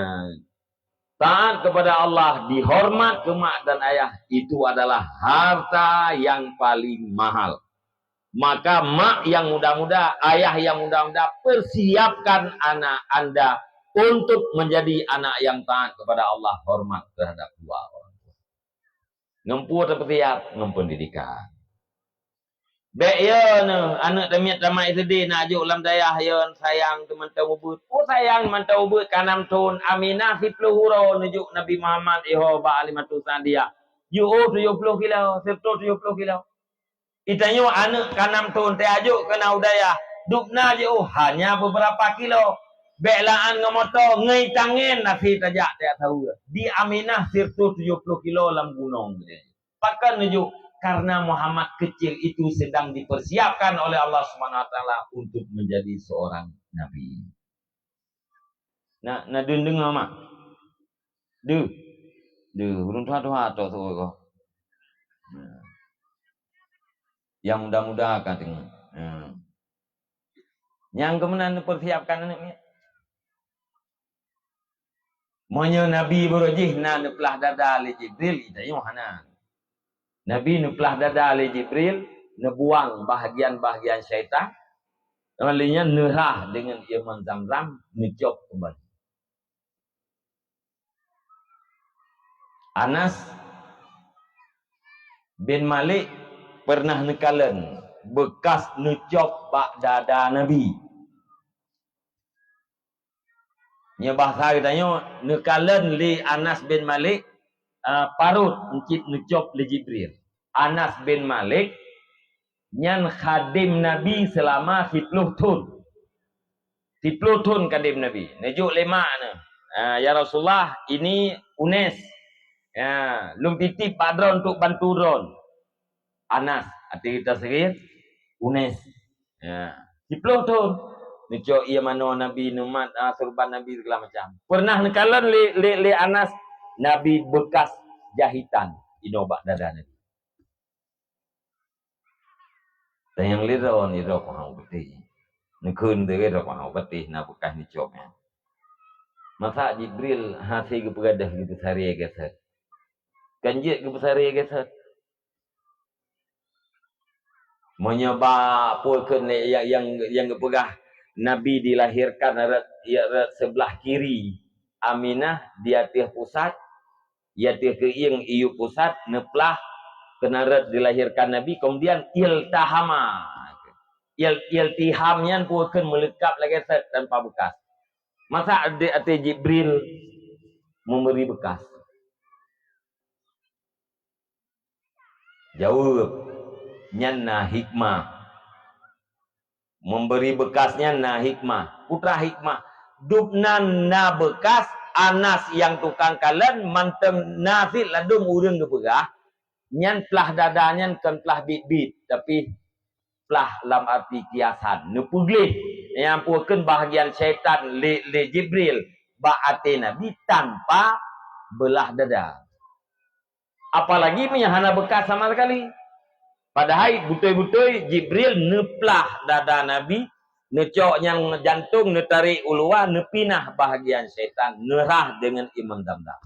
taat kepada Allah, dihormat keu mak dan ayah, itu adalah harta yang paling mahal. Maka mak yang muda-muda, ayah yang muda-muda, persiapkan anak anda untuk menjadi anak yang taat kepada Allah, hormat terhadap dua orang tua. Ngon peue tapeusiap? Ngon pendidikan. Bék yo neuh, aneuëk tamiet tamat S D neujok lam dayah yo sayang teumantong ubeuet. Peue sayang teumantong ubeuet ka nam thon, Aminah siplôh uroe neujok Nabi Muhammad iho bak Halimatus Sa'diyah. Jiôh tujoh plôh kilo, sireutoh tujoh plôh kilo. Itanyoe aneuëk ka nam thon tajok keunoe u dayah, dubna jiôh hanya beberapa kilo. Bék laan ngon moto, ngon tangen nasi tajak tajak saweue. Di Aminah sireutoh tujoh plôh kilo lam gunong. Pakon neujok? Karena Muhammad kecil itu sedang dipersiapkan oleh Allah Subhanahu Wa Taala untuk menjadi seorang nabi. Na, na deungon mak? Deuh. Deuh, ureuëng tuha-tuha tok seuôt ko. Nyang muda-muda ka teungoh. Nyang keumeunang neupersiapkan aneuëk miet. Meunyoe Nabi baroe jih na neuplah dada lé Jibril, itanyoe hana. Nabi neuplah dada lé Jibril, neubuang bahagian-bahagian syaitan, lheueh nyan neurhah deungon ié meu'en Zamzam, neucop keumbali. Anas bin Malik pernah neukalon beukas neucop bak dada Nabi. Nyoe bahasa geutanyoe, neukalon lé Anas bin Malik, a, parot cit neucop lé Jibril. Anas bin Malik nyan khadem Nabi seulama siplôh thon. Siplôh thon khadem Nabi. Neujok lé mak neuh, a, "Ya Rasulullah, ini Unes. Ya, lôn titip bak droe untuk bantu droe." Anas, até geutanyoe seugét, Unes. Ya, siplôh thon. Neucok ié manoe Nabi, neumat, a, seureuban Nabi, segala macam. Pernah neukalon lé, lé, lé Anas, Nabi beukas jahitan inoe bak dada Nabi. Dan nyang lé droe, nyoe droe paham beutôi. Neukheun teuh droe paham beutôi na beukas neucop nyan. Masa Jibril hase geupeugah dah geupeusaré geuset. Kan jeuet geupeusaré geuset. Meunyoe ba peue kheun nyang, nyang, nyang geupeugah Nabi dilahirkan rot, rot sebelah kiri Aminah di ateueh pusat, di ateueh keuieng iyup pusat, neuplah keunan rot dilahirkan Nabi, kemudian iltahama. Il-, iltiham nyan peue kheun meuleukab lagèe set tanpa beukas. Masa di até Jibril memberi bekas? Jaweueb, nyan na hikmah. Memberi bekas nyan na hikmah. Peue teuma hikmah? Dub nan na bekas, Anas nyang tukang kalon mantong na cit ladôm ureueng geupeugah, nyan plah dada nyan kon plah biet-biet, tapi plah lam arti kiasan, neupeugleh. Nyang peue kheun bahagian syaitan lé, lé Jibril bak até Nabi tanpa beulah dada. Apalagi meunyo hana bekas sama sekali. Padahai beutôi-beutôi Jibril neuplah dada Nabi, neucok nyang jantong, neutarek u luwa, neupinah bahagian syaitan, neurhah deungon imeum Damdam.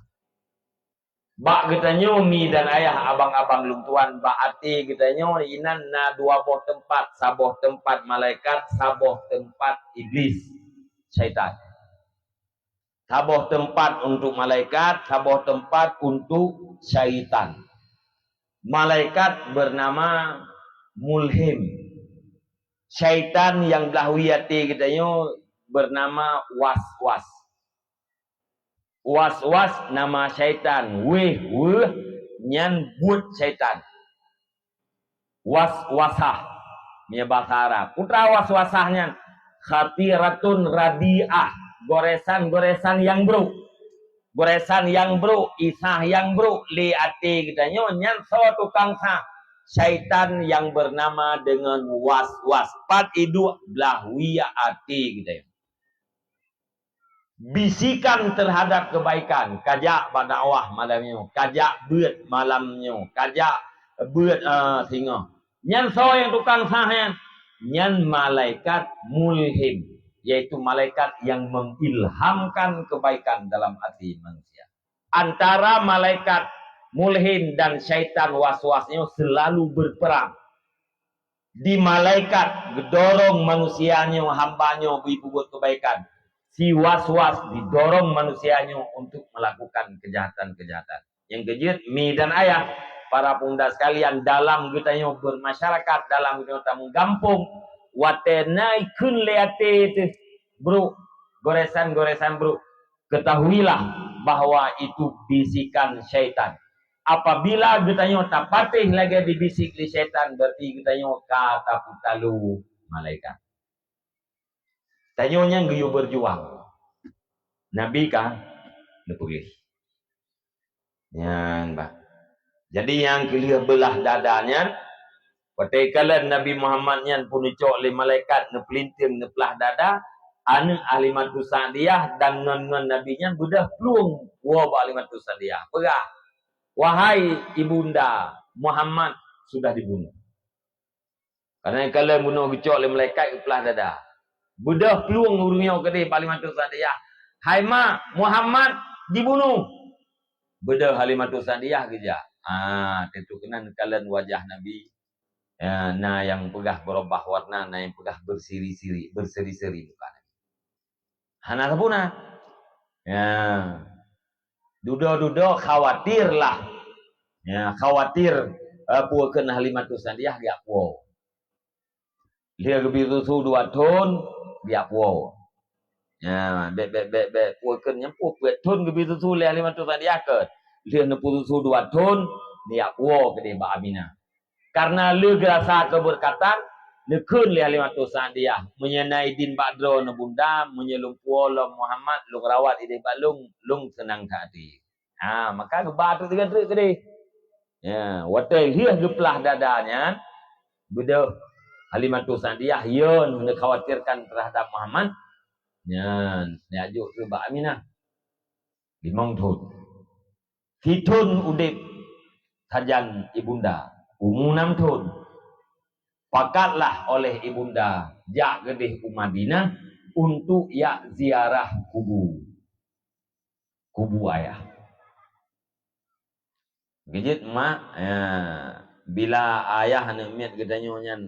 Bak geutanyoe mi dan ayah, abang-abang lôn tuan, bak até geutanyoe inan na dua boh teumpat, saboh teumpat malaikat, saboh teumpat iblis, syaitan. Saboh teumpat untuk malaikat, saboh teumpat untuk syaitan. Malaikat bernama Mulhim. Syaitan nyang blah wie até geutanyoe bernama Waswas. Waswas nama syaitan, wéh, weueh, nyan buet syaitan. Waswasah, meunyo basa Arab. Peue teuma waswasah nyan? Khatiratun radi'ah, goresan-goresan nyang brok. Goresan nyang brok, isah nyang brok lé até geutanyoe, nyan soe tukang sah? Syaitan nyang bernama deungon Waswas. Pat iduek? Blah wie até geutanyoe. Bisikan terhadap kebaikan, kajak bak dakwah malam nyoe, kajak beuet malam nyoe, kajak beuet, eh, singoh. Nyan soe nyang tukang sah nyan? Nyan malaikat mulhim, yaitu malaikat yang mengilhamkan kebaikan dalam hati manusia. Antara malaikat mulhim dan syaitan waswas nyoe selalu berperang. Di malaikat geudorong manusia nyoe, hamba nyoe, beuipubuet keubaikan. Si waswas didorong manusia nyoe untuk melakukan kejahatan-kejahatan. Nyang keujeuet, mi dan ayah, para pemuda sekalian, dalam geutanyoe bermasyarakat, dalam geutanyoe tamugampông, watèe na ikheun lé até teuh brok, goresan-goresan brok, ketahuilah bahwa itu bisikan syaitan. Apabila geutanyoe tapatéh lagèe dibisik lé syaitan, berarti geutanyoe ka tapeutalo malaikat. Tanyoe nyan geuyue berjuang. Nabi ka neupeugah. Nyan bah. Jadi nyang keu lheueh beulah dada nyan, watèe kalon Nabi Muhammad nyan peuneuk cok lé malaikat, neupeulinteung, neuplah dada, aneuk Halimatus Sa'diyah dan ngon-ngon Nabi nyan beudôh plueng woe bak Halimatus Sa'diyah. Peugah, "Wahai ibunda, Muhammad sudah dibunuh." Karena kalon bunoe geucok lé malaikat, geuplah dada. Beudôh plueng ureueng nyoe keudeh bak Halimatus Sa'diyah, "Hai mak, Muhammad dibunuh!" Beudôh Halimatus Sa'diyah geujak. Ah, teuntu keunan kalon wajah Nabi. Ya, na nyang peugah beurubah warna, na nyang peugah berseri-seri, berseri-seri muka Nabi. Hana sapeue na. Ya. Dudoe-dudoe khawatir lah. Ya, khawatir, eh, peue kheun Halimatus Sa'diyah geujak puwoe. Lheueh geubi susu dua thon, geujak puwoe. Ya, bèk, bèk, bèk, bèk, peue kheun nyan, peue peuet thon geubi susu lé Halimatus Sa'diyah kheun. Lheueh neupeususu dua thon, geujak puwoe keudeh bak Aminah. Karena lé geurasa keubeurkatan, neukheun lé Halimatus Sa'diyah, "Meunyoe na idin bak droeneuh bunda, meunyoe lôn puwoe lom Muhammad, lôn rawat idéh bak lôn, lôn seunang that até." Ha, maka geuba treuk tiga treuk keudeh. Ya, watèe lheueh geuplah dada nyan, beudôh Halimatus Sa'diyah, yo, neukhawatirkan terhadap Muhammad, nyan, neujak jok treuk bak Aminah. Limong thon. Sithon udép sajan ibunda, umu nam thon. Pakatlah oleh ibunda jak keudeh u Madinah untuk jak ziarah kubu, kubu ayah. Geujeuet mak, ya, bila ayah aneuk miet geutanyoe nyan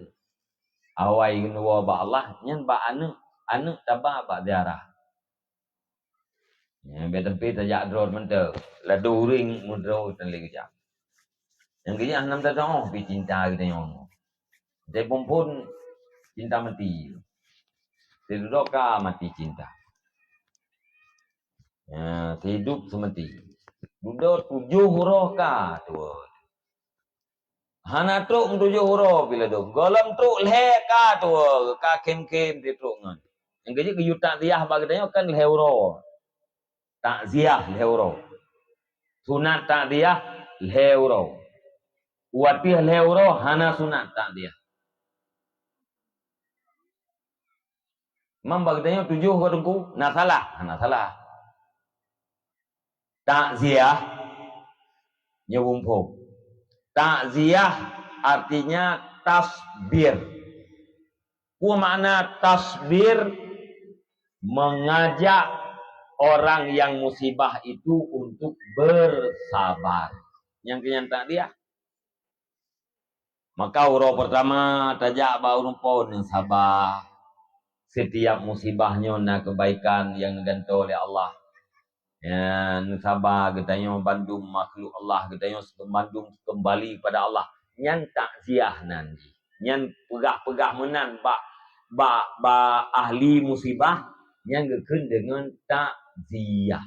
awai geuneuwoe bak Allah, nyan bak aneuk, aneuk taba bak ziarah. Nyan, bèk teumpat tajak droe mantong. Ladôm ureueng meudroe tan lé geujak. Nyang geujak hana meutateu'oh pih cinta geutanyoe. Teuma phôn Cinta mati. Sidroe ka mati cinta. Ya, hidup seumeuti. Dudoe tujoh uroe ka tuwoe. Hana trok meutujoh uroe pih ladôm. Gohlom trok lhèe ka tuwoe, ka khém-khém trok ngon. Nyang keujeuet geuyue takziah bak geutanyoe kan lhèe uroe. Takziah lhèe uroe. Sunat takziah lhèe uroe. Watèe lhèe uroe hana sunat takziah. Mam bak geutanyoe tujoh ka teungku, na salah? Hana salah. Takziah nyoe muphom. Takziah artinya tasbir. Peue makna tasbir? Mengajak orang yang musibah itu untuk bersabar. Nyang keu nyan takziah. Maka uroe peurtama tajak bak ureueng po neusaba. Setiap musibah nyoe na keubaikan nyang neugantoe lé Allah. Ya, neusaba geutanyoe bandum makhluk Allah, geutanyoe bandum keumbali kepada Allah. Nyan takziah nan jih. Nyan peugah-peugah meunan bak, bak, bak ahli musibah, nyan geukheun deungon takziah.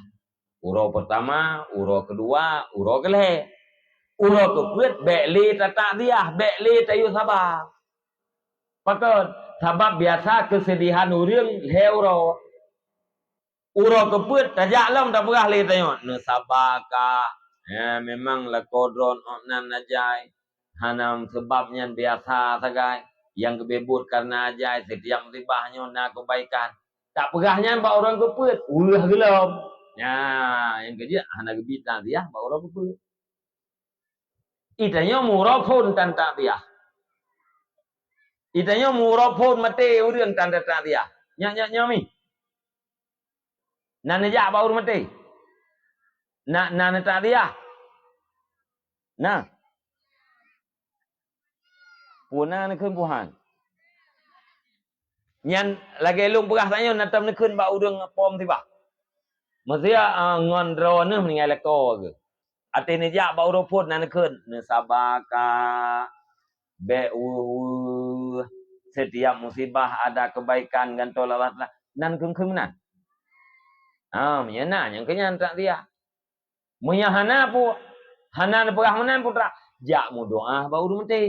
Uroe peurtama, uroe keudua, uroe keulhèe. Uroe keupeuet bèk lé tatakziah, bèk lé tayue saba. Pakon? Sabab biasa keusedihan ureueng lhèe uroe. Uroe keupeuet tajak lom tapeugah lé tanyoe, neusaba ka. Ya, memang lakoe droen ôk nan ajai. Hana seubab nyan biasa sagai. Nyang geubeuet kareuna ajai, setiap musibah nyoe na keubaikan. Tapeugah nyan bak ureueng keupeuet, weueh geulom. Nya, nyang keujeuet hana geubi takziah bak ureueng keupeuet. Itanyoe meuuroe phon tan takziah. Itanyoe meuuroe phon maté ureueng tan takziah. Nyak, nyak, nyoe mi. Na neujak bak ureueng maté? Na, na neutakziah? Na. Peue na neukheun Tuhan? Nyan lagèe lôn peugah tanyoe na tom neukheun bak ureueng po musibah. Meusé, ah, ngon droeneuh meuninggai lakoe geuh. Até neujak bak uroe phon na neukheun, neusaba ka, bèk weueh-weueh, setiap musibah ada kebaikan gantoe lé Allah Taala. Nan kheun-kheun meunan. Ha, meunyoe na nyang keu nyan takziah. Meunyoe hana peue, hana neupeugah meunan putra, jak meudoa bak ureueng maté.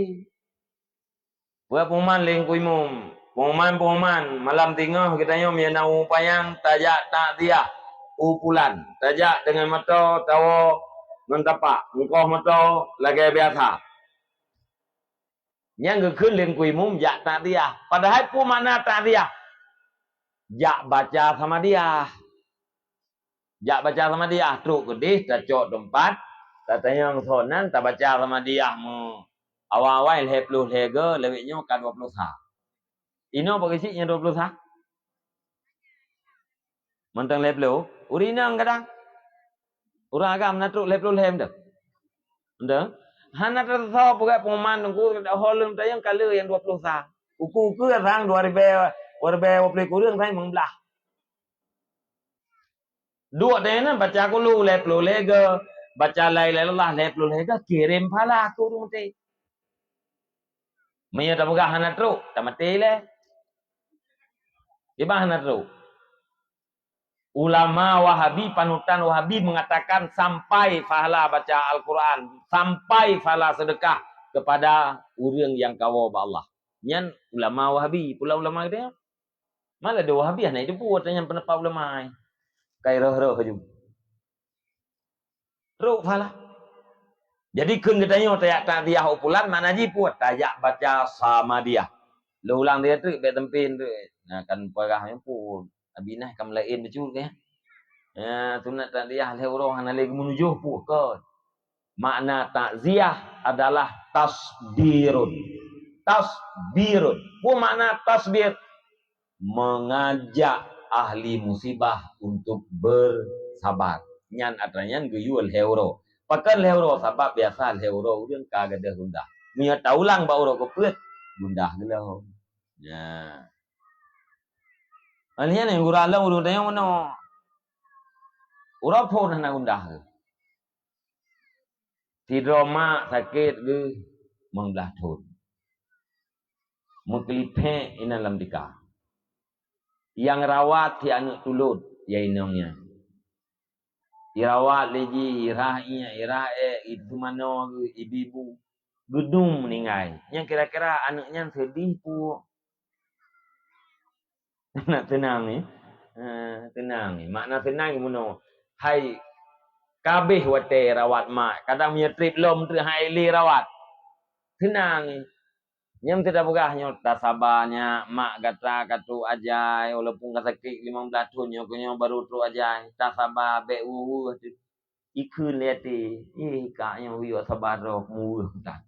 Peue pengumuman lé Teungku Imum. Pengumuman-pengumuman, malam singoh geutanyoe meunyoe na ureueng panyang tajak takziah u Pulan. Tajak deungon moto, tawoe ngon tapak, ongkoh moto lagèe biasa. Nyang geukheun lé Teungku Imum jak takziah. Padahai peue makna takziah? Jak baca Samadiyah. Jak baca Samadiyah, trok keudeh, tacok teumpat, tatanyong soe nan, tabaca Samadiyah meu awai-awai lhèe ploh lhèe go, lawét nyoe ka dua ploh sa. Inoe bak geuchik nyang dua ploh sa? Mantong lhèe ploh? Ureueng inong kadang. Ureueng agam na trok lhèe ploh lhèe mantong. Mantong? Hana teusoe peugah pengumuman teungku, dak ho lôn tanyong ka le nyang dua ploh sa. Uku-uku sang dua ribèe, dua ribèe dua ploh kureueng sang limong blah. Duek tanyoe nyan baca kulu lhèe ploh lhèe go, baca la ilaha illallah lhèe ploh lhèe go, kirém pahala keu ureueng maté. Meunyoe tapeugah hana trok, tamaté lé. Kiban hana trok. Ulama Wahabi, panutan Wahabi mengatakan sampai pahala baca Al-Quran, sampai pahala sedekah kepada ureueng nyang kawoe bak Allah. Nyan ulama Wahabi, pula ulama geutanyoe. Malah di Wahabi hana jiteupeue ata nyan peundapat ulama ai. Kai rhoh-rhoh ju. Trok pahala. Jadi kheun geutanyoe tajak takziah u Pulan, makna jih peue? Tajak baca Samadiyah. Lôn ulang dia treuk, bèk teumpén treuk. Nah, kan peugah nyan peue? Abi nah ka meulaén bacut keu nyan. Ya, sunat takziah lhèe uroe hana lé geumeunujoh peue kon. Makna takziah adalah tasbirun. Tasbirun. Peue makna tasbir? Mengajak ahli musibah untuk bersabar. Nyan atra nyan geuyue lhèe uroe. Pakon lhèe uroe? Sabab biasa lhèe uroe ureueng ka gadôh gundah. Meunyoe taulang bak uroe keupeuet, gundah geulom. Nya. Akhé nyan gura lom ureueng tanyong meunoe. Uroe phon hana gundah geuh. Sidroe mak sakét geuh limong blah thon. meukeulipék inan lam tika. Nyang rawat si aneuk tulôt, ya inong nyan. Irawat lé jih, irah iék, irah ék, iseumanoe geuh, ibi bu. Geudum meuninggai. Nyang kira-kira aneuk nyan seudeh peue? Nak teunang ni. Ha, teunang ni. Makna teunang ni meunoe. Hai, ka abéh watée rawat mak. Kadang meunyoe trép lom treuk hai lé rawat. Teunang ni. Nyang teuda peugah nyoe, tasaba nyak, mak gata ka trok ajai, walaupun ka sakét limong blaih thon nyoe, keu nyoe barô trok ajai, tasaba bék weueh-weueh teuh. Ikheun lé até, eh, kak nyoe yue saba droe, meuweueh that.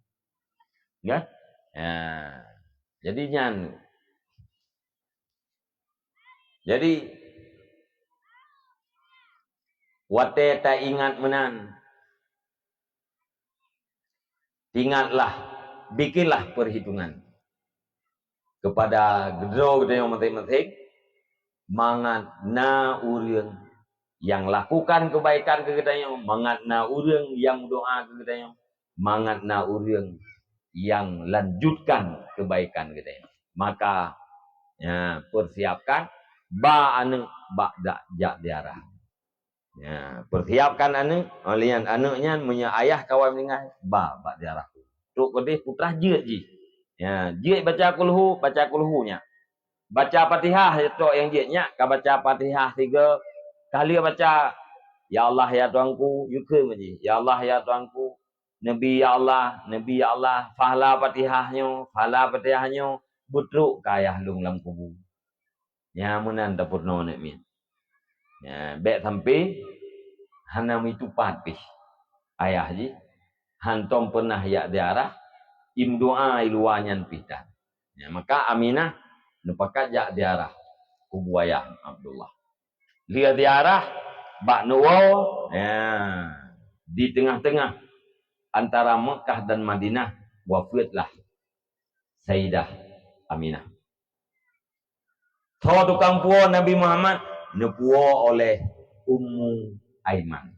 Ya? Ya. Jadi nyan. Jadi, watée taingat meunan, ingatlah, bikinlah perhitungan kepada droe geutanyoe maséng-maséng, mangat na ureuëng nyang lakukan keubaikan keu geutanyoe, mangat na ureuëng nyang meudoá keu geutanyoe, mangat na ureuëng nyang lanjutkan keubaikan geutanyoe. Maka, ya, persiapkan ba aneuk bak dak jak ziarah. Ya, persiapkan aneuk, oh, lé nyan aneuk nyan meunyoe ayah ka awai meuninggai, ba bak ziarah. Trok keudeh putra jeuet jih. Ya, jeuet baca kulhu, baca kulhu nyak. Baca Fatihah trok nyang jeuet nyak, ka baca Fatihah tiga kali baca, "Ya Allah, ya Tuhanku," yue kheun jih, "Ya Allah, ya Tuhanku, Nabi ya Allah, Nabi ya Allah, pahala Fatihah nyoe, pahala Fatihah nyoe, beutrok keu ayah lôn lam kubu." Nyan meunan tapeurunoe aneuk miet. Nyan, bék sampai hana meutupat pih ayah jih, hantom pernah jak ziarah, imeudoá i luwa nyan pih tan. Nyan, maka Aminah neupakat jak ziarah kubu ayah Abdullah. Lheueh ziarah bak neuwoe, ya, di teungoh-teungoh antara Meukah dan Madinah wafeuetlah Sayyidah Aminah. Soe tukang puwoe Nabi Muhammad? Neupuwoe oleh Ummu Aiman.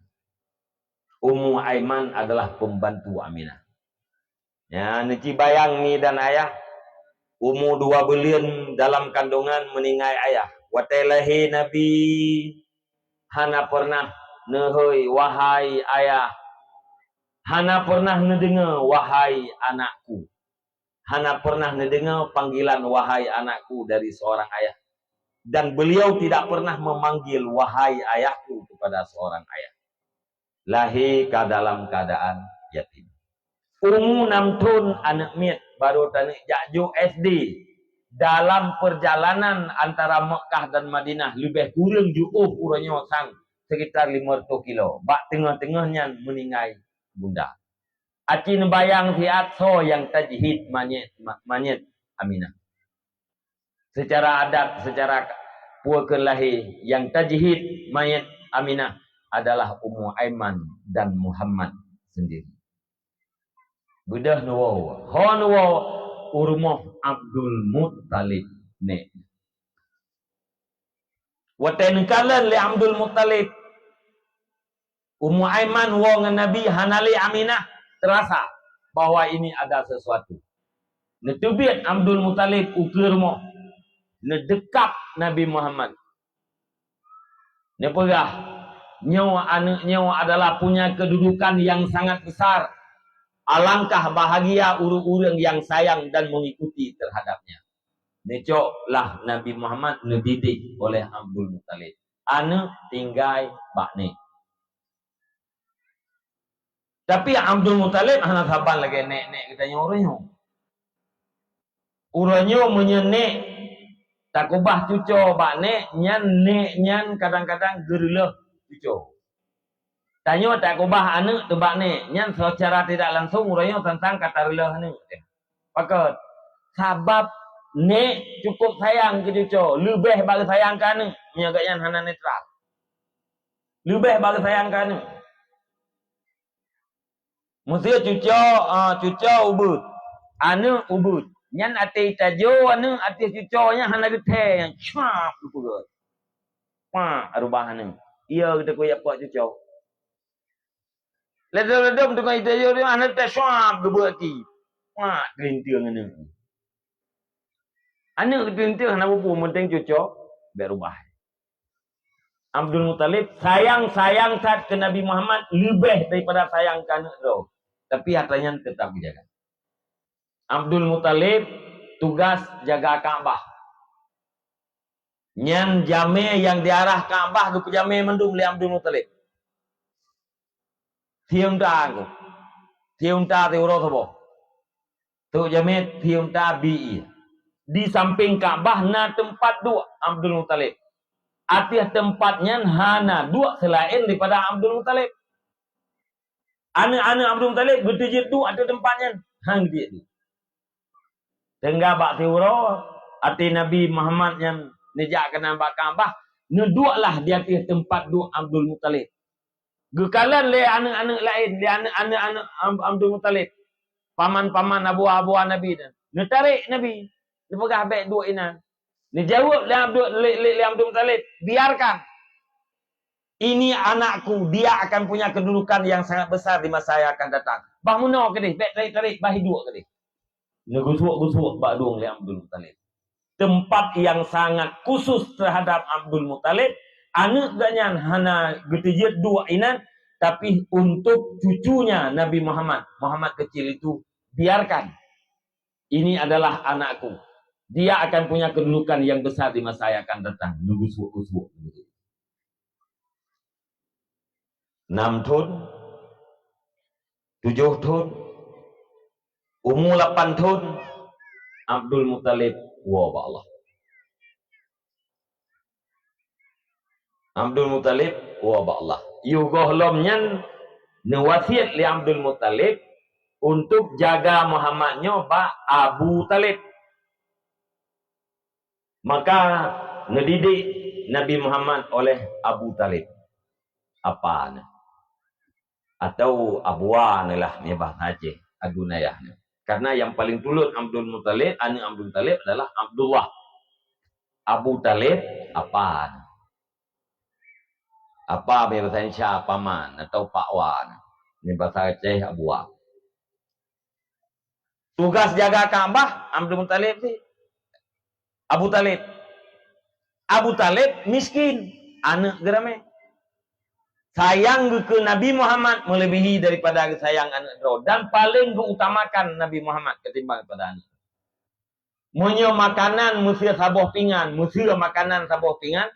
Ummu Aiman adalah pembantu Aminah. Ya, neuci bayang mi dan ayah, umu dua buleuen dalam kandungan meuninggai ayah. Watée lahé Nabi, hana pernah neuhôi, "Wahai ayah." Hana pernah neudeungoe, "Wahai anakku." Hana pernah neudeungoe panggilan "Wahai anakku" dari seorang ayah. Dan beliau tidak pernah memanggil "Wahai ayahku" kepada seorang ayah. Lahé ka dalam keadaan yatim. Umu nam thon aneuk miet, barô taneuk jak jok S D. Dalam perjalanan antara Meukah dan Madinah leubeh kureueng jiôh uroe nyoe sang sekitar lima ratus kilo. Bak teungoh-teungoh nyan meuninggai bunda. Aci neubayang siat soe nyang tajhid manyét, ma-, manyét Aminah. Secara adat, secara ka-, peue kheun lahé, nyang tajhid manyét Aminah adalah Ummu Aiman dan Muhammad sendiri. Beudôh neuwoe, ho neuwoe u rumoh Abdul Muttalib nék. Watée neukalon lé Abdul Muttalib, Ummu Aiman woe ngon Nabi hana lé Aminah, terasa bahwa ini ada sesuatu. Neuteubiet Abdul Muttalib ukeue rumoh, neudeukab Nabi Muhammad. Neupeugah, "Nyoe aneuk nyoe adalah punya kedudukan yang sangat besar. Alangkah bahagia ureuëng-ureuëng yang sayang dan mengikuti terhadapnya." Neucok lah Nabi Muhammad neudidik oleh Abdul Muttalib. Aneuk tinggai bak nék. Tapi Abdul Muttalib hana saban lagée nék-nék geutanyoe uroe nyoe. Uroe nyoe meunyoe nék takubah cucoe bak nék, nyan nék nyan kadang-kadang geureulôh cucoe. Tanyoe takubah aneuk teubak nék, nyan secara tidak langsung uroe nyoe teuntang ka tareulôh aneuk. Pakon? Sabab nék cukup sayang keu cucoe, leubeh bak sayang keu aneuk, meunyoe gobnyan hana netral. Leubeh bak sayang keu aneuk. Meuseu cucoe, ah, cucoe ubeuet, aneuk ubeuet. Nyan até tajo aneuk ateueh cucoe nyan hana geuthée, nyan cap geupeugét. Pak rubah aneuk. Iya geuteukui jak pok cucoe. Ledom-ledom teungoh itajo aneuk teuh cap geubeugét ki. Pak keulinteung aneuk. Aneuk geuti-geuti hana peue-peue, meunteng cucok, bèk rubah. Abdul Muthalib sayang-sayang that keu Nabi Muhammad leubeh daripada sayang keu aneuk droe. Tapi hareuta nyan teutap geujaga. Abdul Muthalib tugaih jaga Ka'bah. Nyan jamèe nyang diarah Ka'bah geupeujamèe mandum lé Abdul Muthalib. Siunta, siunta siuroe saboh. Trok jamèe siunta bi ié. Di sampéng Ka'bah na teumpat duek Abdul Muthalib. Ateueh teumpat nyan hana duek seulaén daripada Abdul Muthalib. Aneuk-aneuk Abdul Muthalib geuteujeuet duek ateueh teumpat nyan, han geuteujeuet duek. Sehingga bak siuroe, até Nabi Muhammad nyan neujak keunan bak Ka'bah, neudueklah di ateueh teumpat duek Abdul Muthalib. Geukalon lé aneuk-aneuk laén, lé aneuk-aneuk Ab-, Abdul Muthalib, paman-paman abuwa-abuwa Nabi nyan. Neutarek Nabi, neupeugah bèk duek inan. Neujaweueb lé Abdul, lé, lé, lé Abdul Muthalib, "Biarkan. Ini anakku, dia akan punya kedudukan yang sangat besar di masa yang akan datang." Bah meunoe keudeh, bèk tarek-tarek, bah iduek keudeh. Neugeusuek-geusuek bak dueng lé Abdul Muthalib. Teumpat yang sangat khusus terhadap Abdul Muthalib, aneuk geuh nyan hana geuteujeuet duek inan, tapi untuk cucunya Nabi Muhammad, Muhammad kecil itu, biarkan. Ini adalah anakku. Dia akan punya kedudukan yang besar di masa yang akan datang. Neugeusuek-geusuek. Nam thon, tujoh thon, umu lapan thon, Abdul Muthalib woe bak Allah. Abdul Muthalib woe bak Allah. Yoh gohlom nyan neuwasiet lé Abdul Muthalib untuk jaga Muhammad nyoe bak Abu Thalib. Maka neudidik Nabi Muhammad oleh Abu Thalib, apa na, atau abua na lah meubaih bahasa Aceh, adunayah na. Karena yang paling tulôt Abdul Muthalib, aneuk Abdul Muthalib adalah Abdullah. Abu Thalib, apa na. Apa meubaih bahasa Indonesia paman atau pakwa na. Meubaih bahasa Aceh abua. Tugaih jaga Ka'bah Abdul Muthalib sih. Abu Thalib. Abu Thalib miskin, aneuk geuramé. Sayang geuh keu Nabi Muhammad meulebihi daripada geusayang aneuk droe dan paleng geuutamakan Nabi Muhammad ketimbang daripada aneuk. Meunyoe makanan miseue saboh pingan, miseue makanan saboh pingan,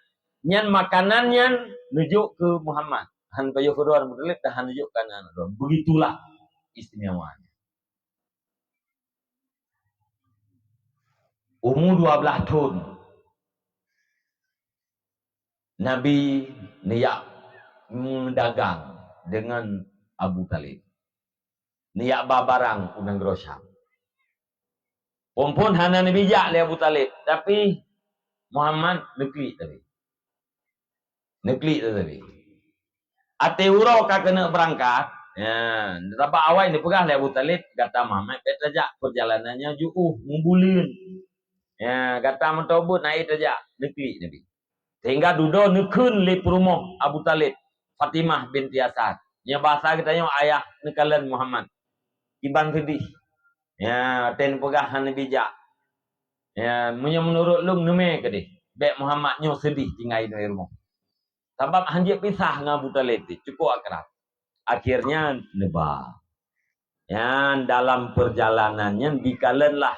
nyan makanan nyan neujok keu Muhammad. Han pajoh keudroe Abu Thalib dan han neujok keu aneuk droe. Begitulah istimewanya. Umu dua blaih thon, Nabi neujak meudagang deungon Abu Thalib. Neujak ba barang u nanggroe Syam. Phon-phon hana neubijak lé Abu Thalib, tapi Muhammad neuklik teubi. Neuklik teubi. Até uroe ka keuneuk beurangkat, ya, sabab awai neupeugah lé Abu Thalib, "Gata Muhammad bèk tajak, peurjalanan nyoe jiôh, meubuleuen." Ya, "Gata meutobeut, na ék tajak," neuklik Nabi. Sehingga dudoe neukheun lé peurumoh Abu Thalib, Fatimah binti Asad. Nyang bahasa geutanyoe ayah neukalon Muhammad. Kiban seudeh. Ya, watèe neupeugah hana bijak. Ya, meunyoe meunurot lôn neumè keudeh. Bèk Muhammad nyoe seudeh tinggai di rumoh. Sabab han jeuet pisah ngon Abu Thalib, cukup akrab. Akhirnya neuba. Nyan dalam perjalanan nyan dikalon lah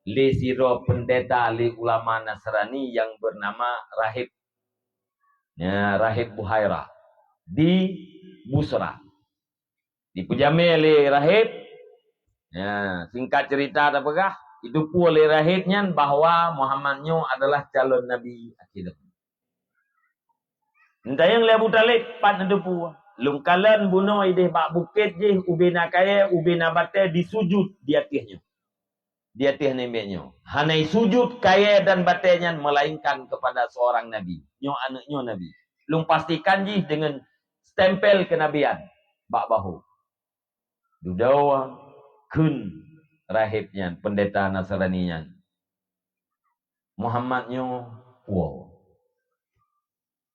lé sidroe pendeta, lé ulama Nasrani yang bernama Rahib. Ya, Rahib Buhairah di Busra. Dipeujamé lé Rahib. Ya, singkat cerita tapeugah, jiteupeue lé Rahib nyan bahwa Muhammad nyoe adalah calon nabi akhé zaman. Neutanyong lé Abu Thalib, pat neuteupeue. Lôn kalon bunoe idéh bak bukét jih, ubé na kayèe, ubé na batèe, disujut di ateueh nyoe. Di ateueh namiet nyoe. Hana sujut kayèe dan batèe nyan melainkan kepada seorang nabi. Nyoe aneuk nyoe nabi. Lôn pastikan jih deungon stempel kenabian bak bahô. Dudoe kheun rahib nyan, pendeta Nasrani nyan, "Muhammad nyoe puwoe."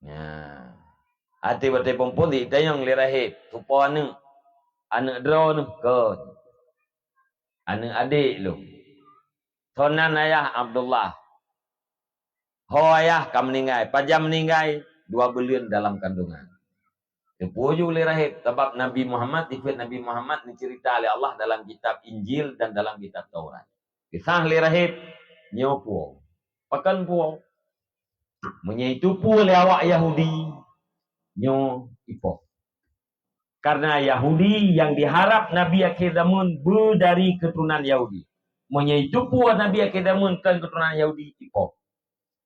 Nyan. Até watèe phon-phon jitanyong lé rahib, "Soe po aneuk?" "Aneuk droeneuh," "Kon." "Aneuk adék lôn." "Soe nan ayah?" "Abdullah." Ho ayah ka meuninggai, pajan meuninggai, dua buleuen dalam kandungan. Teupeue ju lé rahib, sabab Nabi Muhammad, sifeuet Nabi Muhammad neuceurita lé Allah dalam kitab Injil dan dalam kitab Taurat. Kisah lé rahib, nyoe puwoe. Pakon puwoe? Meunyoe itu puwoe lé awak Yahudi, nyoe ipoh. Karena Yahudi yang diharap Nabi akhir zaman beu dari keturunan Yahudi. Meunyoe itu puwoe Nabi akhir zaman kon keturunan Yahudi, ipoh.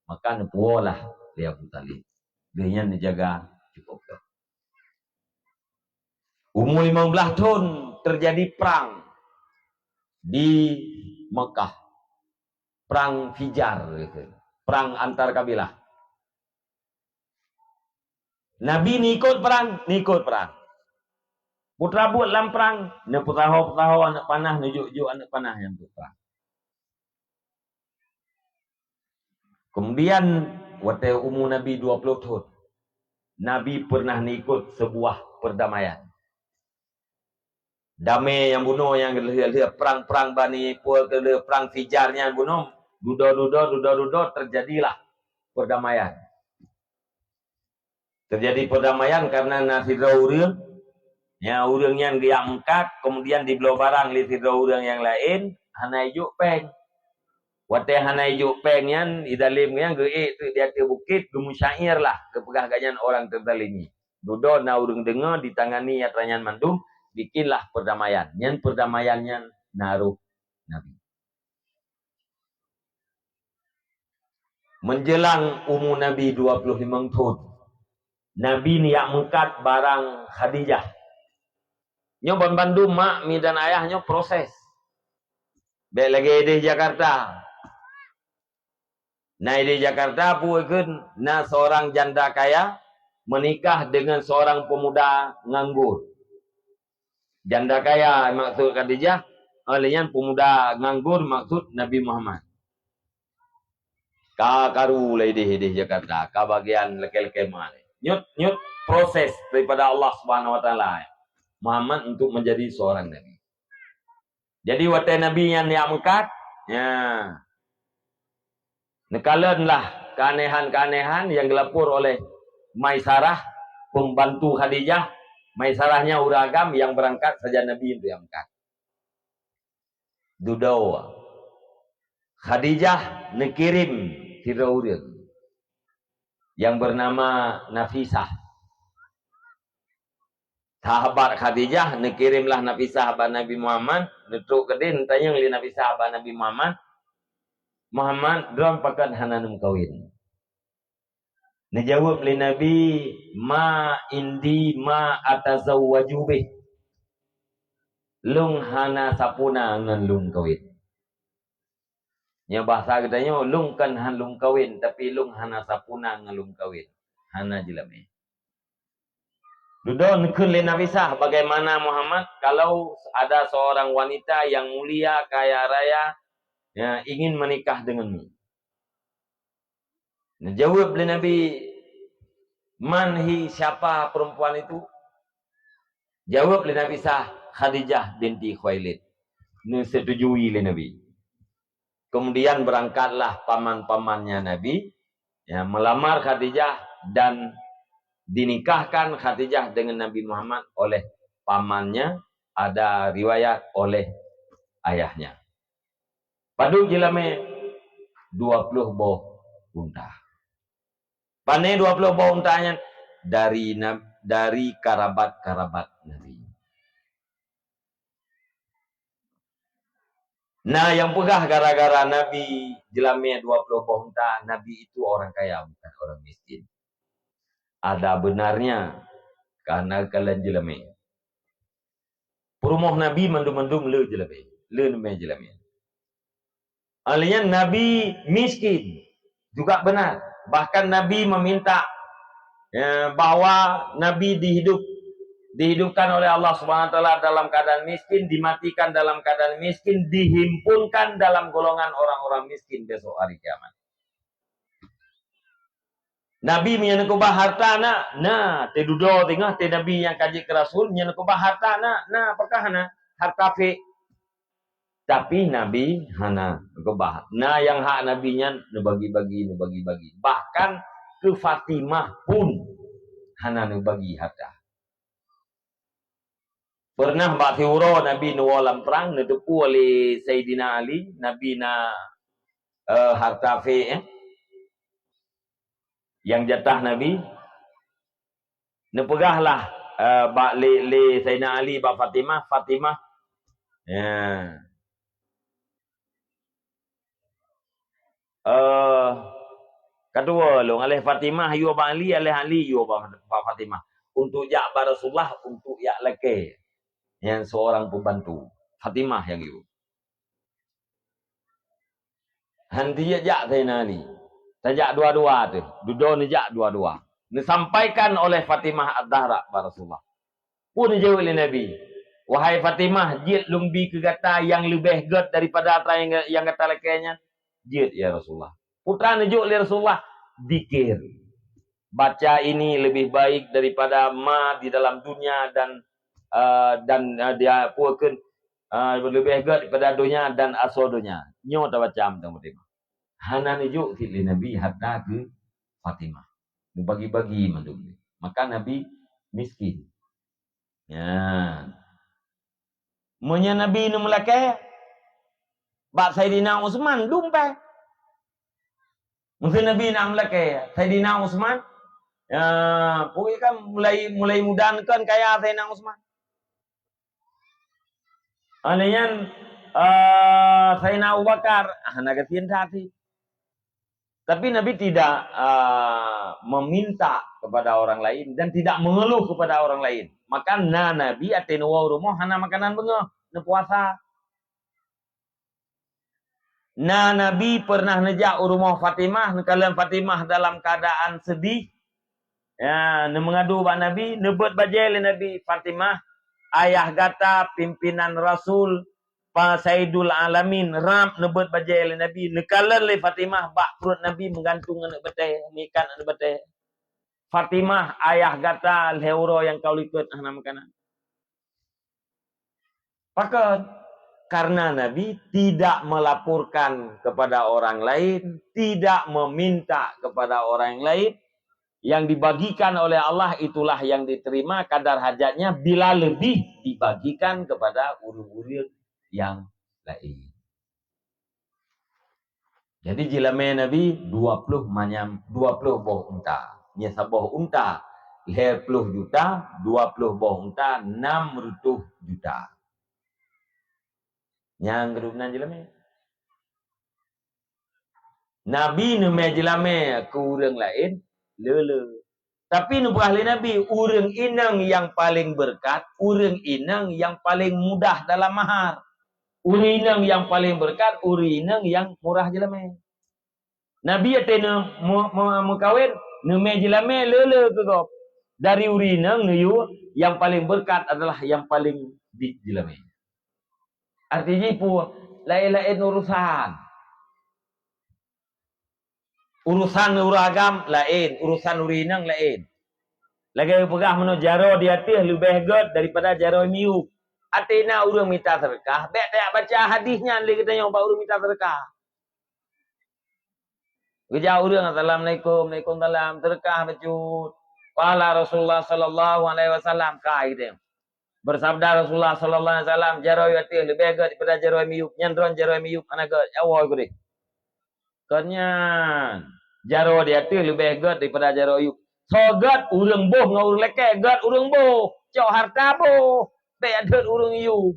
Maka neupuwoe lah lé Abu Thalib. Geuhnyan neujaga cukup göt. Umu limong blaih thon terjadi prang di Mekah. Prang Fijar, gitu. Prang antar kabilah. Nabi neuikot prang, neuikot prang. Putra buet lam prang, neupeusaho-peusaho aneuk panah, neujok-jok aneuk panah nyang untuk prang. Kemudian, watée umu Nabi dua ploh thon, Nabi pernah neuikot sebuah perdamaian. Damé nyang bunoe nyang lheueh-lheueh prang-prang Bani Pue keu lheueh prang Fijar nyan bunoe, dudoe-dudoe, dudoe-dudoe, terjadilah perdamaian. Terjadi perdamaian karena na sidroe ureuëng, nyang ureuëng nyan geujak meukat, kemudian dibloe barang lé sidroe ureuëng nyang laén, hana ijok péng. Watée hana ijok péng nyan, idalem nyan geuék teuk di ateueh bukét, geumeusya'ir lah, geupeugah gobnyan orang terzalimi. Dudoe na ureuëng deungoe, ditangani atra nyan mandum, bikinlah perdamaian. Nyan perdamaian nyan na roh Nabi. Menjelang umu Nabi dua ploh limong thon, Nabi neujak meukat barang Khadijah. Nyoe banmandum mak, mi dan ayah nyoe proses. Bék lagée di Jakarta. Na di Jakarta peue kheun na seorang janda kaya menikah dengan seorang pemuda nganggur. Janda kaya maksud Khadijah, oleh nyan pemuda nganggur maksud Nabi Muhammad. Ka karu lé idéh-idéh Jakarta, ka bagian lakée-lakée mal. Nyut-nyut proses daripada Allah Subhanahu Wa Taala Muhammad untuk menjadi seorang nabi. Jadi watée Nabi nyan jak meukat, ya, neukalon lah keanehan-keanehan yang geulapor oleh Maisarah, pembantu Khadijah. Maisarah nyan ureuëng agam yang berangkat sajan Nabi untuk jak meukat. Dudoe, Khadijah neukirim sidroe ureuëng yang bernama Nafisah. Sahabat Khadijah neukirimlah Nafisah bak Nabi Muhammad, neutrok keudeh neutanyong lé Nafisah bak Nabi Muhammad, "Muhammad, droe pakon hana neumeukawen?" Neujaweueb lé Nabi, "Ma indi ma atazawwaju bih." Lôn hana sapeue na ngon lôn kawen. Nyoe bahasa geutanyoe, lôn kan han lôn kawen, tapi lôn hana sapeue na ngon lôn kawen. Hana jeulamé. Dudoe neukheun lé Nafisah, "Bagaimana Muhammad, kalau ada seorang wanita yang mulia, kaya raya, ya, ingin menikah denganmu?" Neujaweueb lé Nabi, "Man hi, siapa perempuan itu?" Jaweueb lé Nafisah, "Khadijah binti Khuwailid." Neusetujui lé Nabi. Kemudian berangkatlah paman-pamannya Nabi, ya, melamar Khadijah dan dinikahkan Khadijah dengan Nabi Muhammad oleh pamannya, ada riwayat oleh ayahnya. Padub jeulamé? Dua ploh boh unta. Pané dua ploh boh unta nyan? Dari na-, dari karabat-karabat Nabi. Nah, nyang peugah gara-gara Nabi jeulamé dua ploh boh unta, Nabi itu orang kaya, bukan orang miskin. Ada benarnya, karena kalon jeulamé. Peurumoh Nabi mandum-mandum le jeulamé, le neumé jeulamé. Alheuh nyan Nabi miskin, juga benar. Bahkan Nabi meminta, ya, bahwa Nabi dihidup, dihidupkan oleh Allah Subhanahu Wa Taala dalam keadaan miskin, dimatikan dalam keadaan miskin, dihimpunkan dalam golongan orang-orang miskin besok hari kiamat. Nabi meunyoe neukeubah hareuta na, na, teududoe teungoh teu Nabi nyang ka jeuet keu rasul, meunyoe neukeubah hareuta na, na, apakah na hareuta fik? Tapi Nabi hana keubah. Na nyang hak Nabi nyan neubagi-bagi, neubagi-bagi. Bahkan keu Fatimah pun hana neubagi harta. Pernah bak siuroe Nabi neuwoe lam prang, neuteupeue lé Saidina Ali, Nabi na, eh, harta fik, eh, nyang jatah Nabi. Neupeugahlah, eh, bak lé, lé Saidina Ali bak Fatimah, "Fatimah, ya, eh, ka tuwoe lôn, aléh Fatimah yue bak Ali, aléh Ali yue bak, bak Fatimah, untuk jak bak Rasulullah, untuk jak lakée nyan seorang pembantu." Fatimah nyang yue. Han tijak Saidina Ali. Tajak dua-dua teuh. Dudoe neujak dua-dua. Neusampaikan oleh Fatimah Az-Zahra bak Rasulullah. Peue neujaweueb lé Nabi, "Wahai Fatimah, jeuet lôn bi keu gata nyang leubeh gét daripada atra nyang, nyang gata lakée nyan?" "Jeuet, ya Rasulullah." Peue neujok lé Rasulullah, "Zikir. Baca ini lebih baik daripada ma di dalam dunia dan, eh, dan, eh, dia peue kheun, eh, leubeh gét daripada donya dan asoe donya." Nyoe tabaca mantong Fatimah. Hana neujok cit lé Nabi harta keu Fatimah. Neubagi-bagi mandum. Maka Nabi miskin. Nyan. Meunyoe Nabi neumeulakée, bak Saidina Utsman dum péng. Meuseu Nabi na meulakée, Saidina Utsman, ya, pokoknya kan mulai, mulai muda kan kaya Saidina Utsman. Aneh nyan, eh, Saidina Abu Bakar, ah, hana gasien that sih. Tapi Nabi tidak, ah, meminta kepada orang lain dan tidak mengeluh kepada orang lain. Maka na Nabi até neuwoe u rumoh hana makanan beungoh, neupuasa. Na Nabi pernah neujak u rumoh Fatimah, neukalon Fatimah dalam keadaan sedih. Ya, neumeungadu bak Nabi, neubeuet bajée lé Nabi, "Fatimah, ayah gata pimpinan rasul, pa Saidul Alamin, rab neubeuet bajée lé Nabi." Neukalon lé Fatimah bak pruet Nabi meugantung aneuk batée, meuikat aneuk batée. "Fatimah, ayah gata lhée uroe nyang ka u likot hana makanan." Pakon? Karena Nabi tidak melaporkan kepada orang lain, tidak meminta kepada orang lain. Yang dibagikan oleh Allah, itulah yang diterima kadar hajatnya, bila lebih dibagikan kepada ureuëng-ureuëng yang lain. Jadi, jeulamé Nabi dua ploh manyam, dua ploh boh unta. Nyan saboh unta lhée ploh juta, dua ploh boh unta nam reutôh juta. Nyan keuduek nan jeulamé. Nabi neumé jeulamé keu ureuëng laén le-le. Tapi neupeugah lé Nabi, ureuëng inong nyang paleng beureukat, ureuëng inong nyang paleng mudah dalam mahar. Ureuëng inong nyang paleng beureukat, ureuëng inong nyang murah jeulamé. Nabi até neu-, meu-, meu-, meukawen, neumé jeulamé le-le keu gob. Dari ureuëng inong neuyue nyang paleng beureukat adalah nyang paleng biet jeulamé. Arti jih peue? Laén-laén urosan. Urosan ureuëng agam laén, urosan ureuëng inong laén. Lagée geupeugah meunoe, jaroe di ateueh leubeh gét daripada jaroe miyueb. Até na ureuëng mita seudeukah, bék tajak baca hadih nyan lé geutanyoe bak ureuëng mita seudeukah. Geujak ureuëng, "Assalamualaikum." "Waalaikumsalam." "Seudeukah bacut." Qala Rasulullah sallallahu alaihi wasallam, ka geutanyoe. Bersabda Rasulullah sallallahu alaihi wasallam, "Jaroe ateueh leubeh gét daripada jaroe miyueb, nyan droen jaroe miyueb hana gét, nyawoe gurée." Kon nyan, jaroe di ateueh leubeh gét daripada jaroe yueb. Soe gét, ureuëng boh ngon ureuëng lakée, gét ureuëng boh, cok hareuta boh, bék gét ureuëng yueb.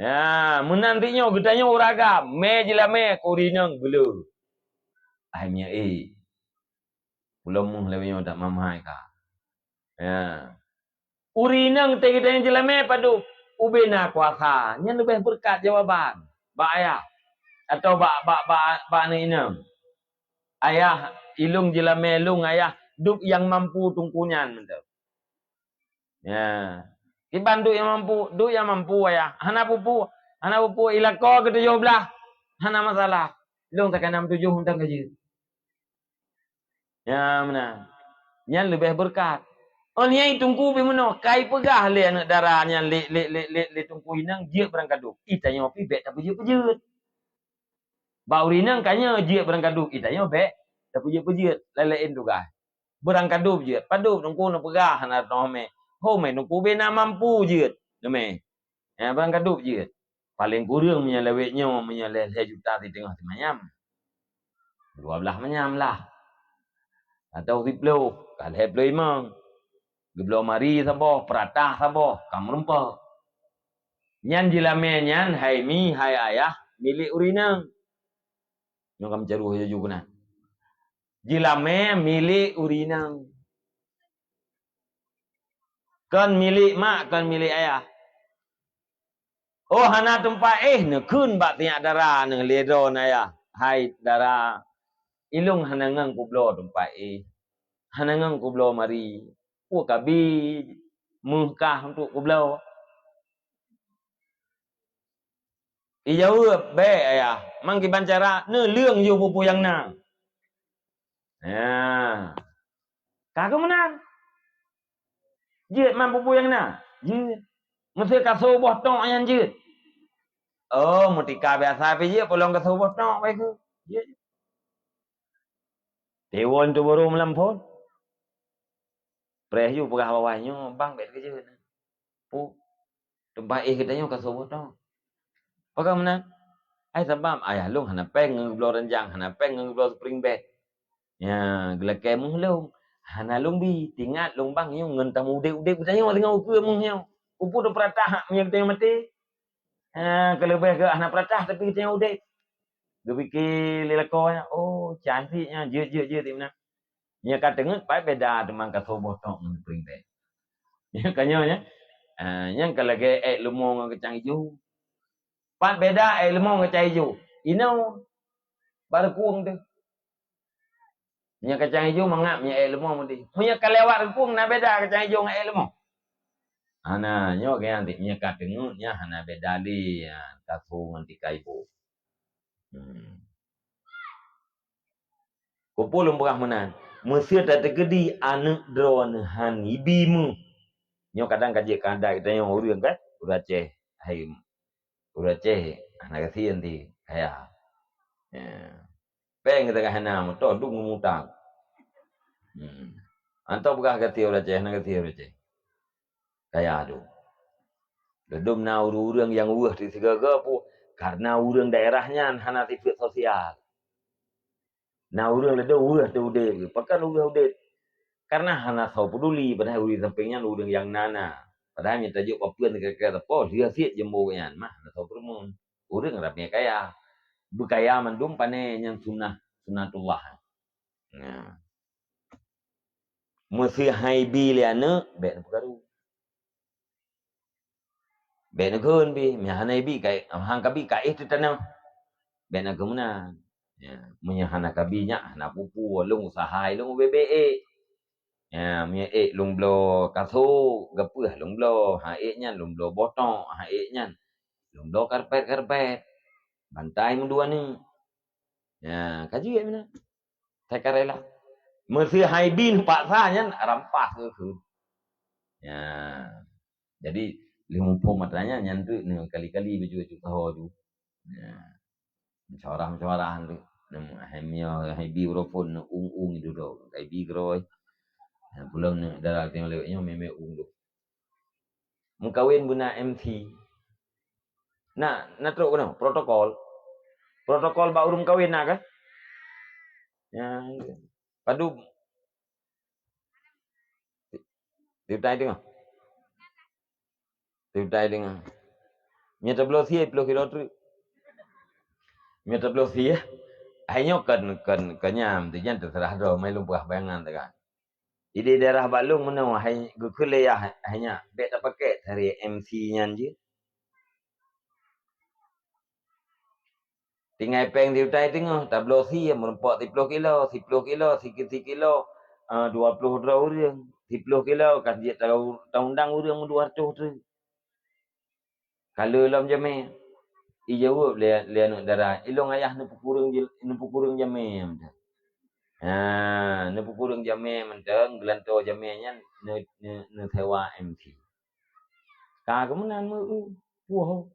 Ya, meunan ri nyoe geutanyoe ureuëng agam, mé jeulamé keu ureuëng inong beule. Hai mié ék. Ulôn meuh lawét nyoe dak mamhai ka. Ya. Ureuëng inong teuh geutanyoe jeulamé padub, ubé na kuasa, nyan leubeh beureukat jawaban bak ayah atau bak, bak, bak, bak aneuk inong. Ayah, ilong jeulamé lôn, ayah, duek nyang mampu teungku nyan mantong. Ya. Kiban duek nyang mampu, duek nyang mampu, ayah. Hana pupu, hana pupu, ilakoe keu tujoh blaih, hana masalah. Lôn takana meutujoh mantong ka jeuet. Ya, meunan. Nyan leubeh beureukat. Oh, niai teungku pih meunoe, kai peugah lé aneuk dara nyan lé, lé, lé, lé, lé teungku inong jeuet beurangkadob. Ih, tanyoe pih bék tapeujeuet-peujeuet. Bak ureueng inong ka nyoe jeuet beurangkadob, ih, tanyoe bék tapeujeuet-peujeuet. Laén-laén tugaih. Beurangkadob jeuet. Padub teungku neupeugah hana teuh mé. Ho mé teungku bina mampu jeuet. Neumé. Ya, beurangkadob jeuet. Paleng kureueng meunyoe lewat nyoe, meunyoe lhèe, lhèe juta siteungoh simanyam. Dua blaih manyam lah. Atau siploh, ka lhèe ploh limong. Geubloe mari saboh, peuratah saboh, ka meurumpok. Nyan jilamé nyan hai mi, hai ayah, milék ureueng inong. Nyoe ka meucaroh laju keunan. Jilamé milék ureueng inong. Kon milék mak, kon milék ayah. Oh, hana teumpat éh, neukheun bak sinyak dara neuh lé droeneuh ayah. Hai dara, ilong hana ngon kubloe teumpat éh. Hana ngon kubloe mari. Peue kabi meuh kah untuk kubloe? Ijaweueb, "Bék, ayah, mang kiban cara neuleueng yôh peue-peue nyang na." Nya. Ka keuh meunan. Jeuet man peue-peue nyang na? Jeuet. Meusé ka soe boh tok nyan jeuet? Oh, meutika biasa pih jeuet, peue lom ka soe boh tok, baik keuh. Jeuet. Tiwon tu baru meulam phon. Preh yôh peugah bak awai nyoe, bang, bék teukeujeuet. Pu, teumpat éh geutanyoe ka soe boh tok. Pakon meunan? Ai sabab ayah lôn hana péng ngon geubloe ranjang, hana péng ngon geubloe spring bed. Nya, geulakée meuh lôn, hana lôn bi, tingat lôn bang nyoe ngon tamu udeb-udeb geutanyoe singoh ukeue meuh nyoe. Peue-peue tapeuratah meunyoe geutanyoe maté? Ha, keuleubeh geuh hana peuratah tapi geutanyoe udeb. Geupike lé lakoe nyan, "Oh, cantik nyan, jeuet, jeuet, jeuet," meunan. Nyan ka teungeut, pat beda teuma ka soe boh tok ngon spring bed. Nyan ka nyoe nyan. Ah, nyan ka lagée ék leumo ngon kacang ijo. Pat beda ék leumo ngon kacang ijo. Inoe, bak reukung teuh. Meunyoe kacang ijo mangat meunyoe ék leumo meudeh. Meunyoe ka lewat reukung na beda kacang ijo ngon ék leumo? Hana, nyoe geuh nyan, meunyoe ka teungeut nyan hana beda lé, nyan ka su ngon tika iboh. Hmm. Keupeue lôn peugah meunan? Meusé tateukeudi aneuk droeneuh han ibi meuh. Nyoe kadang ka jeuet keu adat geutanyoe ureueng kan, ureueng Aceh, hai, ureueng Aceh hana gasien di kaya. Ya. Péng geutanyoe hana, meutoh dum meumutang. Hmm. Antoh peugah gasien ureueng Aceh, hana gasien ureueng Aceh. Kaya tu. Leudum na ureueng-ureueng nyang weueh di sigoe-goe pu-, karena ureueng daerah nyan hana sifeuet sosial. Na ureueng leudum weueh teu udeb, pakon weueh udeb? Karena hana soe peuduli, padahai ureueng sampéng nyan ureueng nyang na-na. Padahai meunyoe tajok papeuen kira-kira teupeu, lheueh cit jeuem nyan, mah hana soe peureumeun. Ureueng ramé kaya. Beukaya mandum pané nyan sunnah, sunnatullah. Nah. Meusé han ibi lé aneuk, bék neupeukaru. Bék neukheun pih, meunyoe hana ibi, ka, han kabi ka éh teuh tanoh. Bék neukheun meunan. Ya, meunyoe hana kabi nyak, hana peue-peue, lôn useuha lôn ubé-bé ék. Ya, meunyoe ék lôn bloe kasô, geupeue lôn bloe, han ék nyan lôn bloe boh tok, han ék nyan lôn bloe karpet-karpet. Bantai meudua ni. Ya, ka jeuet meunan. Saya ka rela. Meusé han ibi neupaksa nyan rampas keu kheun. Ya. Jadi, lheueh muphom atra nyan, nyan teuk neukali-kali bacut-bacut saho tu. Ya. Musyawarah-musyawarah teuk. Neu, hai meunyoe han ibi uroe phon neu ung-ung itu tu. Ka ibi keurôi. Ya, pulang neu dalam tengok lewat nyoe mé-mé ung tu. Meukawen beuna M C. Na, na trok keunoe, protokol. Protokol bak ureueng meukawen na kah? Ya, padub. Tiutai teungoh. Tiutai teungoh. Meunyoe tabloe sie, ploh kilo treuk. Meunyoe tabloe sie, hai nyoe kon, kon, kon nyam, tu nyan teuseurah droe, mai lôn peugah bayangan teuka. Di daerah bak lôn meunoe hai geukheun lé yah hai nyak, bék tapakèk taré M C nyan jeuet. Tinggai péng tiutai teungoh, tabloe sie meurumpok siploh kilo, siploh kilo, siki-, sikilo, eh, dua ploh droe ureueng, siploh kilo ka jeuet ta-, taundang ureueng dua reutôh treuk. Ka le lom jamé. Ijaweueb lé, lé aneuk dara, "Ilong ayah neupeukureueng je-, neupeukureueng jamé." Ha, neupeukureueng jamé mantong, geulantoe jamé nyan neu-, neu-, neusewa M C. Ka keumeunan meu-, puoh.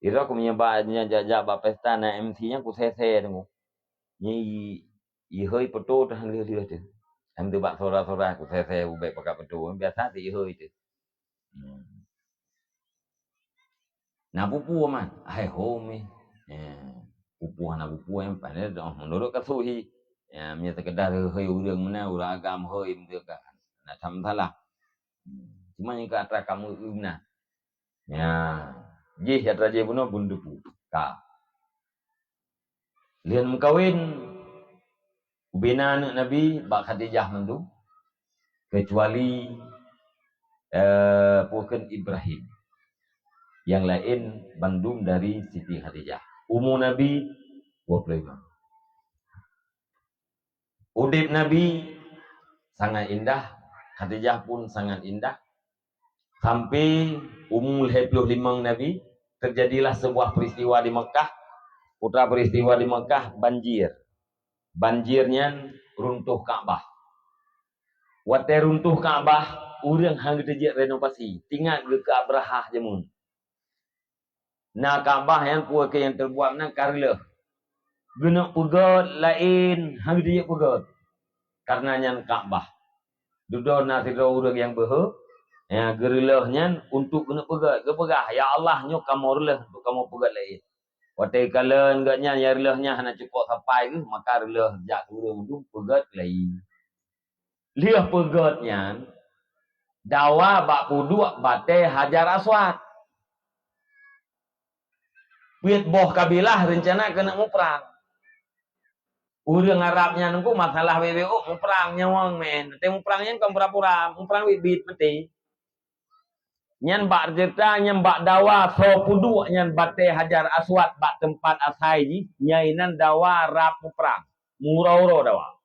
Irok meunyoe bak nyan jak-jak bak pesta na M C nyan kusese teungoh. Nyi ihôi peuto teuh lheueh-lheueh teuh. Em teuh bak sora-sora kusese ubek pakat peuto. Biasa teuh ihôi teuh. Hmm. Na pupue man, hai ho meh. Ya, pupue na pupue, padahal doh menurut kasus hi. Ya, meunyoe sekedar hôi ureueng meunan, ureueng agam hôi, beutôi ka. Na tham salah. Hmm. Cuma nyang ka atra kamu meunan. Ya, jih atra jih bunoe bun teupeu. Ka. Lheueh meukawen, ubena aneuk Nabi bak Khadijah mandum, kecuali, eh, pukon Ibrahim. Yang laén bandum dari Siti Khadijah. Umu Nabi dua puluh lima. Udeb Nabi sangat indah, Khadijah pun sangat indah. Sampai umu lhée ploh limong Nabi, terjadilah sebuah peristiwa di Mekah. Putra peristiwa di Mekah, banjir. Banjir nyan runtuh Ka'bah. Watée runtuh Ka'bah, ureueng han geuteujeuet renovasi. Tingat geuh keu Abrahah jameun. Na Ka'bah nyan peue keu nyang teubuat meunan ka reuloh. Geuneuk peugét laén, han geuteujeuet peugét. Karena nyan Ka'bah. Dudoe na sidroe ureueng nyang beuhe, nyang geureuloh nyan untuk geuneuk peugét. Geupeugah, "Ya Allah, nyoe kamoe reuloh untuk kamoe peugét laén." Watée kalon geuh nyan, nyang reuloh nyan hana cukôp sapai geuh, maka reuloh jak turun mandum peugét laén. Lheueh peugét nyan, dawa bak peuduek batée Hajar Aswad. Peuet boh kabilah reuncana keuneuk muprang. Ureueng Arab nyan nungku masalah W W O muprang nyawöng men. Teuh muprang nyan kon pura-pura, muprang biet-biet meuti. Nyan bak ceurita nyan bak dawa soe peuduek nyan batée Hajar Aswad bak teumpat asai jih, nyan inan dawa Arab muprang. Meuuroe-uroe dawa.